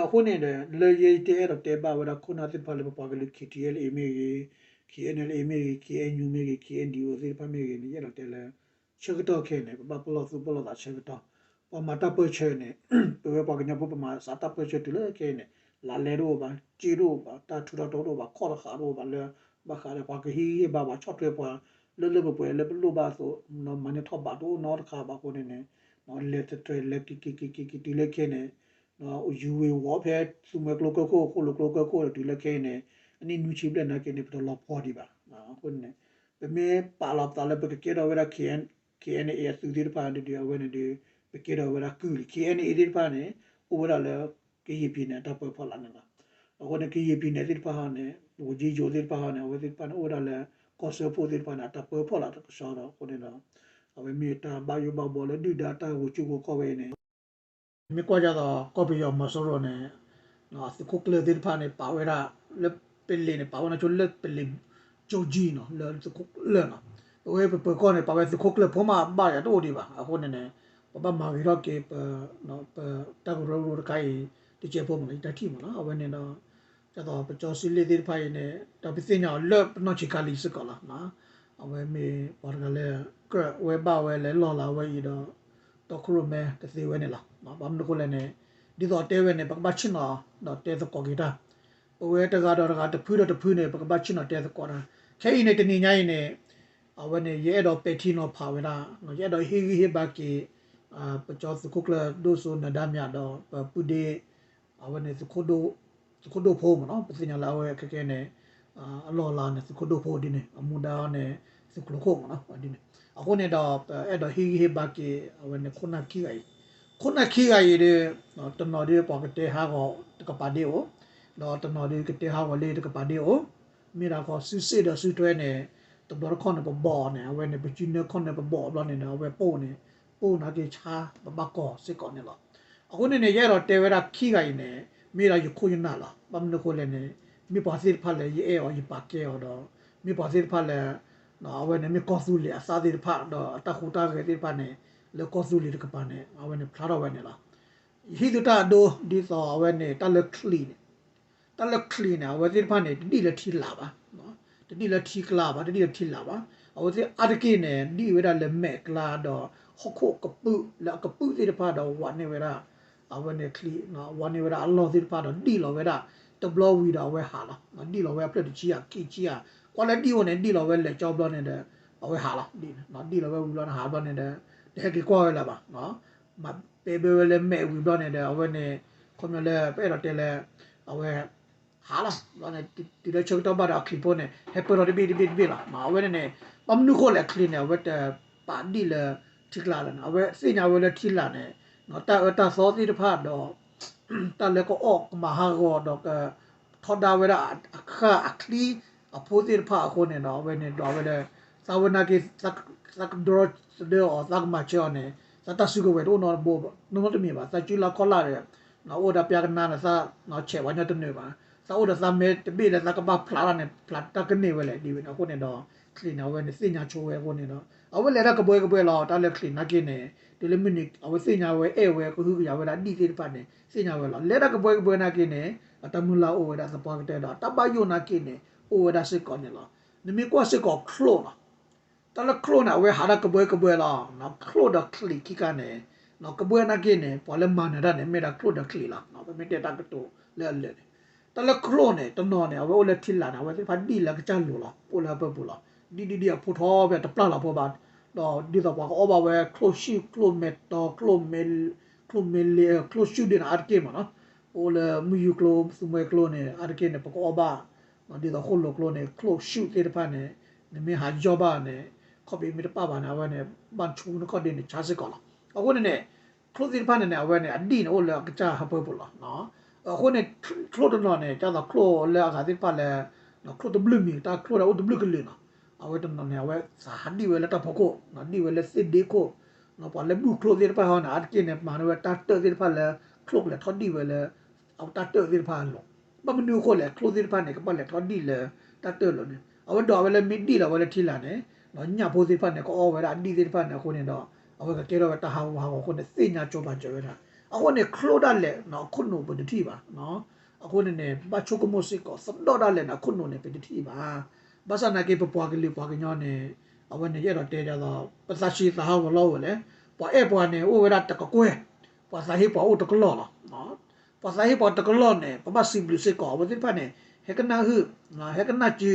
အဃိန့ၣ်ဒီး လၢယဲယတအဲၣ်ဒိးတဲဘၣ်ဝဲဒၣ်ခိၣ်နၢ်သ့ၣ်တဖၣ်လၢပပှၤကလုာ် K T L A မ့ၢ်ဂ့ၤ, K N L A မ့ၢ်ဂ့ၤ, K N U မ့ၢ်ဂ့ၤ, K N D O သ့ၣ်တဖၣ်မ့ၢ်ဂ့ၤန့ၣ် ယအဲၣ်ဒိးတဲလၢ ဆၢကတီၢ်ခဲအံၤန့ၣ် ပဘၣ်ပလီၢ်သူၣ်ပလီၢ်သးဆၢကတီၢ်, ပှၤမၤတၢ်ပၢၢ်ဆၢန့ၣ် ပဝဲပှၤကညီဖိပမၤစးတၢ်ပၢၢ်ဆၢတုၤလၢခဲအံၤန့ၣ် လးလဲတအိၣ်ဘၣ်, စ့တအိၣ်ဘၣ်, တၢ်ထူးတၢ်တီၤတအိၣ်ဘၣ်, ခီၣ်တဃာ်တအိၣ်ဘၣ်လၢ ဘၣ်ဃးဒီးပှၤကဟ့ၣ်ဂံၢ်ဟ့ၣ်ဘါ ပှၤဆီၣ်ထွဲပှၤ လၢလၢပှဲၤပှဲၤလၢပလိၣ်ဘၣ်အသိး မၤန့ၢ်ထီၣ်ဘးတအိၣ်နီတခါဘၣ်အဃိန့ၣ်န့ၣ် လဲၤတတြဲၤလဲၤက့ၤက့ၤက့ၤက့ၤက့ၤတုၤလၢခဲအံၤန့ၣ် ယူၤဝ့ၤဝီၤဖဲ သူမှဲကျိကၢၢ်ခိၣ် ဃိၣ်လိာ်ကျိကၢၢ်ခိၣ်ဒီးတုၤလၢခဲအံၤန့ၣ် အနံၣ်နွံဆံဘျဲၣ်နာ်က့န့ၣ် ပတလီၤပှီၢ်ဒံးဘၣ်. အဃိန့ၣ် ပမ့ၢ်ပာ်လီၤပသးလၢပကကဲထီၣ်ဝဲဒၣ် K N K N A အသုးသ့ၣ်တဖၣ်ဒ်အဝဲန့ၣ်ဒီး ပကဲထီၣ်ဝဲဒၣ်ကုၢ်လံ K N A သ့ၣ်တဖၣ်န့ၣ် အိၣ်ဝဲဒၣ်လၢ ကယဲၢ်ပံၤန့ၣ် အတၢ်ပၢဖီလာ်န့ၣ်လီၤ. အဃိန့ၣ် ကယဲၢ်ပံၤန့ၣ်သ့ၣ်တဖၣ်ဟီန့ၣ် ဝူၤကၠံယိၤသ့ၣ်တဖၣ်ဟီန့ၣ် အဝဲသ့ၣ်တဖၣ်န့ၣ် အိၣ်ဝဲဒၣ်လၢ ကီၢ်စၢဖှိၣ်သ့ၣ်တဖၣ်န့ၣ် အတၢ်ပၢဖီလာ်တကဆှီဒီး အဃိန့ၣ်ဒီး အဝဲမ့ၢ်တၢ်ဘၣ်ယိၣ်ဘၣ်ဘှီလၢဒုၣ်ဒါတၢ်ဂိၤကၠိဂိၤကီၢ်ဝဲအံၤန့ၣ် မ့ၢ်ကွၢ်ဒ်သိး ကီၢ်ပယီၤမီၤစိရိၤန့ၣ် သုးခိၣ်ကျၢၢ်သ့ၣ်တဖၣ်န့ၣ် ပာ်ဝဲဒၣ်လၢပလံၤန့ၣ် ပာ်ဝဲဒၣ်ဆိလၢပလံၤကၠိကၠံနီၤ လၢသုးခိၣ်ကျၢၢ်နီၤ ပဝဲပပၢၤကီၢ်န့ၣ် ပာ်ဝဲသုးခိၣ်ကျၢၢ်ဖိမးဘၣ်ယၤတအိၣ်ဒံးဘၣ်. အဃိန့ၣ်န့ၣ် ပဘၣ်မၤဂ့ၤထီၣ်က့ၤ ပတၢ်ကရၢကရိတခါအံၤ တကဲးဖိမးနီၤ ယတၢ်ထံၣ်မးနီၤ အဝဲန့ၣ်ဒီး ဒ်သိးပကၠီစံလ့ၣ်သ့ၣ်တဖၣ်အံၤန့ၣ် ဒီးပသ့ၣ်ညါအီၤလၢပနီၢ်ဆံးခါလံစ့ၢ်ကီးလီၤ. အဝဲမ့ၢ်ပှၤတဂၤလၢ ကြၢးဝဲဘၣ်ဝဲလၢလီၢ်လၤဝဲအံၤဒီး တီခိၣ်ရိၣ်မဲတသ့ဝဲန့ၣ်လီၤ. ဘၣ်မနုၤအဃိလဲၣ်န့ၣ် ဒ်သိးတဲဝဲန့ၣ် ပကဘၣ်ဆ့ၣ်နီၤ ဒီးတဲသကိးက့ၤတၢ် ပဝဲတဂၤဒီးတဂၤ တဖုဒီးတဖုန့ၣ် ပကဘၣ်ဆ့ၣ်နီၤတဲသကိးတၢ် ခဲအံၤန့ၣ် တနံၤညါအံၤန့ၣ် အဝဲန့ၣ် ယအဲၣ်ဒိးပဲာ်ထံနီၤဖးဝဲဒၣ် ယအဲၣ်ဒိးဟ့ၣ်ဂံၢ်ဟ့ၣ်ဘါက့ၤ ပကၠီသုးခိၣ်ကျၢၢ်ဒိၣ်စိနၢၤဒါမၠးဒီး ပပုၢ်ဒ့ အဝဲန့ၣ် သုးခိၣ်ဒိၣ်ဖိမးနီၤ ပသ့ၣ်ညါလၢအဝဲခဲကဲန့ၣ် အလီၢ်လၤန့ၣ် သုးခိၣ်ဒိၣ်ဖိဒ်န့ၣ် အမူဒါန့ၣ် သုးကျိၤခိၣ်မးနီၤ ဒ်န့ၣ် အဃိန့ၣ်ဒီး ပအဲၣ်ဒိးဟ့ၣ်ဂံၢ်ဟ့ၣ်ဘါက့ၤ အဝဲန့ၣ်ခိၣ်နၢ်ခံဂၤအံၤ ခိၣ်နၢ်ခံဂၤအံၤဒီး တနီၤဒီးပှၤကတဲဟးဂီၤတကပၤဒ့အိၣ် ဒီးတနီၤဒီးကတဲဟးဂီၤလၢတကပၤဒ့အိၣ် မ့ၢ်ဒၣ်ခီစုစ့ၣ်ဒီးစုထွဲန့ၣ် တဘျီတခီၣ်န့ၣ် ပဘီၣ်အီၤန့ၣ် အဝဲန့ၣ် ပစုနၢခီၣ်န့ၣ် ပဘီၣ်အီၤဘျီန့ၣ်ဒီး အဝဲပိၢ်န့ၣ် ပိၢ်နာ်က့ဆါ ပဘၣ်ကီၢ်စ့ၢ်ကီးန့ၣ်လီၤ. အဃိန့ၣ်န့ၣ် ယအဲၣ်ဒိးတဲဝဲဒၣ်ခံဂၤအံၤန့ၣ် မ့ၢ်ဒၣ်ယခိၣ်ယနၢ်လီၤ. ဘၣ်မနုၤအဃိလဲၣ်န့ၣ် မ့ၢ်ပှၤသ့ၣ်တဖၣ်လၢယအဲၣ်အီၤယပာ်ကဲအီၤဒီး မ့ၢ်ပှၤသ့ၣ်တဖၣ်လၢ အဝဲန့ၣ်မ့ၢ်ကီၢ်သူလ့ၤအသးသ့ၣ်တဖၣ် ဒီးအတၢ်ဟူးတၢ်ဂဲၤသ့ၣ်တဖၣ်န့ၣ် လၢကီၢ်သူလ့ၤတကပၤန့ၣ် အဝဲန့ၣ်ဖျါထီၣ်ဝဲန့ၣ်လီၤ. ယဟ့ၣ်သုတၢ်အဒိ ဒ်သိးအဝဲန့ၣ် တၢ်လၢချံးန့ၣ် တၢ်လၢချံးန့ၣ် အဝဲသ့ၣ်တဖၣ်န့ၣ် တဒံၣ်လၢထံလာ်ဘၣ်, တဒံၣ်လၢထံကျါဘၣ်, တဒံၣ်လၢထံလာ်ဘၣ်. အဝဲသ့ၣ်အါတက့ၢ်န့ၣ် ဒံၣ်ဝဲဒၣ်လၢမဲာ်ကျါဒီး ဟီၣ်ခိၣ်ကပုာ် လၢအကပုာ်သ့ၣ်တဖၣ်ဒီးဝးန့ၢ်ဝဲဒၣ် အဝဲန့ၣ်ချံး ဝးန့ၢ်ဝဲဒၣ်အလီၢ်သ့ၣ်တဖၣ်ဒီးဒံၣ်လီၤဝဲဒၣ် တဘျီဝံၤဒီးအဝဲဟးလီၤ. ဒံၣ်လီၤဝဲအဖျၢၣ်တဆံဧါ ခံဆံဧါ, ကွၢ်လၢဒံၣ်အိၣ်န့ၣ် ဒံၣ်လီၤဝဲလဲၤကၠီဘျီန့ၣ်ဒီး အဝဲဟးလီၤ. ဒံၣ်လီၤဝဲဝံၤဘျီန့ၣ် ဟးဘျီန့ၣ်ဒီး တဟဲက့ၤကွၢ်ဝဲလၢၤဘၣ်. မၤပဲာ်ဘၢဝဲလၢမဲာ်ဝံၤဘျီန့ၣ်ဒီး အဝဲန့ၣ် ခီပညီလၢပအဲၣ်ဒိးတဲလၢ အဝဲ ဟးလီၤ. ဘျီန့ၣ် တုၤလၢဆၢကတီၢ်ဘၣ်ဒီးအချံးဖိန့ၣ် ဟဲပၢၢ်ထီၣ်တဘ့ၣ်တဘ့ၣ်တဘ့ၣ်လီၤ. အဝဲန့ၣ်န့ၣ် ဘၣ်မနုၤဃိလဲၣ် အချံးန့ၣ် အဝဲတပာ်ဒံၣ်လၢထံကျါလၢၤန့ၣ် အဝဲသ့ၣ်ညါဝဲလၢထံလာ်န့ၣ် တၢ်အၢတၢ်သီသ့ၣ်တဖၣ်ဒီး တၢ်လၢကအီၣ်ကမၤဟးဂီၤဒီးက ထီဒါဝဲဒၣ်အဃၢ်အချံအဖိသ့ၣ်တဖၣ်အဃိန့ၣ်ဒီး အဝဲန့ၣ်ဒွးဝဲလၢ သးဝဲနာ်က့ သးကဒြီသဒၢအီၤ သးကမၤဆၢအီၤန့ၣ် သးတၢ်စုကဝဲၤတအိၣ်နီတဘိ နီတမံၤဘၣ်. သးစုလၢခီၣ်လာ်ဒီး အိၣ်ဒီးပျၢ်ကနါန့ၣ် သးဆဲးဝဲညီတနၢၤဘၣ်. သးအိၣ်ဒီးသးမဲတဘ့ၣ်လၢသးကဘၣ်ဖျးတၢ်န့ၣ် ဖျးတၢ်ကန့ၢ်ဝဲလဲၣ် ဒ်ဝဲန့ၣ်အဃိန့ၣ်ဒီး ချံးန့ၣ် အဝဲန့ၣ်သ့ၣ်ညါဆိဝဲအဃိန့ၣ်ဒီး အဝဲလဲၤတၢ်ကဘှဲကဘှဲလီၤ. တၢ်လၢချံးနာ်က့န့ၣ် တုၤလၢမုၢ်နံၤ အဝဲသ့ၣ်ညါဝဲအဲၣ်ဝဲကဟုကယာ်ဝဲဒၣ်ဒံၣ်သ့ၣ်တဖၣ်န့ၣ် သ့ၣ်ညါဝဲလီၤ. လဲၤတၢ်ကဘှဲကဘှဲနာ်က့န့ၣ် အတၢ်မုၢ်လၢ်အိၣ်ဝဲဒၣ်သပှၢ်ကတၢၢ်ဒီး တၢ်ဘၣ်ယိၣ်နာ်က့န့ၣ် အိၣ်ဝဲဒၣ်စ့ၢ်ကီးန့ၣ်လီၤ. နမ့ၢ်ကွၢ်စ့ၢ်ကီးချိၣ်လီၤ. တၢ်လၢချိၣ်န့ၣ် အဝဲဟးတၢ်ကဘှဲကဘှဲလီၤ. ချိၣ်ဒီးချံးခံခါန့ၣ် ကဘှဲနာ်က့န့ၣ် ပှၤလၢမၤနၢၤတၢ်န့ၣ် မ့ၢ်ဒၣ်ချိၣ်ဒီးချံးလီၤ. ပမ့ၢ်တဲတၢ်ကတိၤလၢအလၢာ်န့ၣ် တၢ်လၢချိၣ်န့ၣ် တနီၤန့ၣ် အဝဲအိၣ်လၢထံလာ်န့ၣ် အဝဲသ့ၣ်တဖၣ်ဒံၣ်လၢအကစၢ်လိၤလီၤ. အိၣ်လၢအပၢပူၤလီၤ. ဒံၣ်ဒံၣ်ဒံၣ်အဖိထီၣ်ဖဲတပျၢ်လီၤဖိဘၣ်. ဒီးဒ်သိးပှၤကအီၣ်ဘၣ်ဝဲချိၣ်ရှုၣ် ချိၣ်မဲတီ ချိၣ်မဲလ့ ချိၣ်ရှုၣ်ဒ်န့ၣ် အါတက့ၢ်မးနီၤ. ပအိၣ်လၢမုၢ်ယူၤကျိ သူမှဲကျိန့ၣ် အါတက့ၢ်န့ၣ် ပကအီၣ်ဘၣ် ဒ်သိးဃိၣ်လိာ်ကျိန့ၣ် ချိၣ်ရှုၣ်သ့ၣ်တဖၣ်န့ၣ် နမ့ၢ်ဟးယီၢ်ဘၣ်န့ၣ် ခီၣ်ဖံးမ့ၢ်တပာ်ဘၣ်န့ၣ် အဝဲန့ၣ် ဘၣ်ဆူနခီၣ်ဒ့န့ၣ် ဆါစ့ၢ်ကီးလီၤ. အဃိန့ၣ်န့ၣ် ချိၣ်သ့ၣ်တဖၣ်န့ၣ်န့ၣ် အဝဲန့ၣ် အဒံၣ်န့ၣ် အိၣ်လၢအကစၢ်ဟၢဖၢပူၤလီၤ. အဃိန့ၣ် ချိၣ်တနီၤန့ၣ် ဒ်သိးချိၣ်လၢအဂၤသ့ၣ်တဖၣ်လၢ ချိၣ်တဘျုးမံၤ တၢ်ချိၣ်ဒၣ်အိၣ်တဘျုးကလုာ်နီၤ, အဝဲတနီၤန့ၣ် အဝဲသးဟးဒံၣ်ဝဲလၢတၢ်ဖီခိၣ်, ဒံၣ်ဝဲလၢသ့ၣ်ဒ့ခိၣ်, ပှၤလၢဘူၣ်ချိၣ်သ့ၣ်တဖၣ်ဟီန့ၣ် အါတက့ၢ်န့ၣ် မၤန့ၢ်ဝဲတၢ်တၢၣ်သ့ၣ်တဖၣ်လၢ ချိၣ်ကလဲၤထီၣ်ဒံၣ်ဝဲလၢ အတၢ်တၢၣ်သ့ၣ်တဖၣ်အလိၤ. ဘၣ်မနုၤအဃိလဲၣ် ချိၣ်သ့ၣ်တဖၣ်န့ၣ် ကဘၣ်လဲၤထီၣ်ဒံၣ်လၢတၢ်တၢၣ်လီၤန့ၣ် အဝဲဒိးဝဲလၢမ့ၢ်ဒံၣ်လီၤဝဲလၢထံလာ်န့ၣ် ညၣ်ဖိသ့ၣ်တဖၣ်န့ၣ် ကအီဝဲဒၣ်အဒံၣ်သ့ၣ်တဖၣ်န့ၣ်အဃိန့ၣ်ဒီး အဝဲကကဲထီၣ်ဝဲတၢ်ဟးဂူာ်ဟးဂီၤအဃိန့ၣ် သ့ၣ်ညါကၠိဘၣ်ကၠိဝဲဒၣ်. အဃိန့ၣ် ချိၣ်ဒၣ်လဲာ်န့ၣ် အခိၣ်နူာ်ပတထံၣ်ဘၣ်. အဃိန့ၣ်န့ၣ် ဘၣ်ဆိကမိၣ်စ့ၢ်ကီး သဒီၣ်ဒၣ်လဲာ်န့ၣ် အခိၣ်နူာ်န့ၣ် ပတထံၣ်ဘၣ်. ဘၣ်ဆၣ်သနာ်က့ ပပှၤကလုာ်ပှၤကညီန့ၣ် အဝဲန့ၣ် ယအဲၣ်ဒိးတဲဒ်သိး ပသးဆံးသးဟးဂီၤလီၤအိၣ်ဝဲလဲၣ်, ပှၤအဲၣ်ပှၤန့ၣ် အိၣ်ဝဲဒၣ်တကကွဲၢ်, ပှၤသးဟ့ပှၤအိၣ်တကလီၢ်လီၤ. ပှၤသးဟ့ပှၤတကလီၢ်န့ၣ် ပဘၣ်စံးဘျုးစ့ၢ်ကီး အဝဲသ့ၣ်တဖၣ်န့ၣ် ဟဲကနၣ်ဟုၣ်, ဟဲကနၣ်စု,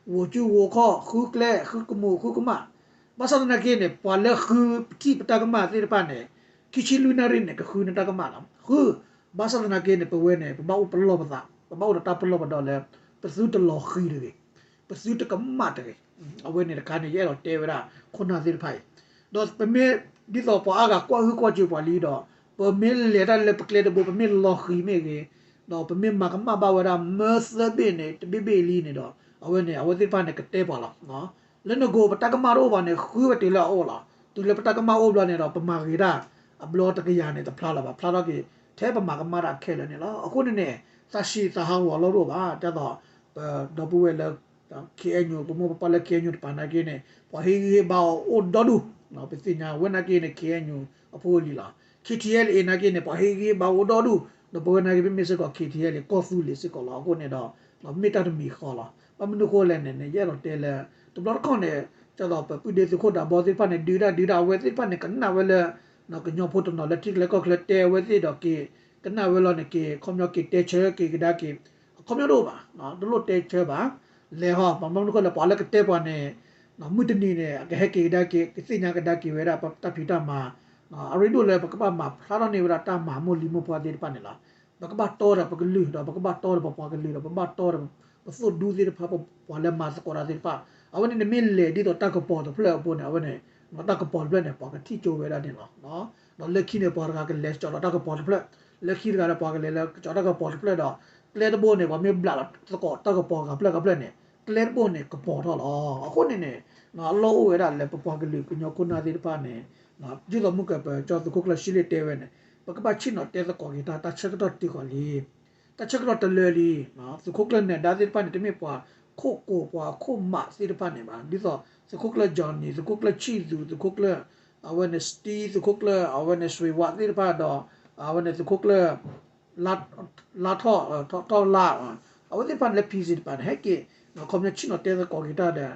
ဂိၤစုဂိၤခီၣ်, ဃုကျဲ, ဃုကမူၣ်, ဃုကမၣ်. ဘၣ်ဆၣ်သနာ်က့န့ၣ် ပှၤလၢဃုပထံၣ်ပတၢ်ကမၣ်သ့ၣ်တဖၣ်န့ၣ် ခံဆံလွံၢ်နၣ်ရံၣ်န့ၣ် ကဃုန့ၢ်တၢ်ကမၣ်လီၤ. ဃု, ဘၣ်ဆၣ်သနာ်က့န့ၣ် ပဝဲန့ၣ် ပဘၣ်အိၣ်ပလီၢ်ပသး, ပဘၣ်အိၣ်ဒီးတၢ်ပလီၢ်ပဒီးလၢ ပသုတလီၤဃံၤတဂ့ၤ, ပသုတကမၣ်တဂ့ၤ. အဝဲန့ၣ်တခါန့ၣ် ယအဲၣ်ဒိးတဲဝဲဒၣ် ခိၣ်နၢ်သ့ၣ်တဖၣ်အံၤ, ဒီးပမ့ၢ် ဒ်သိးပှၤအါဂၤကွၢ်ဟုၣ်ကွၢ်စူၤပှၤလံဒီး ပမ့ၢ်လဲၤတၢ်လၢပကျဲတဘိ ပမ့ၢ်လီၤဃံၤမ့ၢ်ဂ့ၤ, ဒီးပမ့ၢ်မၤကမၣ်ဘၣ်ဝဲဒၣ် မၢသၢဘ့ၣ်န့ၣ် တဘ့ၣ်ဘ့ၣ်လံန့ၣ်ဒီး အဝဲန့ၣ် အဝဲသ့ၣ်တဖၣ်န့ၣ် ကတဲပှၤလီၤ. လၢနဂိၢ်ပတၢ်ကမၣ်တအိၣ်ဘၣ်န့ၣ် ဃုဝဲတုၤလၢအအိၣ်လီၤ. တုၤလၢပတၢ်ကမၣ်အိၣ်ဘျီန့ၣ်ဒီး ပမၤဂ့ၤတၢ် အဘျီတကယၤန့ၣ် တဖျါလၢၤဘၣ်, ဖျါထီၣ်က့ၤထဲပမၤကမၣ်တၢ်ခဲလၢာ်န့ၣ်လီၤ. အဃိန့ၣ်န့ၣ် သးဆံးသးဟးဂီၤလီၤတအိၣ်ဘၣ်. ဒ်သိး ပဒီပုၢ်ဝဲၢ်လၢ ခ့ၣ်အဲၣ်ယူၣ် ပမိၢ်ပပၢ်လၢ ခ့ၣ်အဲၣ်ယူၣ် တပၤနာ်က့န့ၣ် ပှၤဟ့ၣ်ဂံၢ်ဟ့ၣ်ဘါအီၤအိၣ်ဒီဒူၣ်, ပသ့ၣ်ညါဝဲနာ်က့န့ၣ် ခ့ၣ်အဲၣ်ယူၣ် အဖိအလံၤလီၤ. ခ့ၣ်ထံၣ်အဲၣ်လ့ၣ် နာ်က့န့ၣ် ပှၤဟ့ၣ်ဂံၢ်ဟ့ၣ်ဘါအီၤအိၣ်ဒီဒူၣ်, ဒီးပဝဲနာ်က့ ပမ့ၢ်စ့ၢ်ကီး ခ့ၣ်ထံၣ်အဲၣ်လ့ၣ် ကီၢ်သူလ့ၤစ့ၢ်ကီးလီၤ. အဃိန့ၣ်ဒီး မ့ၢ်တၢ်တမံၤဃီလီၤ. ဘၣ်မနုၤအဃိလဲၣ်န့ၣ် ယအဲၣ်ဒိးတဲလၢ တဘျီတခီၣ်န့ၣ် ဒ်သိးပပုၢ်ဒ့သုးခိၣ်ဒးဘီသ့ၣ်တဖၣ်န့ၣ် ဒုးတၢ်ဒုးတၢ် အဝဲသ့ၣ်တဖၣ်န့ၣ် ကနၣ်ဝဲလၢ ကညီဖိတနီၤလၢထံချၢကီၢ်ချၢတဲအဝဲသ့ၣ်ဒီးက့ၤ ကနၣ်ဝဲလီၤန့ၣ်က့ၤ ခီပညီက့ၤတဲဆၢက့ၤကဒါက့ၤ အခီပညီတအိၣ်ဘၣ်, တလိၣ်တဲဆၢဘၣ်. လဲၤဟီ ဘၣ်မနုၤအဃိလဲၣ် ပှၤလၢကတဲပှၤန့ၣ် မုၢ်တနံၤန့ၣ် အကဟဲက့ၤကဒါက့ၤ ကသ့ၣ်ညါကဒါက့ၤဝဲဒၣ်ပတၢ်ဖံးတၢ်မၤ, အရ့ဒိၣ်လၢပကဘၣ်မၤဖျါထီၣ်န့ၢ်ဝဲဒၣ်တၢ်မၤမိၢ်လံၤမိၢ်ပှၢ်သ့ၣ်တဖၣ်န့ၣ်လီၤ. ပကဘၣ်တီဒီးပကလုာ်ဒီး ပကဘၣ်တီဒီးပပှၤကလုာ်ဒီး ပဘၣ်တီဒီးပသိၣ်ဒူသ့ၣ်တဖၣ် ပပှၤလၢမၤသကိးတၢ်သ့ၣ်တဖၣ်, အဝဲန့ၣ်နမ့ၢ်လဲၤဒ်သိးတၢ်ကပီၤတဖျၢၣ်အပူၤန့ၣ် အဝဲန့ၣ် တၢ်ကပီၤတဖျၢၣ်န့ၣ် ပှၤကထံၣ်ကၠိဝဲဒၣ်န့ၣ်လီၤ. ဒီးလၢခံန့ၣ် ပှၤတဂၤကလဲၤကၠီၤဒီးတၢ်ကပီၤတဖျၢၣ်, လၢခံတဂၤဒီးပှၤကလဲၤလၢကၠီၤတၢ်ကပီၤတဖျၢၣ်ဒီး ကျဲတဘိန့ၣ် ပှၤမ့ၢ်ဘျးလီၤသကိးတၢ်ကပီၤဂၤဖျၢၣ်ဂၤဖျၢၣ်န့ၣ် ကျဲတဘိန့ၣ် ကပီၤထီၣ်လီၤ. အဃိန့ၣ်န့ၣ် အလီၢ်အိၣ်ဝဲဒၣ်လၢပပှၤကလုာ်ကညီခိၣ်နၢ်သ့ၣ်တဖၣ်န့ၣ် ဒ်သိးမုၢ်ကပၢၤကၠီသုးခိၣ်ကျၢၢ်ရှံလ့ၣ်တဲဝဲန့ၣ် ပကဘၣ်ဆ့ၣ်နီၤတဲသကိးက့ၤတၢ် တၢ်ဆၢကတီၢ်တုၤဃီၤလံ တၢ်ဆၢကတီၢ်တလၢလံ. သုးခိၣ်ကျၢၢ်နဲၤဒါသ့ၣ်တဖၣ်န့ၣ် တမ့ၢ်ပှၤခိၣ်ကိးပှၤခိၣ်မးသ့ၣ်တဖၣ်န့ၣ်ဘၣ်. ဒ်သိး သုးခိၣ်ကျၢၢ် Johnny သုးခိၣ်ကျၢၢ်ဆံၣ်သူး သုးခိၣ်ကျၢၢ် အဝဲန့ၣ် Steve သုးခိၣ်ကျၢၢ် အဝဲန့ၣ် စွ့ၤဝး သ့ၣ်တဖၣ်ဒီး အဝဲန့ၣ် သုးခိၣ်ကျၢၢ် လါထီၣ် ထီၣ်လါ အဝဲသ့ၣ်တဖၣ်န့ၣ်လၢ PC တပၤန့ၣ် ဟဲက့ၤ ခီပညီဆ့ၣ်နီၤတဲသကိးက့ၤတၢ်ဒီး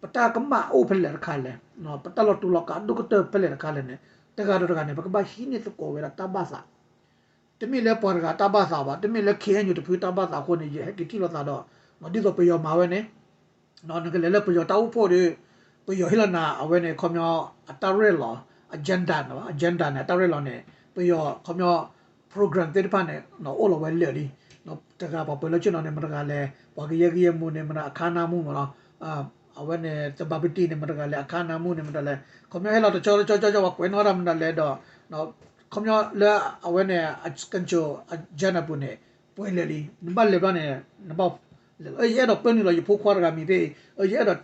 ပတၢ်ကမၣ်အိၣ်ဖဲလဲၣ်တခါလဲၣ်, ပတၢ်လီၤတူာ်လီၤကာ်အဒိၣ်ကတၢၢ်ဖဲလဲၣ်တခါလဲၣ်န့ၣ် တဂၤဒီးတဂၤန့ၣ် ပကဘၣ်ဟံးန့ၢ်သကိးဝဲဒၣ်တၢ်ဘၣ်သး တမ့ၢ်လၢပှၤတဂၤတၢ်ဘၣ်သးဘၣ်, တမ့ၢ်လၢ ခ့ၣ်အဲၣ်ယူၣ် တဖုတၢ်ဘၣ်သးအဃိန့ၣ် ယဟဲက့ၤထံၣ်လိာ်သးဒီး ဒ်သိးပယီၤမၤဝဲန့ၣ် နကလဲၤလၢပယီၤတၢ်အိၣ်ဖှိၣ်ဒီး ပယီၤဟ့ၣ်လီၤနၤ အဝဲန့ၣ် ခီပညီ အတၢ်ရဲၣ်လီၤ agenda န့ၣ် agenda န့ၣ် အတၢ်ရဲၣ်လီၤန့ၣ် ပယီၤ ခီပညီ program သ့ၣ်တဖၣ်န့ၣ် အိၣ်လီၤဝဲလၢာ်လံ. တဂၤပှၤပၢၤလၢဆ့ၣ်နီၤန့ၣ် မတဂၤလဲၣ်, ပှၤကယဲၢ်ဂံၢ်ယဲၢ်မူန့ၣ် မတဂၤအခါနၢမူမးလီၤ. အဝဲန့ၣ် သဘၣ်ပတံၣ်န့ၣ် မတဂၤလဲၣ် အခါနၢမူန့ၣ် မတဂၤလဲၣ် ခီပညီဟဲလီၤတကၠီတကၠီကၠီကၠီ ပှၤကွဲးနီၣ်တၢ်မတဂၤလဲၣ်ဒီး ခီပညီလၢအဝဲန့ၣ် ကၠိ agenda ပူၤန့ၣ် ပှဲၤလၢာ်လံ. နဘၣ်လဲၤဘျီန့ၣ် နဘၣ်လဲၤ ယအဲၣ်ဒိးပၢနုာ်လီၤ ယဖိခွါတဂၤမံၤဖဲ ယအဲၣ်ဒိးတဲ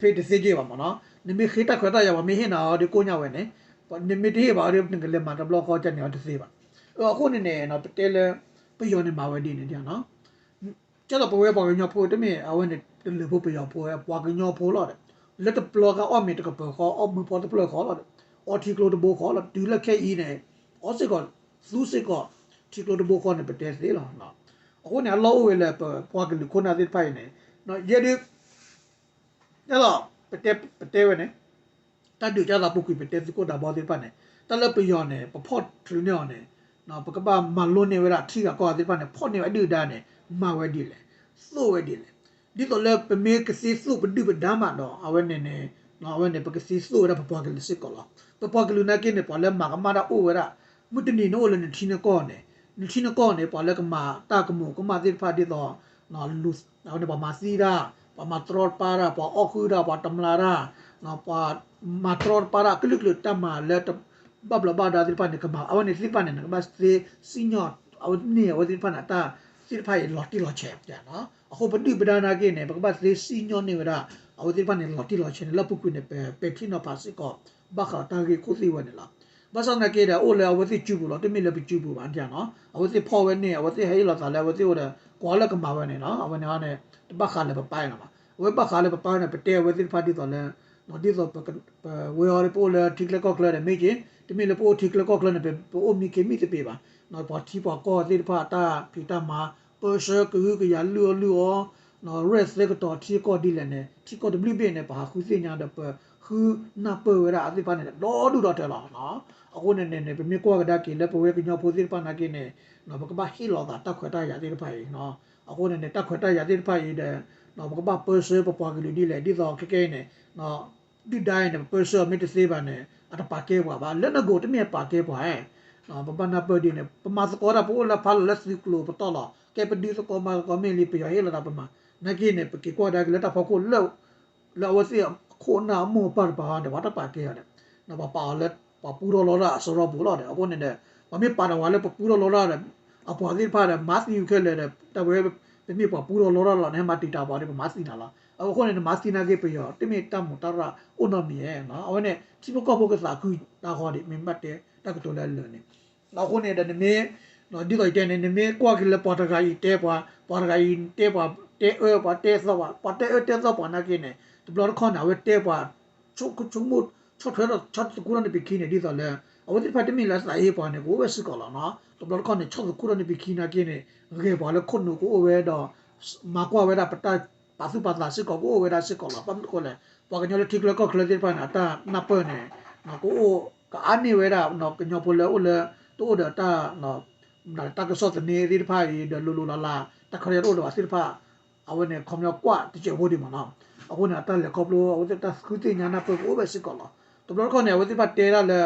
ဖဲတသ့က့ဘၣ်မးနီၤ. နမ့ၢ်ဃ့တၢ်ခွဲးတၢ်ယာ် ပှၤမ့ၢ်ဟ့ၣ်နၤအီၤဒီးကိၣ်ညါဝဲန့ၣ်, နမ့ၢ်တဟ့ၣ်ဘၣ်အီၤဒီး နကလဲၤမၤတဘျီဃီကန့ၣ်အီၤတသ့ဘၣ်. အဃိန့ၣ်န့ၣ် ပတဲလၢ ပယီၤန့ၣ်မၤဝဲဒ်န့ၣ်ဒ်နီၤ ကဲသိးပဝဲပှၤကညီဖိ တမ့ၢ်အဝဲန့ၣ် တလၢၤဖိပယီၤဖိဝဲ ပှၤကညီဖိလီၤဒီး လၢတပျီကအီၣ်မ့ၤတကပၤဃီ အီၣ်မ့ၤဖီတဖျၢၣ်ဃီလီၤဒီး အီထံကျိတဘိဃီလီၤ. တုၤလၢခဲအံၤန့ၣ် အီစ့ၢ်ကီး သူစ့ၢ်ကီး ထံကျိတဘိဃီန့ၣ် ပတဲသ့လီၤ. အဃိန့ၣ် အလီၢ်အိၣ်ဝဲလၢပပှၤကလုာ်ခိၣ်နၢ်သ့ၣ်တဖၣ်အံၤန့ၣ် ယဲဒၣ် ဒ်သိး ပတဲ ပတဲဝဲန့ၣ် တၢ်ဒုးကၢ်သးပူၤကွံာ် ပတဲသုးခိၣ်ဒးဘီသ့ၣ်တဖၣ်န့ၣ် တၢ်လၢပယီၤန့ၣ် ပဖီၣ်ချုးန့ၢ်အီၤန့ၣ် ပကဘၣ်မၤလိန့ၢ်ဝဲဒၣ်ထံဂၤကီၢ်ဂၤသ့ၣ်တဖၣ်န့ၣ် ဖီၣ်န့ၢ်ဝဲဒုၣ်ဒါန့ၣ် မၤဝဲဒ်လဲၣ်, သိၣ်ဝဲဒ်လဲၣ်. ဒ်သိးလၢပမ့ၢ်ကသ့သိၣ်ပဒုၣ်ပဒါမးဒီး အဝဲန့ၣ်န့ၣ် အဝဲန့ၣ် ပကသ့သိၣ်ဝဲဒၣ်ပပှၤကလုာ်စ့ၢ်ကီးလီၤ. ပပှၤကလုာ်နာ်က့န့ၣ် ပှၤလၢမၤကမၣ်တၢ်အိၣ်ဝဲဒၣ် မုၢ်တနံၤန့ၣ်အိၣ်လၢနထံနကီၢ်န့ၣ် နထံနကီၢ်န့ၣ် ပှၤလၢကမၤတၢ်ကမူးကမၣ်သ့ၣ်တဖၣ်ဒ်သိး အဝဲန့ၣ် ပှၤမၤသံတၢ်, ပှၤမၤတြီတပါတၢ်, ပှၤအီၣ်ဃုာ်တၢ်, ပှၤတမျးတၢ်, ပှၤမၤတြီတပါတၢ် ကလုာ်ကလုာ်တၢ်မၤလၢ ဘၣ်ဘျီးဘၣ်ဒါသ့ၣ်တဖၣ်န့ၣ် ကမၤ အဝဲန့ၣ်သ့ၣ်တဖၣ်န့ၣ် နကဘၣ်သ့စံၣ်ညီၣ် အဝဲန့ၣ် အဝဲသ့ၣ်တဖၣ်န့ၣ် တၢ်သ့ၣ်တဖၣ်အံၤလီၤတံၢ်လီၤဆဲး, အဃိပဒုၣ်ပဒါနာ်က့န့ၣ် ပကဘၣ်သ့စံၣ်ညီၣ်န့ၢ်ဝဲဒၣ် အဝဲသ့ၣ်တဖၣ်န့ၣ် လီၤတံၢ်လီၤဆဲးန့ၣ် လၢအပူၤကွံာ်န့ၣ် ပပဲာ်ထံနီၤဖးစ့ၢ်ကီး ဘၣ်ဃးဒီးတၢ်ဂ့ၢ်ခိၣ်သ့ၣ်ဝဲန့ၣ်လီၤ. ဘၣ်ဆၣ်သနာ်က့ဒီး အိၣ်လၢအဝဲသ့ၣ်စုပူၤလီၤ, တမ့ၢ်လၢပစုပူၤဘၣ်န့ၣ်, အဝဲသ့ၣ်ဖီၣ်ဝဲန့ၣ် အဝဲသ့ၣ်ဟဲဟ့ၣ်လီၤသးလၢအဝဲသ့ၣ်အိၣ်ဒီး ကွၢ်လၢကမၤဝဲန့ၣ်လီၤ. အဝဲန့ၣ်န့ၣ် တဘၣ်ဃးလၢပပၢ်န့ၣ်ဘၣ်. အဝဲဘၣ်ဃးလၢပပၢ်န့ၣ် ပတဲအဝဲသ့ၣ်တဖၣ်ဒ်သိးလၢ ဒ်သိး ပဝဲအံၤပအိၣ်လၢထံချၢကီၢ်ချၢဒီးမ့ၢ်က့, တမ့ၢ်လၢပအိၣ်ထံချၢကီၢ်ချၢန့ၣ် ပအိၣ်မံခ့မံသပ့ၤဘၣ်, ပှၤထံပှၤကီၢ်သ့ၣ်တဖၣ်အတၢ်ဖံးတၢ်မၤ ပၢဆှၢကဟုကယာ်လုၢ်အီၣ်လုၢ်အီ ရဲၣ်သဲကတီၤထံကီၢ်ဒ်လဲၣ်န့ၣ် ထံကီၢ်တဘျုးဘ့ၣ်န့ၣ် ပဟးဃုသ့ၣ်ညါဒီးပဃုနၢ်ပၢၢ်ဝဲဒၣ်အသ့ၣ်တဖၣ်န့ၣ် ဒီဒူၣ်ဒီထၢလီၤ. အဃိန့ၣ်န့ၣ် ပမ့ၢ်ကွၢ်ကဒါက့ၤလၢပဝဲကညီဖိသ့ၣ်တဖၣ်နာ်က့န့ၣ် ပကဘၣ်ဟ့ၣ်လီၤသးတၢ်ခွဲးတၢ်ယာ်သ့ၣ်တဖၣ်အံၤ, အဃိန့ၣ်န့ၣ် တၢ်ခွဲးတၢ်ယာ်သ့ၣ်တဖၣ်အံၤဒီး ပကဘၣ်ပၢဆှၢပပှၤကလုာ်ဒ်လဲၣ်, ဒ်သိးခဲကနံၣ်အံၤန့ၣ် ဒုၣ်ဒါအံၤန့ၣ် ပပၢဆှၢအီၤမ့ၢ်တသ့ဘၣ်န့ၣ် အတပာ်ကဲပှၤဘၣ်, လၢနဂိၢ်တမ့ၢ်အပာ်ကဲပှၤဧါ. ပဘၣ်နၢ်ပၢၢ်ဒ်န့ၣ် ပမၤသကိးတၢ် ပအိၣ်လၢဖးလီၤလၢသုးကျိၤပတီၢ်လီၤ, ကဲပဒုးသကိးမၤသကိးမ့ၢ်လံ ပယီၤဟ့ၣ်လီၤသးပမၤ, နာ်က့န့ၣ် ပက့ၤကွၢ်ကဒါက့ၤလၢတၢ်ဖီခိၣ်လၢ လၢအဝဲသ့ၣ်အခိၣ်အနၢ်အမိၢ်အပၢ်တပၤန့ၣ် ပှၤတပာ်ကဲအီၤဒီး ပှၤပာ်အီၤလၢ ပှၤပူထီၣ်လီတၢ်အစရီပူၤလီၤဒီး အဃိန့ၣ်ဒီး ပှၤမ့ၢ်ပာ်တၢ်ဝဲလၢပပူထီၣ်လီတၢ်ဒီး အပှၤသ့ၣ်တဖၣ်ဒီး မၤသံခဲလၢာ်ဒီး တၢ်ဝဲ ပမ့ၢ်ပှၤပူထီၣ်လီတၢ်လီၤန့ၣ် ဟဲမၤတံာ်တာ်ပှၤဒီး ပမၤသံနၤလီၤ. အဃိန့ၣ် နမၤသံနာ်က့ ပယီၤတမ့ၢ်တၢ်မူးတၢ်ရၢ်အိၣ်နီတမံၤဧါ. အဝဲန့ၣ် ထံဖိကီၢ်ဖိကသးခုတၢ်ဃီဒံး မ့ၢ်ဘၣ်တဲတၢ်ကတိၤလၢအလၢာ်န့ၣ် အဃိန့ၣ်ဒီးနမ့ၢ် ဒ်သိးယတဲန့ၣ် နမ့ၢ်ကွၢ်က့ၤလၢပှၤတဂၤအံၤတဲပှၤ, ပှၤတဂၤအံၤတဲပှၤ, တဲအၢပှၤတဲသီပှၤ, ပှၤတဲအၢတဲသီပှၤနာ်က့န့ၣ် တဘျီတခီၣ်န့ၣ် အဝဲတဲပှၤ ဆိကမိၣ် ဆီၣ်ထွဲဆီၣ်သခူထီၣ်န့ၢ်ပခံန့ၣ် ဒ်သိးလၢ အဝဲသ့ၣ်တဖၣ်တမ့ၢ်လၢအသးဟ့ပှၤန့ၣ် ကအိၣ်ဝဲစ့ၢ်ကီးလီၤ. တဘျီတခီၣ်န့ၣ် ဆီၣ်သခူထီၣ်န့ၢ်ပခံနာ်က့န့ၣ် ဂဲၤပှၤလၢခိၣ်နူာ်ကအိၣ်ဝဲဒီး မၤကွၢ်ဝဲဒၣ်ပတၢ်ပာ်သူၣ်ပာ်သးစ့ၢ်ကီး ကအိၣ်ဝဲဒၣ်စ့ၢ်ကီးလီၤ. ဘၣ်မနုၤအဃိလဲၣ် ပှၤကညီလၢထံချၢကီၢ်ချၢသ့ၣ်တဖၣ်န့ၣ် အတၢ်နၢ်ပၢၢ်န့ၣ် ကအိၣ်ကအါန့ၢ်ဝဲဒၣ် ကညီဖိလၢအိၣ်လၢ တအိၣ်ဒီးတၢ် တၢ်ကစီၣ်သန့သ့ၣ်တဖၣ်အံၤဒီး လိၤလိၤလးလး တၢ်ခီယၤတအိၣ်လၢၤဘၣ်သ့ၣ်တဖၣ် အဝဲန့ၣ် ခီပညီကွၢ်တစဲးဖိဒံးမ့ၢ်နီၤ. အဃိန့ၣ် အတၢ်လဲၤခီဖျိ အဝဲသ့ၣ်တၢ်ဃုသ့ၣ်ညါနၢ်ပၢၢ်ကအိၣ်ဝဲစ့ၢ်ကီးလီၤ. တဘျီတခီၣ်န့ၣ် အဝဲသ့ၣ်တဖၣ်တဲဒၣ်လၢ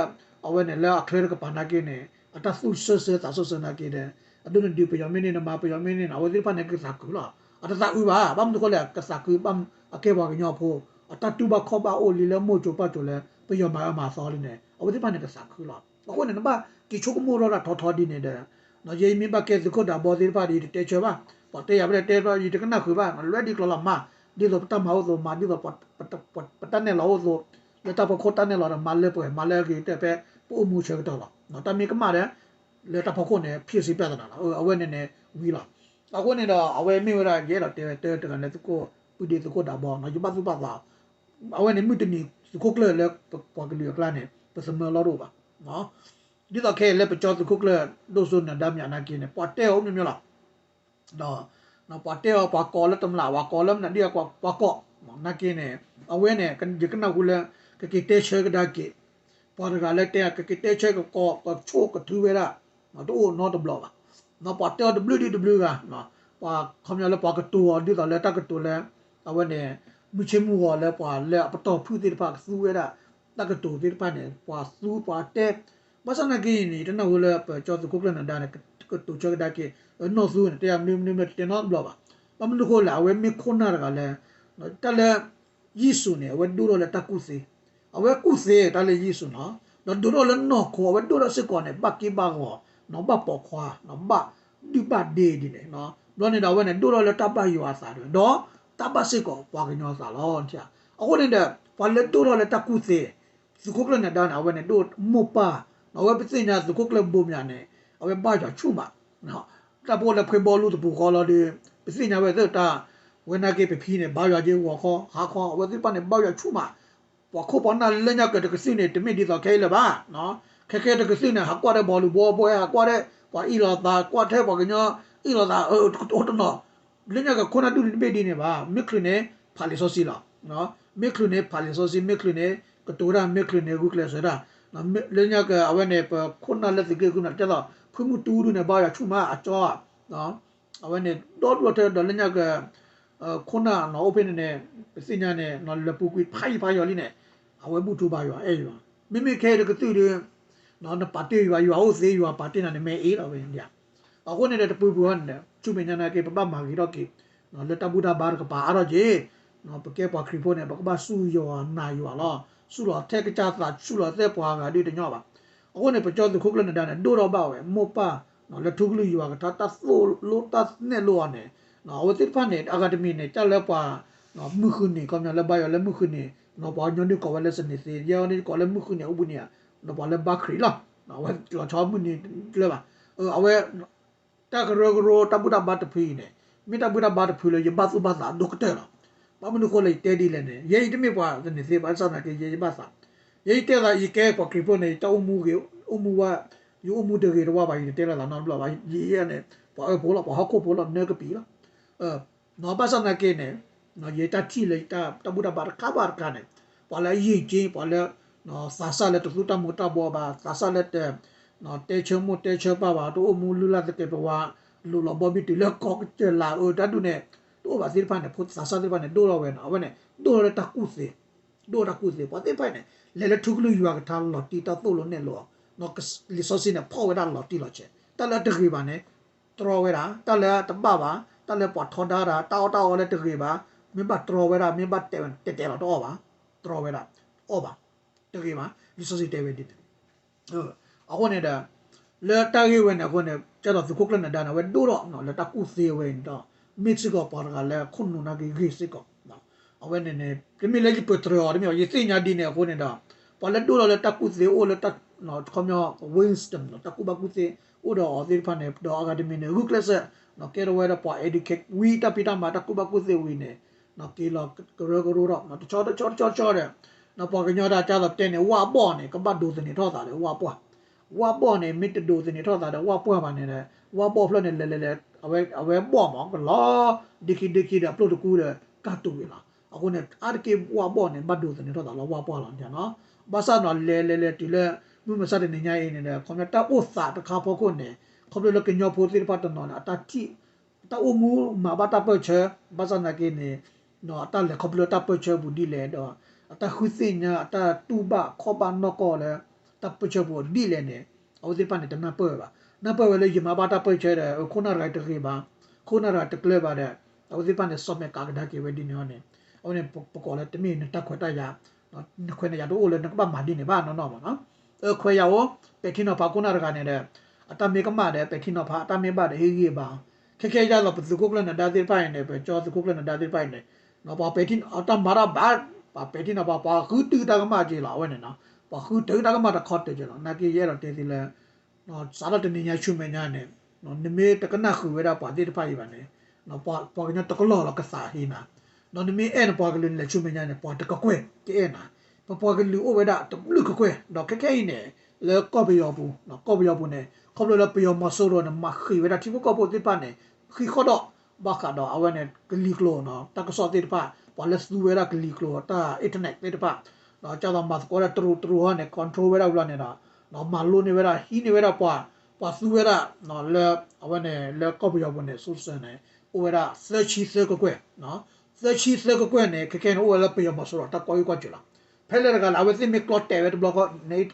အဝဲန့ၣ်လၢအချၢတကပၤနာ်က့န့ၣ် အတၢ်သူၣ်ဆၢဆၢသးဆၢဆၢနာ်က့ဒီး အဒိနဒုးပယီၤမ့ၢ်န့ၣ် နမၤပယီၤမ့ၢ်န့ၣ် အဝဲသ့ၣ်တဖၣ်န့ၣ် ကသးခုလီၤ. အတသးအုးဘၣ် ဘၣ်မနုၤအဃိလဲၣ် ကသးခုဘၣ် အကဲပှၤကညီဖိ အတၢ်တူၢ်ဘၣ်ခီၣ်ဘၣ်အိၣ်လံလၢမိၢ်စိၤပၢ်စိၤလၢ ပယီၤမၤအၢမၤသီလံန့ၣ် အဝဲသ့ၣ်တဖၣ်န့ၣ် ကသးခုလီၤ. အဃိန့ၣ် နဘၣ်က့ၤဆိကမိၣ်ထီၣ်တၢ်ထီထီဒ်န့ၣ်ဒီး ယဲယမ့ၢ်ဘၣ်ကဲသုးခိၣ်ဒးဘီသ့ၣ်တဖၣ်ဒီး ယတတဲဆၢဘၣ်, ပှၤတဲယၤဖဲလဲၣ်တဲဖဲလဲၣ် ယတကနၣ်ဃုာ်ဘၣ်, လွဲဒ်ကျိၤလီၤမၤ, ဒ်သိးပတၢ်မၤအိၣ်သိးမၤ ဒ်သိး ပတၢ်နဲၣ်လီၤအိၣ်သိး လၢတၢ်ဖီခိၣ်တၢ်နဲၣ်လီၤဒီး မၤလၢပှဲၤ မၤလၢအဂ့ၤကတၢၢ်ဖဲ ပအိၣ်မူဆၢကတီၢ်လီၤ. တၢ်မ့ၢ်ကမၣ်ဒီး လၢတၢ်ဖီခိၣ်န့ၣ် ဖံးစံးပျၢ်သနာ်လီၤ. အဝဲန့ၣ်န့ၣ် ဝံၤလီၤ. အဃိန့ၣ်ဒီး အဝဲမ့ၢ်ဝဲဒၣ် ယအဲၣ်ဒိးတဲဝဲတၢ်တဂၤလၢ သုးခိၣ်ပုၢ်ဒ့သုးခိၣ်ဒးဘီ ယဘၣ်သူၣ်ဘၣ်သး အဝဲန့ၣ် မုၢ်တနံၤသုးခိၣ်ကျၢၢ်လၢပပှၤကလုာ်အကျါန့ၣ် ပသမၢလီၢ်တအိၣ်ဘၣ်. ဒ်သိးခဲအံၤလၢပကၠီသုးခိၣ်ကျၢၢ် ဒိၣ်စိနၢၤဒါမၠးနာ်က့န့ၣ် ပှၤတဲအီၤအိၣ်မ့ၢ်မ့ၢ်လီၤ. ဒီး ပှၤတဲအီၤ ပှၤကိးလၢတမျး ပှၤကိးလၢမနုၤဒ် ပှၤကိး နာ်က့န့ၣ် အဝဲန့ၣ် ယကနၢ်ဟူလၢ ကက့ၤတဲဆၢကဒါက့ၤ ပှၤတဂၤလၢတဲ ကက့ၤတဲဆၢကကိး ကဆိၣ်ကထုဝဲဒၣ် တအိၣ်နီတဘျီဘၣ်. ပှၤတဲအီၤတဘျုးဒံးတဘျုးဂၤ ပှၤခီပညီလၢပှၤကတိၤအီၤ ဒ်သိးလၢတၢ်ကတိၤလၢ အဝဲန့ၣ် မုၢ်ဆ့မုၢ်ဂီၤလၢပှၤလၢအပတီၢ်ဖုၣ်သ့ၣ်တဖၣ်ကသူဝဲဒၣ် တၢ်ကတိၤသ့ၣ်တဖၣ်န့ၣ် ပှၤသူပှၤတဲ ဘၣ်ဆၣ်နာ်က့န့ၣ် ယတနၢ်ဟူလၢပကၠီသုးခိၣ်ကျၢၢ်နၢၤဒါန့ၣ် ကတိၤဆၢကဒါက့ၤ နီၢ်သူန့ၣ် တဲယၤမနုၤမနုၤမနုၤ တတဲနီတဘျီဘၣ်. ဘၣ်မနုၤအဃိလဲၣ် အဝဲမ့ၢ်ခိၣ်နၢ်တဂၤလၢ တၢ်လၢ ယ့ၣ်ၡူးန့ၣ် အဝဲဒိၣ်ထီၣ်လၢတၢ်ကူၣ်သ့, အဝဲကူၣ်သ့တၢ်လၢယ့ၣ်ၡူးနီၤ, ဒီးဒိၣ်ထီၣ်လၢနီၢ်ခိ အဝဲဒိၣ်ထီၣ်စ့ၢ်ကီးန့ၣ် ဘၣ်က့ဘၣ်ဂီၤ, ဘၣ်ပိာ်ခွါ, ဘၣ်ဒုၣ်ဘၣ်ဒ့ဒ်န့ၣ်, ဘျီန့ၣ်ဒီးအဝဲန့ၣ် ဒိၣ်ထီၣ်လၢတၢ်ဘၣ်ယွၤအသးဒီး ဒီးတၢ်ဘၣ်စ့ၢ်ကီးပှၤကညီအသးလီၤ. အဃိန့ၣ်ဒီး ပှၤလၢဒိၣ်ထီၣ်လၢတၢ်ကူၣ်သ့ သုးခိၣ်ကျၢၢ်နၢၤဒါန့ၣ် အဝဲန့ၣ်ဒိၣ်မိၢ်ပၢ်, အဝဲပသ့ၣ်ညါသုးခိၣ်ကျၢၢ်ဘိမၠးန့ၣ် အဝဲဘၣ်ယွၤဆူၣ်မး, တၢ်ဖိလၢဖှ့ဘီလူသပူၤဃီလီၤဒီး ပသ့ၣ်ညါဝဲသ့ၣ်တၢ်, ဝဲနာ်က့ပဖံန့ၣ် ဘါယွၤက့ဂီၤခီဟါခီ အဝဲသ့ၣ်တဖၣ်န့ၣ် ဘါယွၤဆူၣ်မး, ပှၤခိၣ်ပှၤနၢ်လၢညါကတကသုၣ်န့ၣ် တမ့ၢ်ဒ်သိးခဲအံၤလၢၤဘၣ်, ခဲခဲတကသုၣ်န့ၣ် ဟးကွၢ်ထဲဘီလူၤဘီဘှဲ ဟးကွၢ်ထဲပှၤအ့ၣ်လိာ်သး ကွၢ်ထဲပှၤကညီအ့ၣ်လိာ်သး တအိၣ်တနီၤ, လၢညါကခိၣ်နၢ်ဒူၣ်န့ၣ်တမ့ၢ်ဒ်န့ၣ်ဘၣ်, မ့ၢ်ချုးန့ၣ် ဖးလံာ်စီဆှံလီၤ. မ့ၢ်ချုးန့ၣ် ဖးလံာ်စီဆှံ, မ့ၢ်ချုးန့ၣ် ကတိၤတၢ်, မ့ၢ်ချုးန့ၣ် ဂုာ်ကျဲးစၢးတၢ်, လၢညါကအဝဲန့ၣ် ပခိၣ်နၢ်လၢသုးက့ဃုနၢ် တဲသိး ဖုမုၢ်တူဒူၣ်န့ၣ် ဘါယွၤဆူၣ်မးအကၠီ, အဝဲန့ၣ် ဒီဒူၣ်ထဲဒီးလၢညါက ခိၣ်နၢ်နီၤအိၣ်ဖဲန့ၣ်န့ၣ် ပသ့ၣ်ညါန့ၣ် လၢပူၤကွံာ်ဖးယံၤဖးယီၤလံန့ၣ် အဝဲဘူၣ်ထူဘါယွၤအဲၣ်ယွၤ, မ့မ့ၢ်ခဲအံၤတကသုၣ်ဒီး နပာ်တ့ၢ်ယွၤ ယွၤအိၣ်သ့ ယွၤပာ်တ့ၢ်နၤန့ၣ် မ့ၢ်အ့ၣ်လီၤဝဲဒၣ်. အဃိန့ၣ်ဒီးတပူၤပူၤန့ၣ် ဆူမဲာ်ညါနာ်က့ ပဘၣ်မၤဂ့ၤထီၣ်က့ၤ လၢတၢ်ဘူၣ်တၢ်ဘါတကပၤအါထီၣ်က့ၤ, ပကဲပှၤခရံာ်ဖိန့ၣ် ပကဘၣ်စူၢ်ယွၤနာ်ယွၤလီၤ. စူၢ်လီၤထဲကစၢ်သး စူၢ်လီၤထဲပှၤဂၤဒ်တညီဘၣ်. အဃိန့ၣ် ပကၠီသုးခိၣ်ကျၢၢ်နၢၤဒါန့ၣ် ဒိၣ်ထီၣ်ဘၣ်ဝဲ မိၢ်ပၢ် လၢထူကလုၢ်ယွၤကထါတၢ်သိၣ်လိတၢ်နဲၣ်လိအီၤန့ၣ် အဝဲသ့ၣ်တဖၣ်န့ၣ် အဂၤတမံၤန့ၣ် တၢ်လၢပှၤ မုၢ်ဃုနံၤ ခီပညီလၢဘါယွၤလၢမုၢ်ဃုနံၤ ပှၤကညီဒုးကိးဝဲလၢစန့ၤသ့ ယဲအံၤန့ၣ်ကိးလၢမုၢ်ဃုနံၤအူပူၤန့ၣ် ပှၤလၢဘါခရံာ်လီၤ. အဝဲလီၤဆီမုၢ်နံၤတလၢဘၣ်. အဝဲ တၢ်ကရၢကရိတၢ်ဘူၣ်တၢ်ဘါတဖုအံၤန့ၣ် မ့ၢ်တၢ်ဘူၣ်တၢ်ဘါတဖုလၢယဘၣ်သူၣ်ဘၣ်သးဒိၣ်ကတၢၢ်လီၤ. ဘၣ်မနုၤအဃိလၢယတဲဒ်လဲၣ်န့ၣ် ယဲအံၤတမ့ၢ်ပှၤသန့ၤသ့ဘၣ်ဆၣ်သနာ်က့ ယဲယဘၣ်သး ယဲယတဲသး ယကဲပှၤခရံာ်ဖိန့ၣ် ယတၢ်အိၣ်မူဂ့ၤ အိၣ်မူဝဲ ယအိၣ်မူတဂ့ၤတဝါဘၣ် ယတတဲလိာ်သးနီတဘျီဘၣ်. ယဲန့ၣ် ပှၤအၢဖိလီၤ ပှၤဟီၣ်ခိၣ်ဖိလီၤ နၢကပံာ်လီၤ. ဘၣ်ဆၣ်သနာ်က့န့ၣ် ယတၢ်ထံၣ်လၢတၢ်ဘူၣ်တၢ်ဘါတခါဘၣ်တခါန့ၣ် ပှၤလၢအယံာ်က့ ပှၤလၢ သးစၢ်လၢတသူတၢ်မူၤတၢ်ဘှီဘၣ် သးစၢ်လၢတ တဲဆၢမိၢ်တဲဆၢပၢ်ဘၣ် တအိၣ်မူလုၢ်လၢ်သကဲးပဝး လိၤလီၤဘီဘံၣ်တုၤလၢကီၢ်ကစၢၢ်လၢအအၢတၢ်ဒုးန့ၣ် တအိၣ်ဘၣ်သ့ၣ်တဖၣ်န့ၣ် ဖိသးစၢ်သ့ၣ်တဖၣ်န့ၣ် ဒိၣ်ထီၣ်ဝဲနီၤ အဝဲန့ၣ် ဒိၣ်ထီၣ်လၢတၢ်ကူၣ်သ့ ဒိၣ်ထီၣ်တၢ်ကူၣ်သ့ ပှၤသ့ၣ်တဖၣ်န့ၣ် လဲၤလၢထူကလုၢ်ယွၤကထါလီၤတံၢ်တၢ်သိၣ်လိနဲၣ်လိအီၤ လံာ်စီဆှံန့ၣ် ဖီၣ်ဝဲဒၣ်လီၤတံၢ်လီၤဆဲး တၢ်လၢတဂ့ၤဘၣ်န့ၣ် တြီဝဲဒၣ် တၢ်လၢတဘၣ်ဘၣ် တၢ်လၢပှၤထီဒါတၢ် တၢ်အီၣ်တၢ်အီလၢတဂ့ၤဘၣ် မ့ၢ်ဘၣ်တြီဝဲဒၣ် မ့ၢ်ဘၣ်တဲဝဲ တဲတဲလီၤတအီၣ်ဘၣ် တြီဝဲဒၣ် အီၣ်ဘၣ် တဂ့ၤဘၣ် လံာ်စီဆှံတဲဝဲဒ်န့ၣ် အဃိန့ၣ်ဒီး လၢတၢ်ဂ့ၢ်ဝဲန့ၣ်အဃိန့ၣ် ကၢ်သိးသုးခိၣ်ကျၢၢ်နဒါန့ၣ် အဝဲဒိၣ်ထီၣ်လၢတၢ်ကူၣ်သ့ဝဲအံၤန့ၣ်ဒီး မ့ၢ်စ့ၢ်ကီးပှၤတဂၤလၢခိၣ်နူာ်နာ်က့ဂ့ၤစ့ၢ်ကီး အဝဲန့ၣ်န့ၣ် တမ့ၢ်လၢယပၢၢ်တြၢၤအီၤတမ့ၢ် ယသ့ၣ်ညါဒ်န့ၣ်အဃိန့ၣ်ဒီး ပှၤလၢဒိၣ်ထီၣ်လၢတၢ်ကူၣ်သ့အိၣ်လၢတၢ် ခီပညီ wisdom တၢ်ကူၣ်ဘၣ်ကူၣ်သ့အိၣ်ဒီးအီၤသ့ၣ်တဖၣ်န့ၣ် ဒီးအဂၤတမံၤန့ၣ် ဂုာ်ကျဲးစၢး ကဲထီၣ်ဝဲဒီးပှၤ educate ဝံၤတၢ်ဖံးတၢ်မၤတၢ်ကူၣ်ဘၣ်ကူၣ်သ့ဝံၤန့ၣ် က့ၤလီၤကရၢကရိထီၣ် တဆီတဆီတဆီတဆီဒီး ပှၤကညီတၢ်ကၢ်သိးတဲန့ၣ် ဝၣ်ဘီၣ်န့ၣ် ကဘၣ်ဒိးသန့ၤထီၣ်သးဒီးဝၣ်ပှၢ် ဝၣ်ဘီၣ်န့ၣ် မ့ၢ်တဒိးသန့ၤထီၣ်သးဒီးဝၣ်ပှၢ်ဘၣ်န့ၣ်ဒီး ဝၣ်ဘီၣ်ဖျၢၣ်န့ၣ် လဲၤလဲၤလဲၤ အဝဲဘီၣ်မး ကလီၤ ဒ့ခံဒ့ခံဒီးအပျိၢ်တကူဒီး ကၢ်တူာ်ဝံၤလီၤ. အဃိန့ၣ် အါတက့ၢ်ဝၣ်ဘီၣ်န့ၣ် ဘၣ်ဒိးသန့ၤထီၣ်သးလီၤ ဝၣ်ပှၢ်လီၤန့ၣ်နီၤ. ဘၣ်ဆၣ်နီၤ လဲၤလဲၤလဲၤတုၤလၢ မုၢ်မဆါတနံၤညါအံၤန့ၣ်ဒီး ခီပညီတၢ်အိၣ်သးတခါဖီခိၣ်န့ၣ် ခီဖျိလၢကညီဖိသ့ၣ်တဖၣ်တနီၤန့ၣ် အတၢ်ထံၣ် တၢ်အိၣ်မူမၤဘၣ်တၢ်ပၢၢ်ဆၢ ဘၣ်ဆၣ်သနာ်က့န့ၣ် အတၢ်လဲၤခီဖျိတၢ်ပၢၢ်ဆၢပူၤဒ်လဲၣ်ဒီး အတၢ်ဃုသ့ၣ်ညါ အတၢ်တူၢ်ဘၣ်ခီၣ်ဘၣ်နီၢ်ကီၢ်လၢ တၢ်ပၢၢ်ဆၢပူၤဒ်လဲၣ်န့ၣ် အဝဲသ့ၣ်တဖၣ်န့ၣ် တနၢ်ပၢၢ်ဝဲဘၣ်. နၢ်ပၢၢ်ဝဲလၢယမၤဘၣ်တၢ်ပၢၢ်ဆၢဒီး ခိၣ်နၢ်တဂၤတဂ့ၤဘၣ်, ခိၣ်နၢ်တဂၤတကျၢၤဘၣ်ဒီး အဝဲသ့ၣ်တဖၣ်န့ၣ် စီၣ်မဲာ်ကးကဒါက့ၤဝဲဒ်န့ၣ်န့ၣ် အဝဲန့ၣ်ပကိးလၢတမ့ၢ်နတၢ်ခွဲးတၢ်ယာ် နခွဲးနယာ်တအိၣ်လၢနကဘၣ်မၤဒ်န့ၣ်ဘၣ်နီၢ်နီၢ်မးနီၤ. အခွဲးယာ်အိၣ် ပဲာ်ထံနီၤဖးခိၣ်နၢ်တဂၤန့ၣ်ဒီး အတၢ်မ့ၢ်ကမၣ်ဒီး ပဲာ်ထံနီၤဖး အတၢ်မ့ၢ်ဘၣ်ဒီး ဟ့ၣ်ဂံၢ်ဘါအီၤ. ခဲခဲအံၤဒ်သိးပသုးခိၣ်ကျၢၢ်နဒါသ့ၣ်တဖၣ်အံၤန့ၣ် ပကၠီသုးခိၣ်ကျၢၢ်နဒါသ့ၣ်တဖၣ်အံၤန့ၣ် ပှၤပဲာ်ထံ တၢ်မၤတၢ်ဘၣ် ပှၤပဲာ်ထံနီၤဖး ပှၤဃုတုၤတၢ်ကမၣ်က့ၤလီၤ အဝဲန့ၣ်နီၤ. ပှၤဃုတုၤတၢ်ကမၣ်တခီတၢၤက့ၤလီၤ. နာ်က့ယအဲၣ်ဒိးတဲသုလၢ စးထီၣ်တနံၤညါဆူမဲာ်ညါန့ၣ် နမ့ၢ်တကနၣ်ဃုာ်ဝဲဒၣ်ပှၤသ့ၣ်တဖၣ်အံၤဘၣ်န့ၣ် ပှၤကညီတကလီၢ်လီၤကသးဟ့နၤ, ဒီးနမ့ၢ်အဲၣ်နပှၤကလုာ်နလဲၤဆူမဲာ်ညါန့ၣ် ပှၤတကကွဲၢ်ကအဲၣ်နၤ, ပပှၤကလုာ်အိၣ်ဝဲဒၣ်တဘျုးကကွဲၢ် ဒီးခဲခဲအံၤန့ၣ် လၢကီၢ်ပယီၤပူၤ ကီၢ်ပယီၤပူၤန့ၣ် ခီဖျိလၢပယီၤမီၤစိရိၤန့ၣ် မၤဃံးဝဲဒၣ်ထံဖိကီၢ်ဖိသ့ၣ်တဖၣ်န့ၣ် ဃံးဃီၣ်ဒီး ဘၣ်ဃးဒီးအဝဲန့ၣ် ကလံၤကျိာ် တၢ်ကစီၣ်သ့ၣ်တဖၣ် ပှၤလၢသူဝဲဒၣ်ကလံၤကျိာ် တၢ် internet သ့ၣ်တဖၣ် ကၢ်သိးမၤသကိးဒၣ်တရူးတရူးဟီန့ၣ် control ဝဲဒၣ်ဘျီန့ၣ်ဒီး မၤလိန့ၢ်ဝဲဒၣ် ဟံးန့ၢ်ဝဲဒၣ်ပှၤ ပှၤသူဝဲဒၣ် လၢ အဝဲန့ၣ် လၢကီၢ်ပယီၤပူၤန့ၣ် စူစၢၣ်န့ၣ် အိၣ်ဝဲဒၣ်သၢဆံသၢကကွဲၢ်, သၢဆံသၢကကွဲၢ်န့ၣ် ခဲခဲန့ၣ် အိၣ်ဝဲလၢပယီၤမီၤစိရိၤတၢ်ကွၢ်ဂ့ၢ်ကွၢ်စၢၤလီၤ. ဖဲလဲၣ်တဂၤလဲၣ် အဝဲသ့ၣ်မ့ၢ်ကျီတဲာ်ဝဲတဘျီဃီန့ၣ်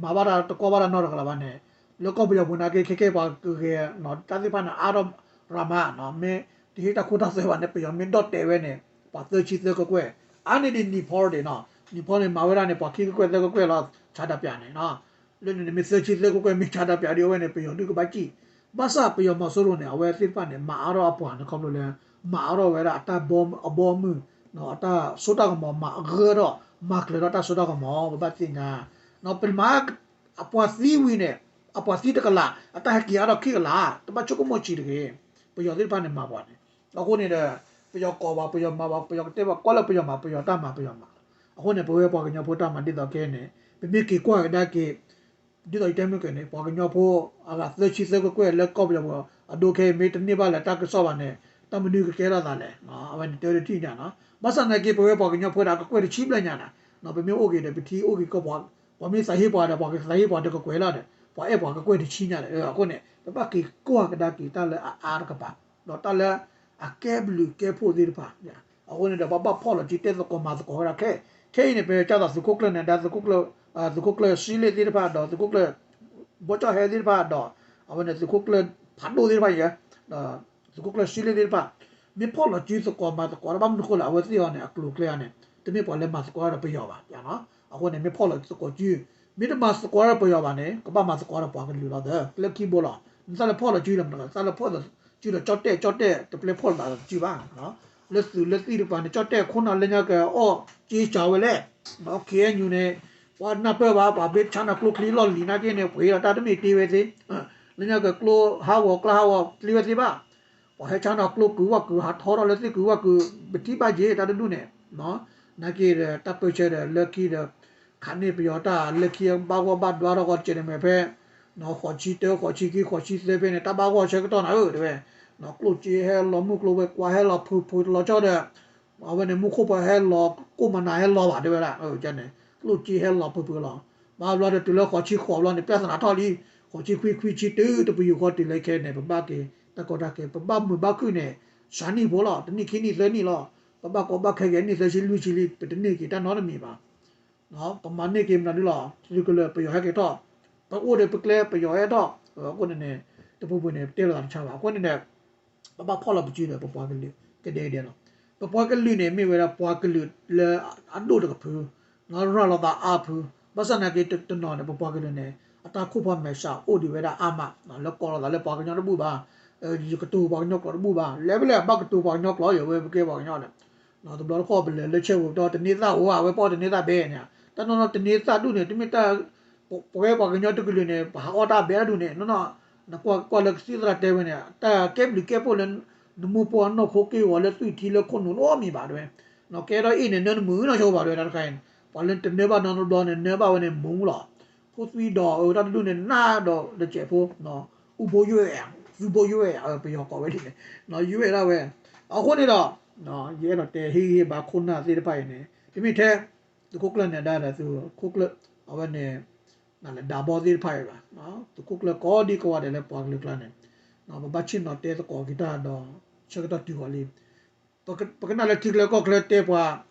မၤဘၣ်တၢ်တကွၢ်ဘၣ်တၢ်နီတဂၤလၢၤဘၣ်န့ၣ် လၢကီၢ်ပယီၤပူၤနာ်က့ ခဲခဲပှၤကဂဲၤ တၢ်သ့ၣ်တဖၣ်န့ၣ် အါထီၣ်ရၤမးနီၤ မ့ၢ်တဟ့ၣ်တၢ်ခိတၢ်သွဲဘၣ်န့ၣ် ပယီၤမ့ၢ်ဒီၣ်တဲာ်ဝဲန့ၣ် ပှၤသၢဆံသၢကကွဲၢ်, အါန့ၢ်ဒံး Nepal ဒံးနီၤ Nepal န့ၣ် မၤဝဲဒၣ်န့ၣ် ပှၤခံကကွဲၢ်သၢကကွဲၢ်လီၤ ဆါတၢ်ပၠးန့ၣ်နီၤ လၢန့ၣ်န့ၣ် မ့ၢ်သၢဆံသၢကကွဲၢ် မ့ၢ်ဆါတၢ်ပၠးဒ်အဝဲန့ၣ် ပယီၤဒုးကဘၣ်စံၣ်, ဘၣ်ဆၣ်ပယီၤမီၤစိရိၤန့ၣ် အဝဲသ့ၣ်တဖၣ်န့ၣ် မၤအါထီၣ်အပှၤန့ၣ် ခီဖျိလၢ မၤအါထီၣ်ဝဲဒၣ်အတၢ်ဘီအဘီအမုၢ် အတၢ်စိတၢ်ကမီၤ မၤအဂၢၢ်ထီၣ် မၤကျၢၤထီၣ်တၢ်စိတၢ်ကမီၤ ပဘၣ်သ့ၣ်ညါ ပမၤ အပှၤသံဝံၤန့ၣ် အပှၤသံတကလး အတၢ်ဟဲက့ၤအါထီၣ်ခံကလး တဘၣ်ဆိကမိၣ်ဆံးတဂ့ၤ, ပယီၤသ့ၣ်တဖၣ်န့ၣ်မၤပှၤန့ၣ်, အဃိန့ၣ်ဒီး ပယီၤကိးပှၤ ပယီၤမၤပှၤ ပယီၤကတဲပှၤ ကွၢ်လၢပယီၤမၤ ပယီၤတၢ်မၤ ပယီၤမၤလီၤ. အဃိန့ၣ် ပဝဲပှၤကညီဖိတၢ်မၤဒ်သိးခဲအံၤန့ၣ် ပမ့ၢ်က့ၤကွၢ်ကဒါက့ၤ ဒ်သိးယတဲမုၢ်က့ၤန့ၣ် ပှၤကညီဖိ အဂၤသၢဆံသၢကကွဲၢ်လၢကီၢ်ပယီၤပူၤ အဒိခဲအံၤ မ့ၢ်တန့ၢ်ဘၣ်လၢၤတၢ်ကစီၣ်ဘၣ်န့ၣ် တၢ်မနုၤကကဲထီၣ်သးလဲၣ်, အဝဲန့ၣ်တဲဝဲတထံၣ်ညါနီၤ. ဘၣ်ဆၣ်သနာ်က့ ပဝဲပှၤကညီဖိဒၣ်ကကွဲၢ်တဆံဘျဲၣ်ညါန့ၣ် ပမ့ၢ်အိၣ်က့ၤဒီး ပထံၣ်အိၣ်က့ၤကီၢ်ပှၤ ပှၤမ့ၢ်သးဟ့ပှၤဒီး ပှၤကသးဟ့ပှၤတကကွဲၢ်လီၤဒီး ပှၤအဲၣ်ပှၤကကွဲၢ်တဆံညါဒီး အဃိန့ၣ် ပဘၣ်က့ၤကွၢ်ကဒါက့ၤတၢ်လၢအအါတကပၤ ဒီးတၢ်လၢအကဲဘျုးကဲဖှိၣ်သ့ၣ်တဖၣ် အဃိန့ၣ်ဒီး ပဘၣ်ဖီၣ်လီၤစုတဲသကိးမၤသကိးဝဲဒၣ်ခဲ ခဲအံၤန့ၣ် ပကၢ်သိးသုးခိၣ်ကျၢၢ်နဒါ သုးခိၣ်ကျၢၢ် သုးခိၣ်ကျၢၢ်စံလ့ၣ်သ့ၣ်တဖၣ်ဒီး သုးခိၣ်ကျၢၢ် ဘီကၠီၣ်ဟဲသ့ၣ်တဖၣ်ဒီး အဝဲန့ၣ် သုးခိၣ်ကျၢၢ်ဖးဒိၣ်သ့ၣ်တဖၣ်ယဲ ဒီးသုးခိၣ်ကျၢၢ်စံလ့ၣ်သ့ၣ်တဖၣ် မ့ၢ်ဖီၣ်လီၤစုသကိးမၤသကိးတၢ်ဘၣ်မနုၤဃိလဲၣ် အဝဲသ့ၣ်အီၤန့ၣ် အကျိၤအကျဲအီၤန့ၣ် တမ့ၢ်ပှၤလၢမၤသကိးတၢ်ဒီးပယီၤဘၣ်. အဃိန့ၣ် မ့ၢ်ဖီၣ်လီၤသကိးစု မ့ၢ်တမၤသကိးတၢ်ဒီးပယီၤဘၣ်န့ၣ် ကဘၣ်မၤသကိးဒီးပှၤကလုာ်လီၤဒီး လၢခံဘိလီၤ. နသးလဲၤဖီၣ်လီၤစုလီၤမး, သးလဲၤဖီၣ်လီၤစုဒီး ကၠီၣ်တဲၣ် ကၠီၣ်တဲၣ် တပျဲဖီၣ်လီၤဘၣ်စုဘၣ်. လၢသုးလၢသံၣ်တကပၤန့ၣ် ကၠီၣ်တဲၣ်ခိၣ်နၢ်လၢညါကအီၣ်က့စၢ်ဝဲလဲၣ်. ခဲအံၤန့ၣ် ပှၤနၢ်ပၢၢ်ဘၣ် ပှၤဘၣ်ဆါနၤကျိချံလီၢ်လံၤနာ်က့န့ၣ် ပှ့ၤဒီးတၢ်တမ့ၢ်တ့ဝဲသ့, လၢညါကကျိဟးဂီၤကျါဟးဂီၤချံဝဲသ့ဘၣ်. ပှၤဟဲဆါနၤကျိကုၤဝဲကုၤ ဟးထီထီၣ်လၢသ့ၣ်ကုၤဝဲကုၤ ပထံၣ်ဘၣ်က့ၤတၢ်တဒူၣ်န့ၣ် နာ်က့ဒီး တၢ်ပၢဆှၢဒီး လၢခံဒီး ခးန့ၢ်ပယီၤတၢ်လၢခံ ဘၣ်ဂီၢ်ဘၣ်ဒွါထီၣ်ဃီတကဲးန့ၣ်မ့ၢ်ဖဲ ဃိးဆံတၢ ဃိးဆံခံ ဃိးဆံသၢဖဲန့ၣ် တၢ်ဘၣ်ဂီၢ်ဆၢကတီၢ်နၤဧၢ တဲဝဲ, ကျိၣ်စ့ဟဲလီၤ မုၢ်ကျိၤဝဲၤကွာ်ဟဲလီၤ ဖုးဖုးတလီၤဆီဒီး အဝဲန့ၣ် မူခိၣ်ပှၤဟဲလီၤ ကိၣ်မနၤဟဲလီၤဘၣ် တဲဝဲဒၣ်, ကျိၣ်စ့ဟဲလီၤဖုးဖုးလီၤ. ဘၣ်ဘျီဒီးတုၤလၢဃိးဆံဃိးဘျီန့ၣ် ပြဿနာထီၣ်လံ, ဃိးဆံခွံ ခွံဆံတုၤတပယူာ်ဃီတုၤလၢခဲန့ၣ် ပဘၣ်က့ၤ တၢ်ကီတၢ်ခဲ ပဘၣ်မုာ်ဘၣ်ခုၣ်န့ၣ် စှၤနံၣ်ဖိလီၤ, တနံၣ်ခံနံၣ်သၢနံၣ်လီၤ. ပဘၣ်ကီဘၣ်ခဲက့ၤနံၣ်သၢဆံလွံၢ်ဆံလံ ပတန့ၢ်က့ၤတၢ်နီတမံၤဘၣ်. ပမၤန့ၢ်က့ၤမနုၤဒ်လီၤ သုကလၢၤပယီၤဟဲက့ၤထီၣ်, ပအိၣ်ဒီးပကျဲပယီၤဟဲထီၣ်, အဃိန့ၣ်န့ၣ် တပူၤပူၤန့ၣ် ပတဲလိာ်သးတဆါဘၣ်. အဃိန့ၣ်န့ၣ် ပဘၣ်ဖီၣ်လီၤပစုဒီး ပပှၤကလုာ်ကဒဲကဒဲလီၤ. ပပှၤကလုာ်န့ၣ် မ့ၢ်ဝဲဒၣ်ပှၤကလုာ်လၢအဒိၣ်တကဖု, ရၤလီၤသးအါဖု, ဘၣ်ဆၣ်နာ်က့တနီၤန့ၣ် ပပှၤကလုာ်န့ၣ် အတၢ်ခိၣ်ဖးမဲာ်ဆှးအိၣ်ဒံးဝဲဒၣ်အါမး, လၢကိးလီၤသးလၢပှၤကညီတဘူၣ်ဘၣ်, ယကတိၤပှၤကညီကျိာ်တဘူၣ်ဘၣ်, လဲၤဖဲလဲၣ်ဘၣ်ကတိၤပှၤကညီကျိာ် ယဝဲပကဲပှၤကညီန့ၣ် တဘျီတခီၣ်ပလဲၤလၢဆဲးဝိးပတီၢ် တန့သၣ်အိၣ် အဝဲပအီၣ်တန့သၣ်ဘဲန့ၣ်, တၢ်နီၢ်နီၢ်တန့သၣ်ဒူၣ်န့ၣ် တမ့ၢ်တၢ် ပဝဲပှၤကညီတကလုာ်န့ၣ် ပဟးအီၣ်တၢ်ဘဲဒၣ်ဒူၣ်န့ၣ် နီၢ်နီၢ် နကွၢ်ကွၢ်လၢကသံၣ်သရၣ်တဲဝဲန့ၣ် တၢ်ကဲဘျုးကဲဖှိၣ်လၢ နမိၢ်ပှၢ်နီၢ်ခိက့ၢ်ဂီၤလၢသွံၣ်ထံလၢခိၣ်နူာ်နီတမံၤဘၣ်တဲဝဲ, ကဲထီၣ်အ့ၣ်န့ၣ် နၢနမုာ်နီၢ်ဆိဘၣ်တဲဝဲတၢ်တခါအံၤန့ၣ် ပှၤလၢတနၢဘၣ်နီတဘျီန့ၣ် နၢဘၣ်ဝဲန့ၣ်မူလီၤ, ဖိသွံဒီးအတၢ်တဒူၣ်န့ၣ် နၢ်ဒီးတစဲးဖိ အူဘိယွဲၣ် သူဘိယွဲၣ် ပယီၤကိးဝဲဒ်န့ၣ် ယွဲၣ်ဒၣ်ဝဲ, အဃိန့ၣ်ဒီး ယအဲၣ်ဒိးတဲဟ့ၣ်ဂံၢ်ဟ့ၣ်ဘါခိၣ်နၢ်သ့ၣ်တဖၣ်အံၤန့ၣ် တမ့ၢ်ထဲ သုးခိၣ်ကျၢၢ်နဲၤဒါဒီးသုးခိၣ်ကျၢၢ် အဝဲန့ၣ် နလဲၤဒါဘီသ့ၣ်တဖၣ်အံၤဘၣ်, သုးခိၣ်ကျၢၢ်ကိးဒံကိးဂၤဒဲးလၢပှၤကလုာ်ကျါန့ၣ် ပဘၣ်ဆ့ၣ်နီၤတဲသကိးက့ၤတၢ်ဒီး ဆၢကတီၢ်တုၤဃီၤလံ ပကနၣ်လၢထံကျါကီၢ်ကျါတဲပ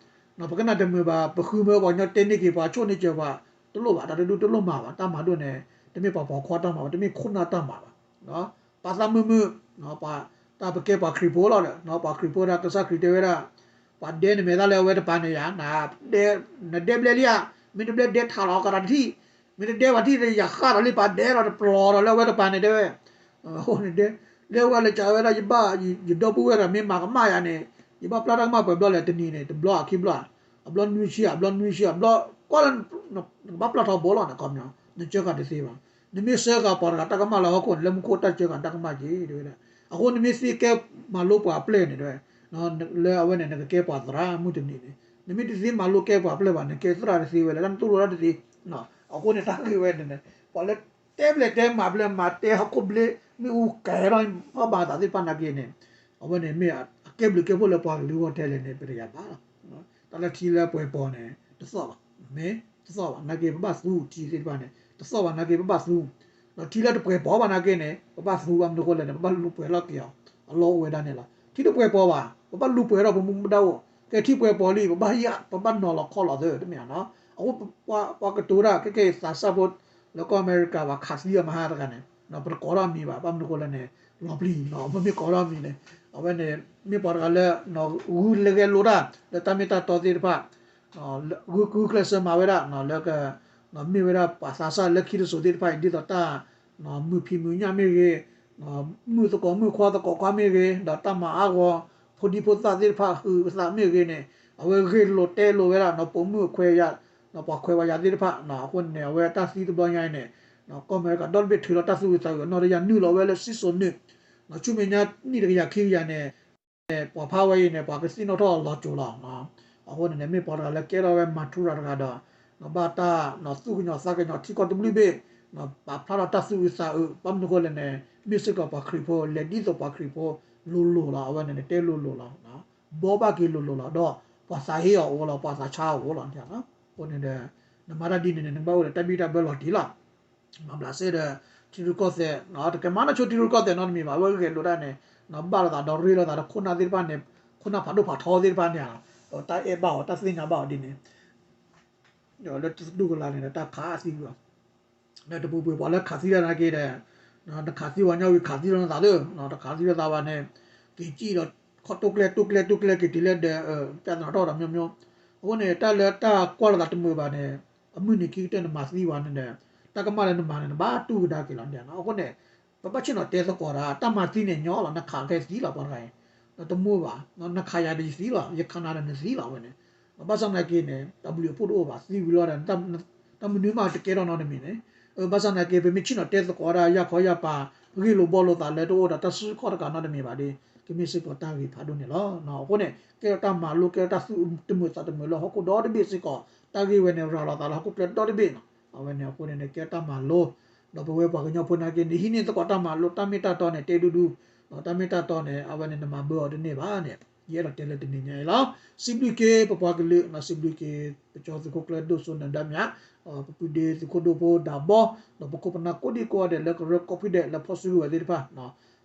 ှၤ, ပကနၣ်တမုာ်ဘၣ် ပဃုမၢပှၤကညီတဲန့ၢ်က့ၤပှၤ ဆိၣ်န့ၢ်စၢၤပှၤ တလိၣ်ဘၣ် တၢ်တဒူၣ်တလိၣ်မၤဘၣ် တၢ်မၤဒိၣ်န့ၣ် တမ့ၢ်ပှၤပိာ်ခွါတၢ်မၤဘၣ် တမ့ၢ်ခိၣ်နၢ်တၢ်မၤဘၣ်, ပာ်သးမုာ်မုာ်, တၢ်ပကဲပှၤခရံာ်ဖိလီၤဒီး ပှၤခရံာ်ဖိဒီးကစၢ်ခရံာ်တဲဝဲဒၣ် ပှၤဒဲနမဲာ်သၣ်လၢအဝဲတပၤန့ၣ်ယါ, နဒဲဘျဲလံဧါ, မ့ၢ်တဘျဲဒဲထးလီၤကဒီးတထံၣ်, မ့ၢ်တဒဲပှၤထံၣ်ဒီးယဃၣ်ဒီးလံ ပှၤဒဲလီၤတပျီၤဒီးလၢအဝဲတပၤန့ၣ်တဲဝဲ, အဃိန့ၣ် လၢဝဲလၢကဝဲဒၣ် ယဘၣ်ယဒီပုၢ်ဝဲၢ်ဒီးမ့ၢ်မၤကမၣ်ယၤန့ၣ် ယဘၣ်ပျၢ်တၢ်ကမၣ်ပှဲၤဘျီလဲၣ် တနံၤန့ၣ် တဘျီဧါခံဘျီဧါ, အဘျီနွံဆံဧါ အဘျီနွံဆံ အဘျီ ကွၢ်လၢ နကဘၣ်ပျၢ်ထီဘိလီၤန့ၣ် ခီပညီ နစၢဃာ်တသ့ဘၣ်, နမ့ၢ်စၢဃာ်ပှၤတဂၤတၢ်ကမၣ်လၢဟီၣ်ခိၣ်န့ၣ် လၢမူခိၣ်တၢ်စၢဃာ်တၢ်ကမၣ်က့ၤတဲဝဲဒၣ်, အဃိနမ့ၢ်သ့ကဲမၤလိပှၤအပျဲၢ်န့ၣ်တဲဝဲ လၢအဝဲန့ၣ် နကကဲပှၤသရၣ်မုၢ်တနံၤန့ၣ်, နမ့ၢ်တသ့မၤလိကဲပှၤပျဲၢ်ဘၣ် နကဲသရၣ်တသ့ဝဲလၢတၢ်နတူၢ်လိာ်တၢ်တသ့, အဃိန့ၣ် တၢ်ဂ့ၢ်ဝဲန့ၣ် ပှၤလၢတဲဘျဲၣ်တဲမၤဘျဲၣ် မၤတဲဟီၣ်ခိၣ်ဘျ့ မ့ၣ်အူကဲထီၣ်အီၣ်ဘၣ်သးသ့ၣ်တဖၣ်နာ်က့န့ၣ်, အဝဲန့ၣ်မ့ၢ်အကဲဘျုးကဲဖှိၣ်လၢပှၤကလုာ်ဂီၢ်ထဲလဲၣ်န့ၣ် ပတယၤဘၣ်လီၤ. တၢ်လၢထံလၢပှဲၤပီၤန့ၣ် တသီၣ်ဘၣ်, မ့ၢ်တသီၣ်ဘၣ်နာ်က့ ပဘၣ်သူထံသ့ၣ်တဖၣ်န့ၣ် တသီၣ်ဘၣ်နာ်က့ ပဘၣ်သူ, ဒီးထံလၢတပှဲၤပီၤဘၣ်နာ်က့န့ၣ် ပဘၣ်သူဘၣ်မနုၤဃိလဲၣ်န့ၣ် ပဘၣ်လူၤပှဲၤထီၣ်က့ၤအီၤ အလီၢ်အိၣ်ဝဲဒၣ်န့ၣ်လီၤ. ထံတပှဲၤပီၤဘၣ် ပဘၣ်လူၤပှဲၤထီၣ်ပမူပဒါအိၣ်, ကဲထံပှဲၤပီၤလံ ပဘၣ်ယၣ် ပဘၣ်နီၤလီၤခီလီၤသၢတမ့ၢ်ဧါနီၤ. အဃိ ပှၤကတိၤတၢ် ခဲကဲသးစၢ်ဖိ လၢကီၢ်အမဲရကၤဘၣ် ခးသံအီၤမဟါတဂၤန့ၣ် ပတကိးထီၣ်မံၤဘၣ် ဘၣ်မနုၤဃိလဲၣ်န့ၣ် လီၤပျံၤနီၤ ပမ့ၢ်ကိးထီၣ်မံၤန့ၣ် အဝဲန့ၣ် မ့ၢ်ပှၤတဂၤလၢ ဂုာ်လၢဂဲၤလိာ်တၢ် လၢတၢ်မ့ၢ်တၢ်တီသ့ၣ်တဖၣ် ဂုာ်ကျဲးစၢးမၤဝဲဒၣ် လၢက မ့ၢ်ဝဲဒၣ်ပှၤသးစၢ်လၢခံတစိၤသ့ၣ်တဖၣ်အံၤ ဒ်သိးတၢ် မုာ်ဖံးမုာ်ညၣ်မ့ၢ်ဂ့ၤ, မုာ်သကိးမုာ်ခွါသကိးခွါမ့ၢ်ဂ့ၤ, ဒီးတၢ်မၤအါဂီၤ ဖိဒံဖိသၣ်သ့ၣ်တဖၣ် ဟုးအသးမ့ၢ်ဂ့ၤန့ၣ် အဝဲဂ့ၢ်လိာ်တဲလိာ်ဝဲဒၣ် ပိာ်မုၣ်အခွဲးယာ် ပှၤခွဲးပှၤယာ်သ့ၣ်တဖၣ် အဃိန့ၣ် အဝဲတၢ်သံတဘျီညါအံၤန့ၣ် ကီၢ်အမဲရကၤဒီတဘ့ၣ်ထုးလီၤတၢ်သူၣ်အုးသးအုး အနီၢ်တယၢ်နုာ်လီၤဝဲလၢစံၣ်စိၤနုာ် ဆူမဲာ်ညါနံၣ်တကယၤခံကယၤန့ၣ် ပှၤဖးဝဲအံၤန့ၣ် ပှၤကသ့ၣ်နီၣ်ထီၣ်အီၤလီၤစိၤလီၤ. အဃိန့ၣ်န့ၣ် မ့ၢ်ပှၤတဂၤလၢကဲထီၣ်ဝဲမၤထူရၤတဂၤဒီး ဘၣ်တၢ်သူၣ်ကညီၤသးကညီၤထံကီၢ်တဘျုးဘ့ၣ် ပာ်ဖျါထီၣ်တၢ်သူၣ်အုးသးအုး ဘၣ်မနုၤဃိလဲၣ်န့ၣ် မ့ၢ်စ့ၢ်ကီးပှၤခရံာ်ဖိ လဲၤဒ်သိးပှၤခရံာ်ဖိလိၤလိၤလီၤ. အဝဲန့ၣ်န့ၣ် တဲလိၤလိၤလီၤ. ဘီဘၣ်က့ၤလိၤလိၤလီၤ ဒီးပှၤသးဟ့အီၤအိၣ်လီၤ ပှၤသးဆါအီၤအိၣ်လီၤန့ၣ်. အဃိန့ၣ်ဒီး နမၤတၢ်ဒ်န့ၣ်န့ၣ် နကဘၣ်အိၣ်ဒီးတၢ်ဘံၣ်တၢ်ဘၢလီၤတံၢ်လီၤ. မၤဘျးစဲဒီး ထံရူၢ်ကီၢ်သဲး တကဲမၤနီၢ်ဆိထံရူၢ်ကီၢ်သဲးနီတမံၤဘၣ် အဝဲဂဲၤလိာ်တၢ်န့ၣ် ဘၣ်လိာ်သးဒီးရ့လိာ်သးဒီးခိၣ်နၢ်သ့ၣ်တဖၣ်န့ၣ် ခိၣ်နၢ်ဖးဒိၣ်ဖးထီသ့ၣ်တဖၣ်န့ၣ် တၢ်အဲၣ်ဘၣ်အီၤ တၢ်သ့ၣ်ညါဘၣ်အီၤဒ်န့ၣ် လၢတဒူၣ်ကလာ်န့ၣ် တၢ်ခးသံကွံာ်အီၤ လၢတပူၤပှဲၤပှၤလၢခးသံတၢ်နာ်က့ဒီး နခးသံပှၤညီဝံၤခးသံလီၤနသးသၢ တခးသံလီၤသးဘၣ်န့ၣ် က့ၤစံၣ်ဒီး ခီၣ်တိၢ်ကျဲၢ်တိၢ်ကျဲၢ်တိၢ်ကျဲၢ်က့ၤတုၤလၢဒီး ပြဿနာထီၣ်ဒီးမျိုးမျိုး အဃိန့ၣ် တၢ်လၢတၢ်ကွၢ်လိာ်သးတမုာ်ဘၣ်န့ၣ် အမုၢ်နံၤခံကတၢၢ်နမၤသံပှၤန့ၣ်ဒီး တၢ်ကမၣ်လၢနမၤန့ၣ် နဘၣ်တူၢ်ကဒါက့ၤလီၤန့ၣ်. အဃိန့ၣ် ပဘၣ်ဆ့ၣ်နီၤတဲသကိးဒၣ် တၢ်မၤသံန့ၣ်ညီလီၤ နခးကဲသံလီၤ ပှၤတဂၤအံၤ, ဒီးတမုာ်ဘၣ်, နခးယၤဒီးယသံလီၤ ယခးနၤဒီးနသံလီၤဝဲန့ၣ်, ဘၣ်ဆၣ်သနာ်က့န့ၣ် တၢ်ဘျုးအဖှိၣ်တအိၣ်ဘၣ် သံဝံၤလီၤဒီး တၢ်မနုၤမးတကဲထီၣ်နီတမံၤန့ၣ်, ဘၣ်ဆၣ်သနာ်က့ ပမ့ၢ်ဆ့ၣ်နီၤတဲသကိးဒၣ် ယၢ်ခီယၢ်ပၤ ပဂ့ၢ်လိာ်ဘှီလိာ်သးလၢတအိၣ်ဒီးတၢ်စုခီၣ်တကးနီတမံၤဘၣ်ဒီး ကမ့ၢ်စ့ၢ်ကီးတၢ်ဂ့ၤဖးဒိၣ်န့ၣ်လီၤ. အဃိန့ၣ် ကဲထီၣ်တၢ်မၤလိ ကဲထီၣ်တၢ်သူၣ်တမုာ်သးတမုာ်လၢဟီၣ်ခိၣ်ဒီတဘ့ၣ်စ့ၢ်ကီး, တၢ်ဂ့ၢ်ဝဲန့ၣ် ရၤလီၤသးလၢဟီၣ်ခိၣ်ချၢဒီတဘ့ၣ်နီၤ, အဝဲန့ၣ်အဃိန့ၣ်န့ၣ် ကဲထီၣ်တၢ်မၤလိ ဒီးပဝဲပှၤကညီဖိနာ်က့န့ၣ် ဟံးန့ၢ်သကိးတၢ်မၤလိ တၢ်မ့ၢ်တၢ်တီန့ၣ် တဲဒူဒူ, ဒီးတၢ်မ့ၢ်တၢ်တီန့ၣ် အဝဲန့ၣ်နမၤဘၢအီၤတန့ၢ်ဘၣ်န့ၣ် ယအဲၣ်ဒိးတဲလၢတနံၤညါအံၤလီၤ. စံးဘျုးက့ၤပပှၤကလုာ်, စံးဘျုးက့ၤ ပကၠီသုးခိၣ်ကျၢၢ်ဒိၣ်စိနၢၤဒါမြ, ပပုၢ်ဒ့သုးခိၣ်ဒိၣ်ဖိဒၣ်ဘီ, ဒီးပခိၣ်ပနၢ်ကိးဒံကိးဂၤဒဲးလၢကရၢကိးဖုဒဲးလၢဖီၣ်စုကဝဲၤသ့ၣ်တဖၣ်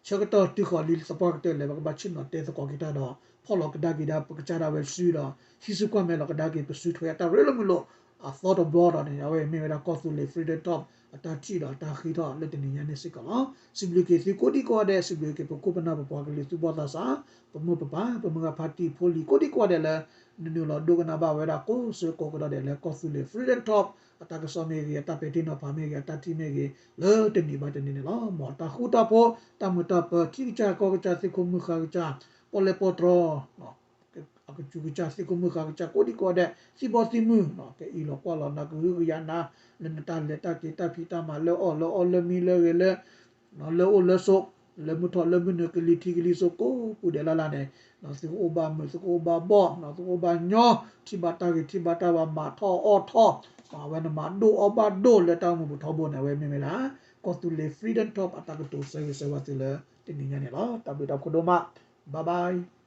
ဆၢကတီၢ်တုၤဃီၤလံသပှၢ်ကတၢၢ်လၢပကဘၣ်ဆ့ၣ်နီၤတဲသကိးက့ၤတၢ်ဒီး ဖီၣ်လီၤကဒါက့ၤဒၣ်ပကစၢ်ဒၣ်ဝဲစုဒီး ဟံးစုကွၢ်မဲာ်လီၤကဒါက့ၤပစုထွဲအတၢ်ရ့လိာ်မုာ်လိာ် အသီတဘျီဒီးန့ၣ် အဝဲမ့ၢ်ဝဲဒၣ်ကီၢ်သူလ့ၤ Freedom Talk အတၢ်ထံၣ်ဒီးအတၢ်ဃ့ထီၣ်လၢတနံၤညါန့ၣ်စ့ၢ်ကီးလီၤ. စံးဘျုးက့ၤသုကိးဒံကိးဂၤဒဲး, စံးဘျုးက့ၤပခိၣ်ပနၢ်ပပှၤကလုာ်သူၣ်ဘီၣ်သးစၢ်, ပမိၢ်ပပၢ်, ပမုၢ်ဂၤဖါတံၢ်ဖိလံၤကိးဒံကိးဂၤဒဲးလၢ နနုာ်လီၤဒိကနၣ်ဘၣ်ဝဲဒၣ်ကိးဆၢကိးကတီၢ်ဒဲးလၢကီၢ်သူလ့ၤ Freedom Talk အတၢ်ကစီၣ်မ့ၢ်ဂ့ၤ, အတၢ်ပဲာ်ထံနီၤဖးမ့ၢ်ဂ့ၤ, အတၢ်ထံၣ်မ့ၢ်ဂ့ၤ, လၢတနံၤဘၣ်တနံၤန့ၣ်လီၤ. မ်တၢ်ဃူတၢ်ဖိး, တၢ်မုာ်တၢ်ပၢၤ, ထံကစၢ်ကီၢ်ကစၢ် သုးခိၣ်မုၢ်ဃါကစၢ်, ပီၣ်လဲၣ်ပီၣ်တြီ အကစူၤကစၢ် သုးခိၣ်မုၢ်ဃါကစၢ်ကိးဒံကိးဂၤဒဲး သံဘီသံမုၢ် ကအံးလီၤကွၢ်လီၤနၤ ကဟုကယာ်နၤ လၢနတၢ်လဲၤတၢ်က့ၤတၢ်ဖံးတၢ်မၤလၢအီၣ်လၢအီလၢမံလၢဂဲၤလၢ လၢအိၣ်လၢဆိး လၢမုၢ်ထီၣ်လၢမုၢ်နုာ် ကလံၤထံးကလံၤစိးကိးပူၤဒဲးလၢ်လၢ်န့ၣ် သုကအိၣ်ဘၣ်မုာ် သုကအိၣ်ဘၣ်ဘီၣ် သုကအိၣ်ဘၣ်ညီ ထံၣ်ဘၣ်တၢ်ဂ့ၤထံၣ်ဘၣ်တၢ်ဘၣ် မၤထီၣ်အီၣ်ထီၣ် အဝဲန့ၣ်မၤဒိၣ်အီၣ်ဘၣ်ဒိၣ်လၢတၢ်အိၣ်မူပူၤထီဘိန့ၣ် အဝဲမ့ၢ်ဝဲဒၣ် ကီၢ်သူလ့ၤ Freedom Talk အတၢ်ကတိၤဆၢဂ့ၤဆၢဝါသုလၢတနံၤညါန့ၣ်လီၤ. တၢ်ဘျုးတၢ်ဖှိၣ်ဒိၣ်မး Bye bye.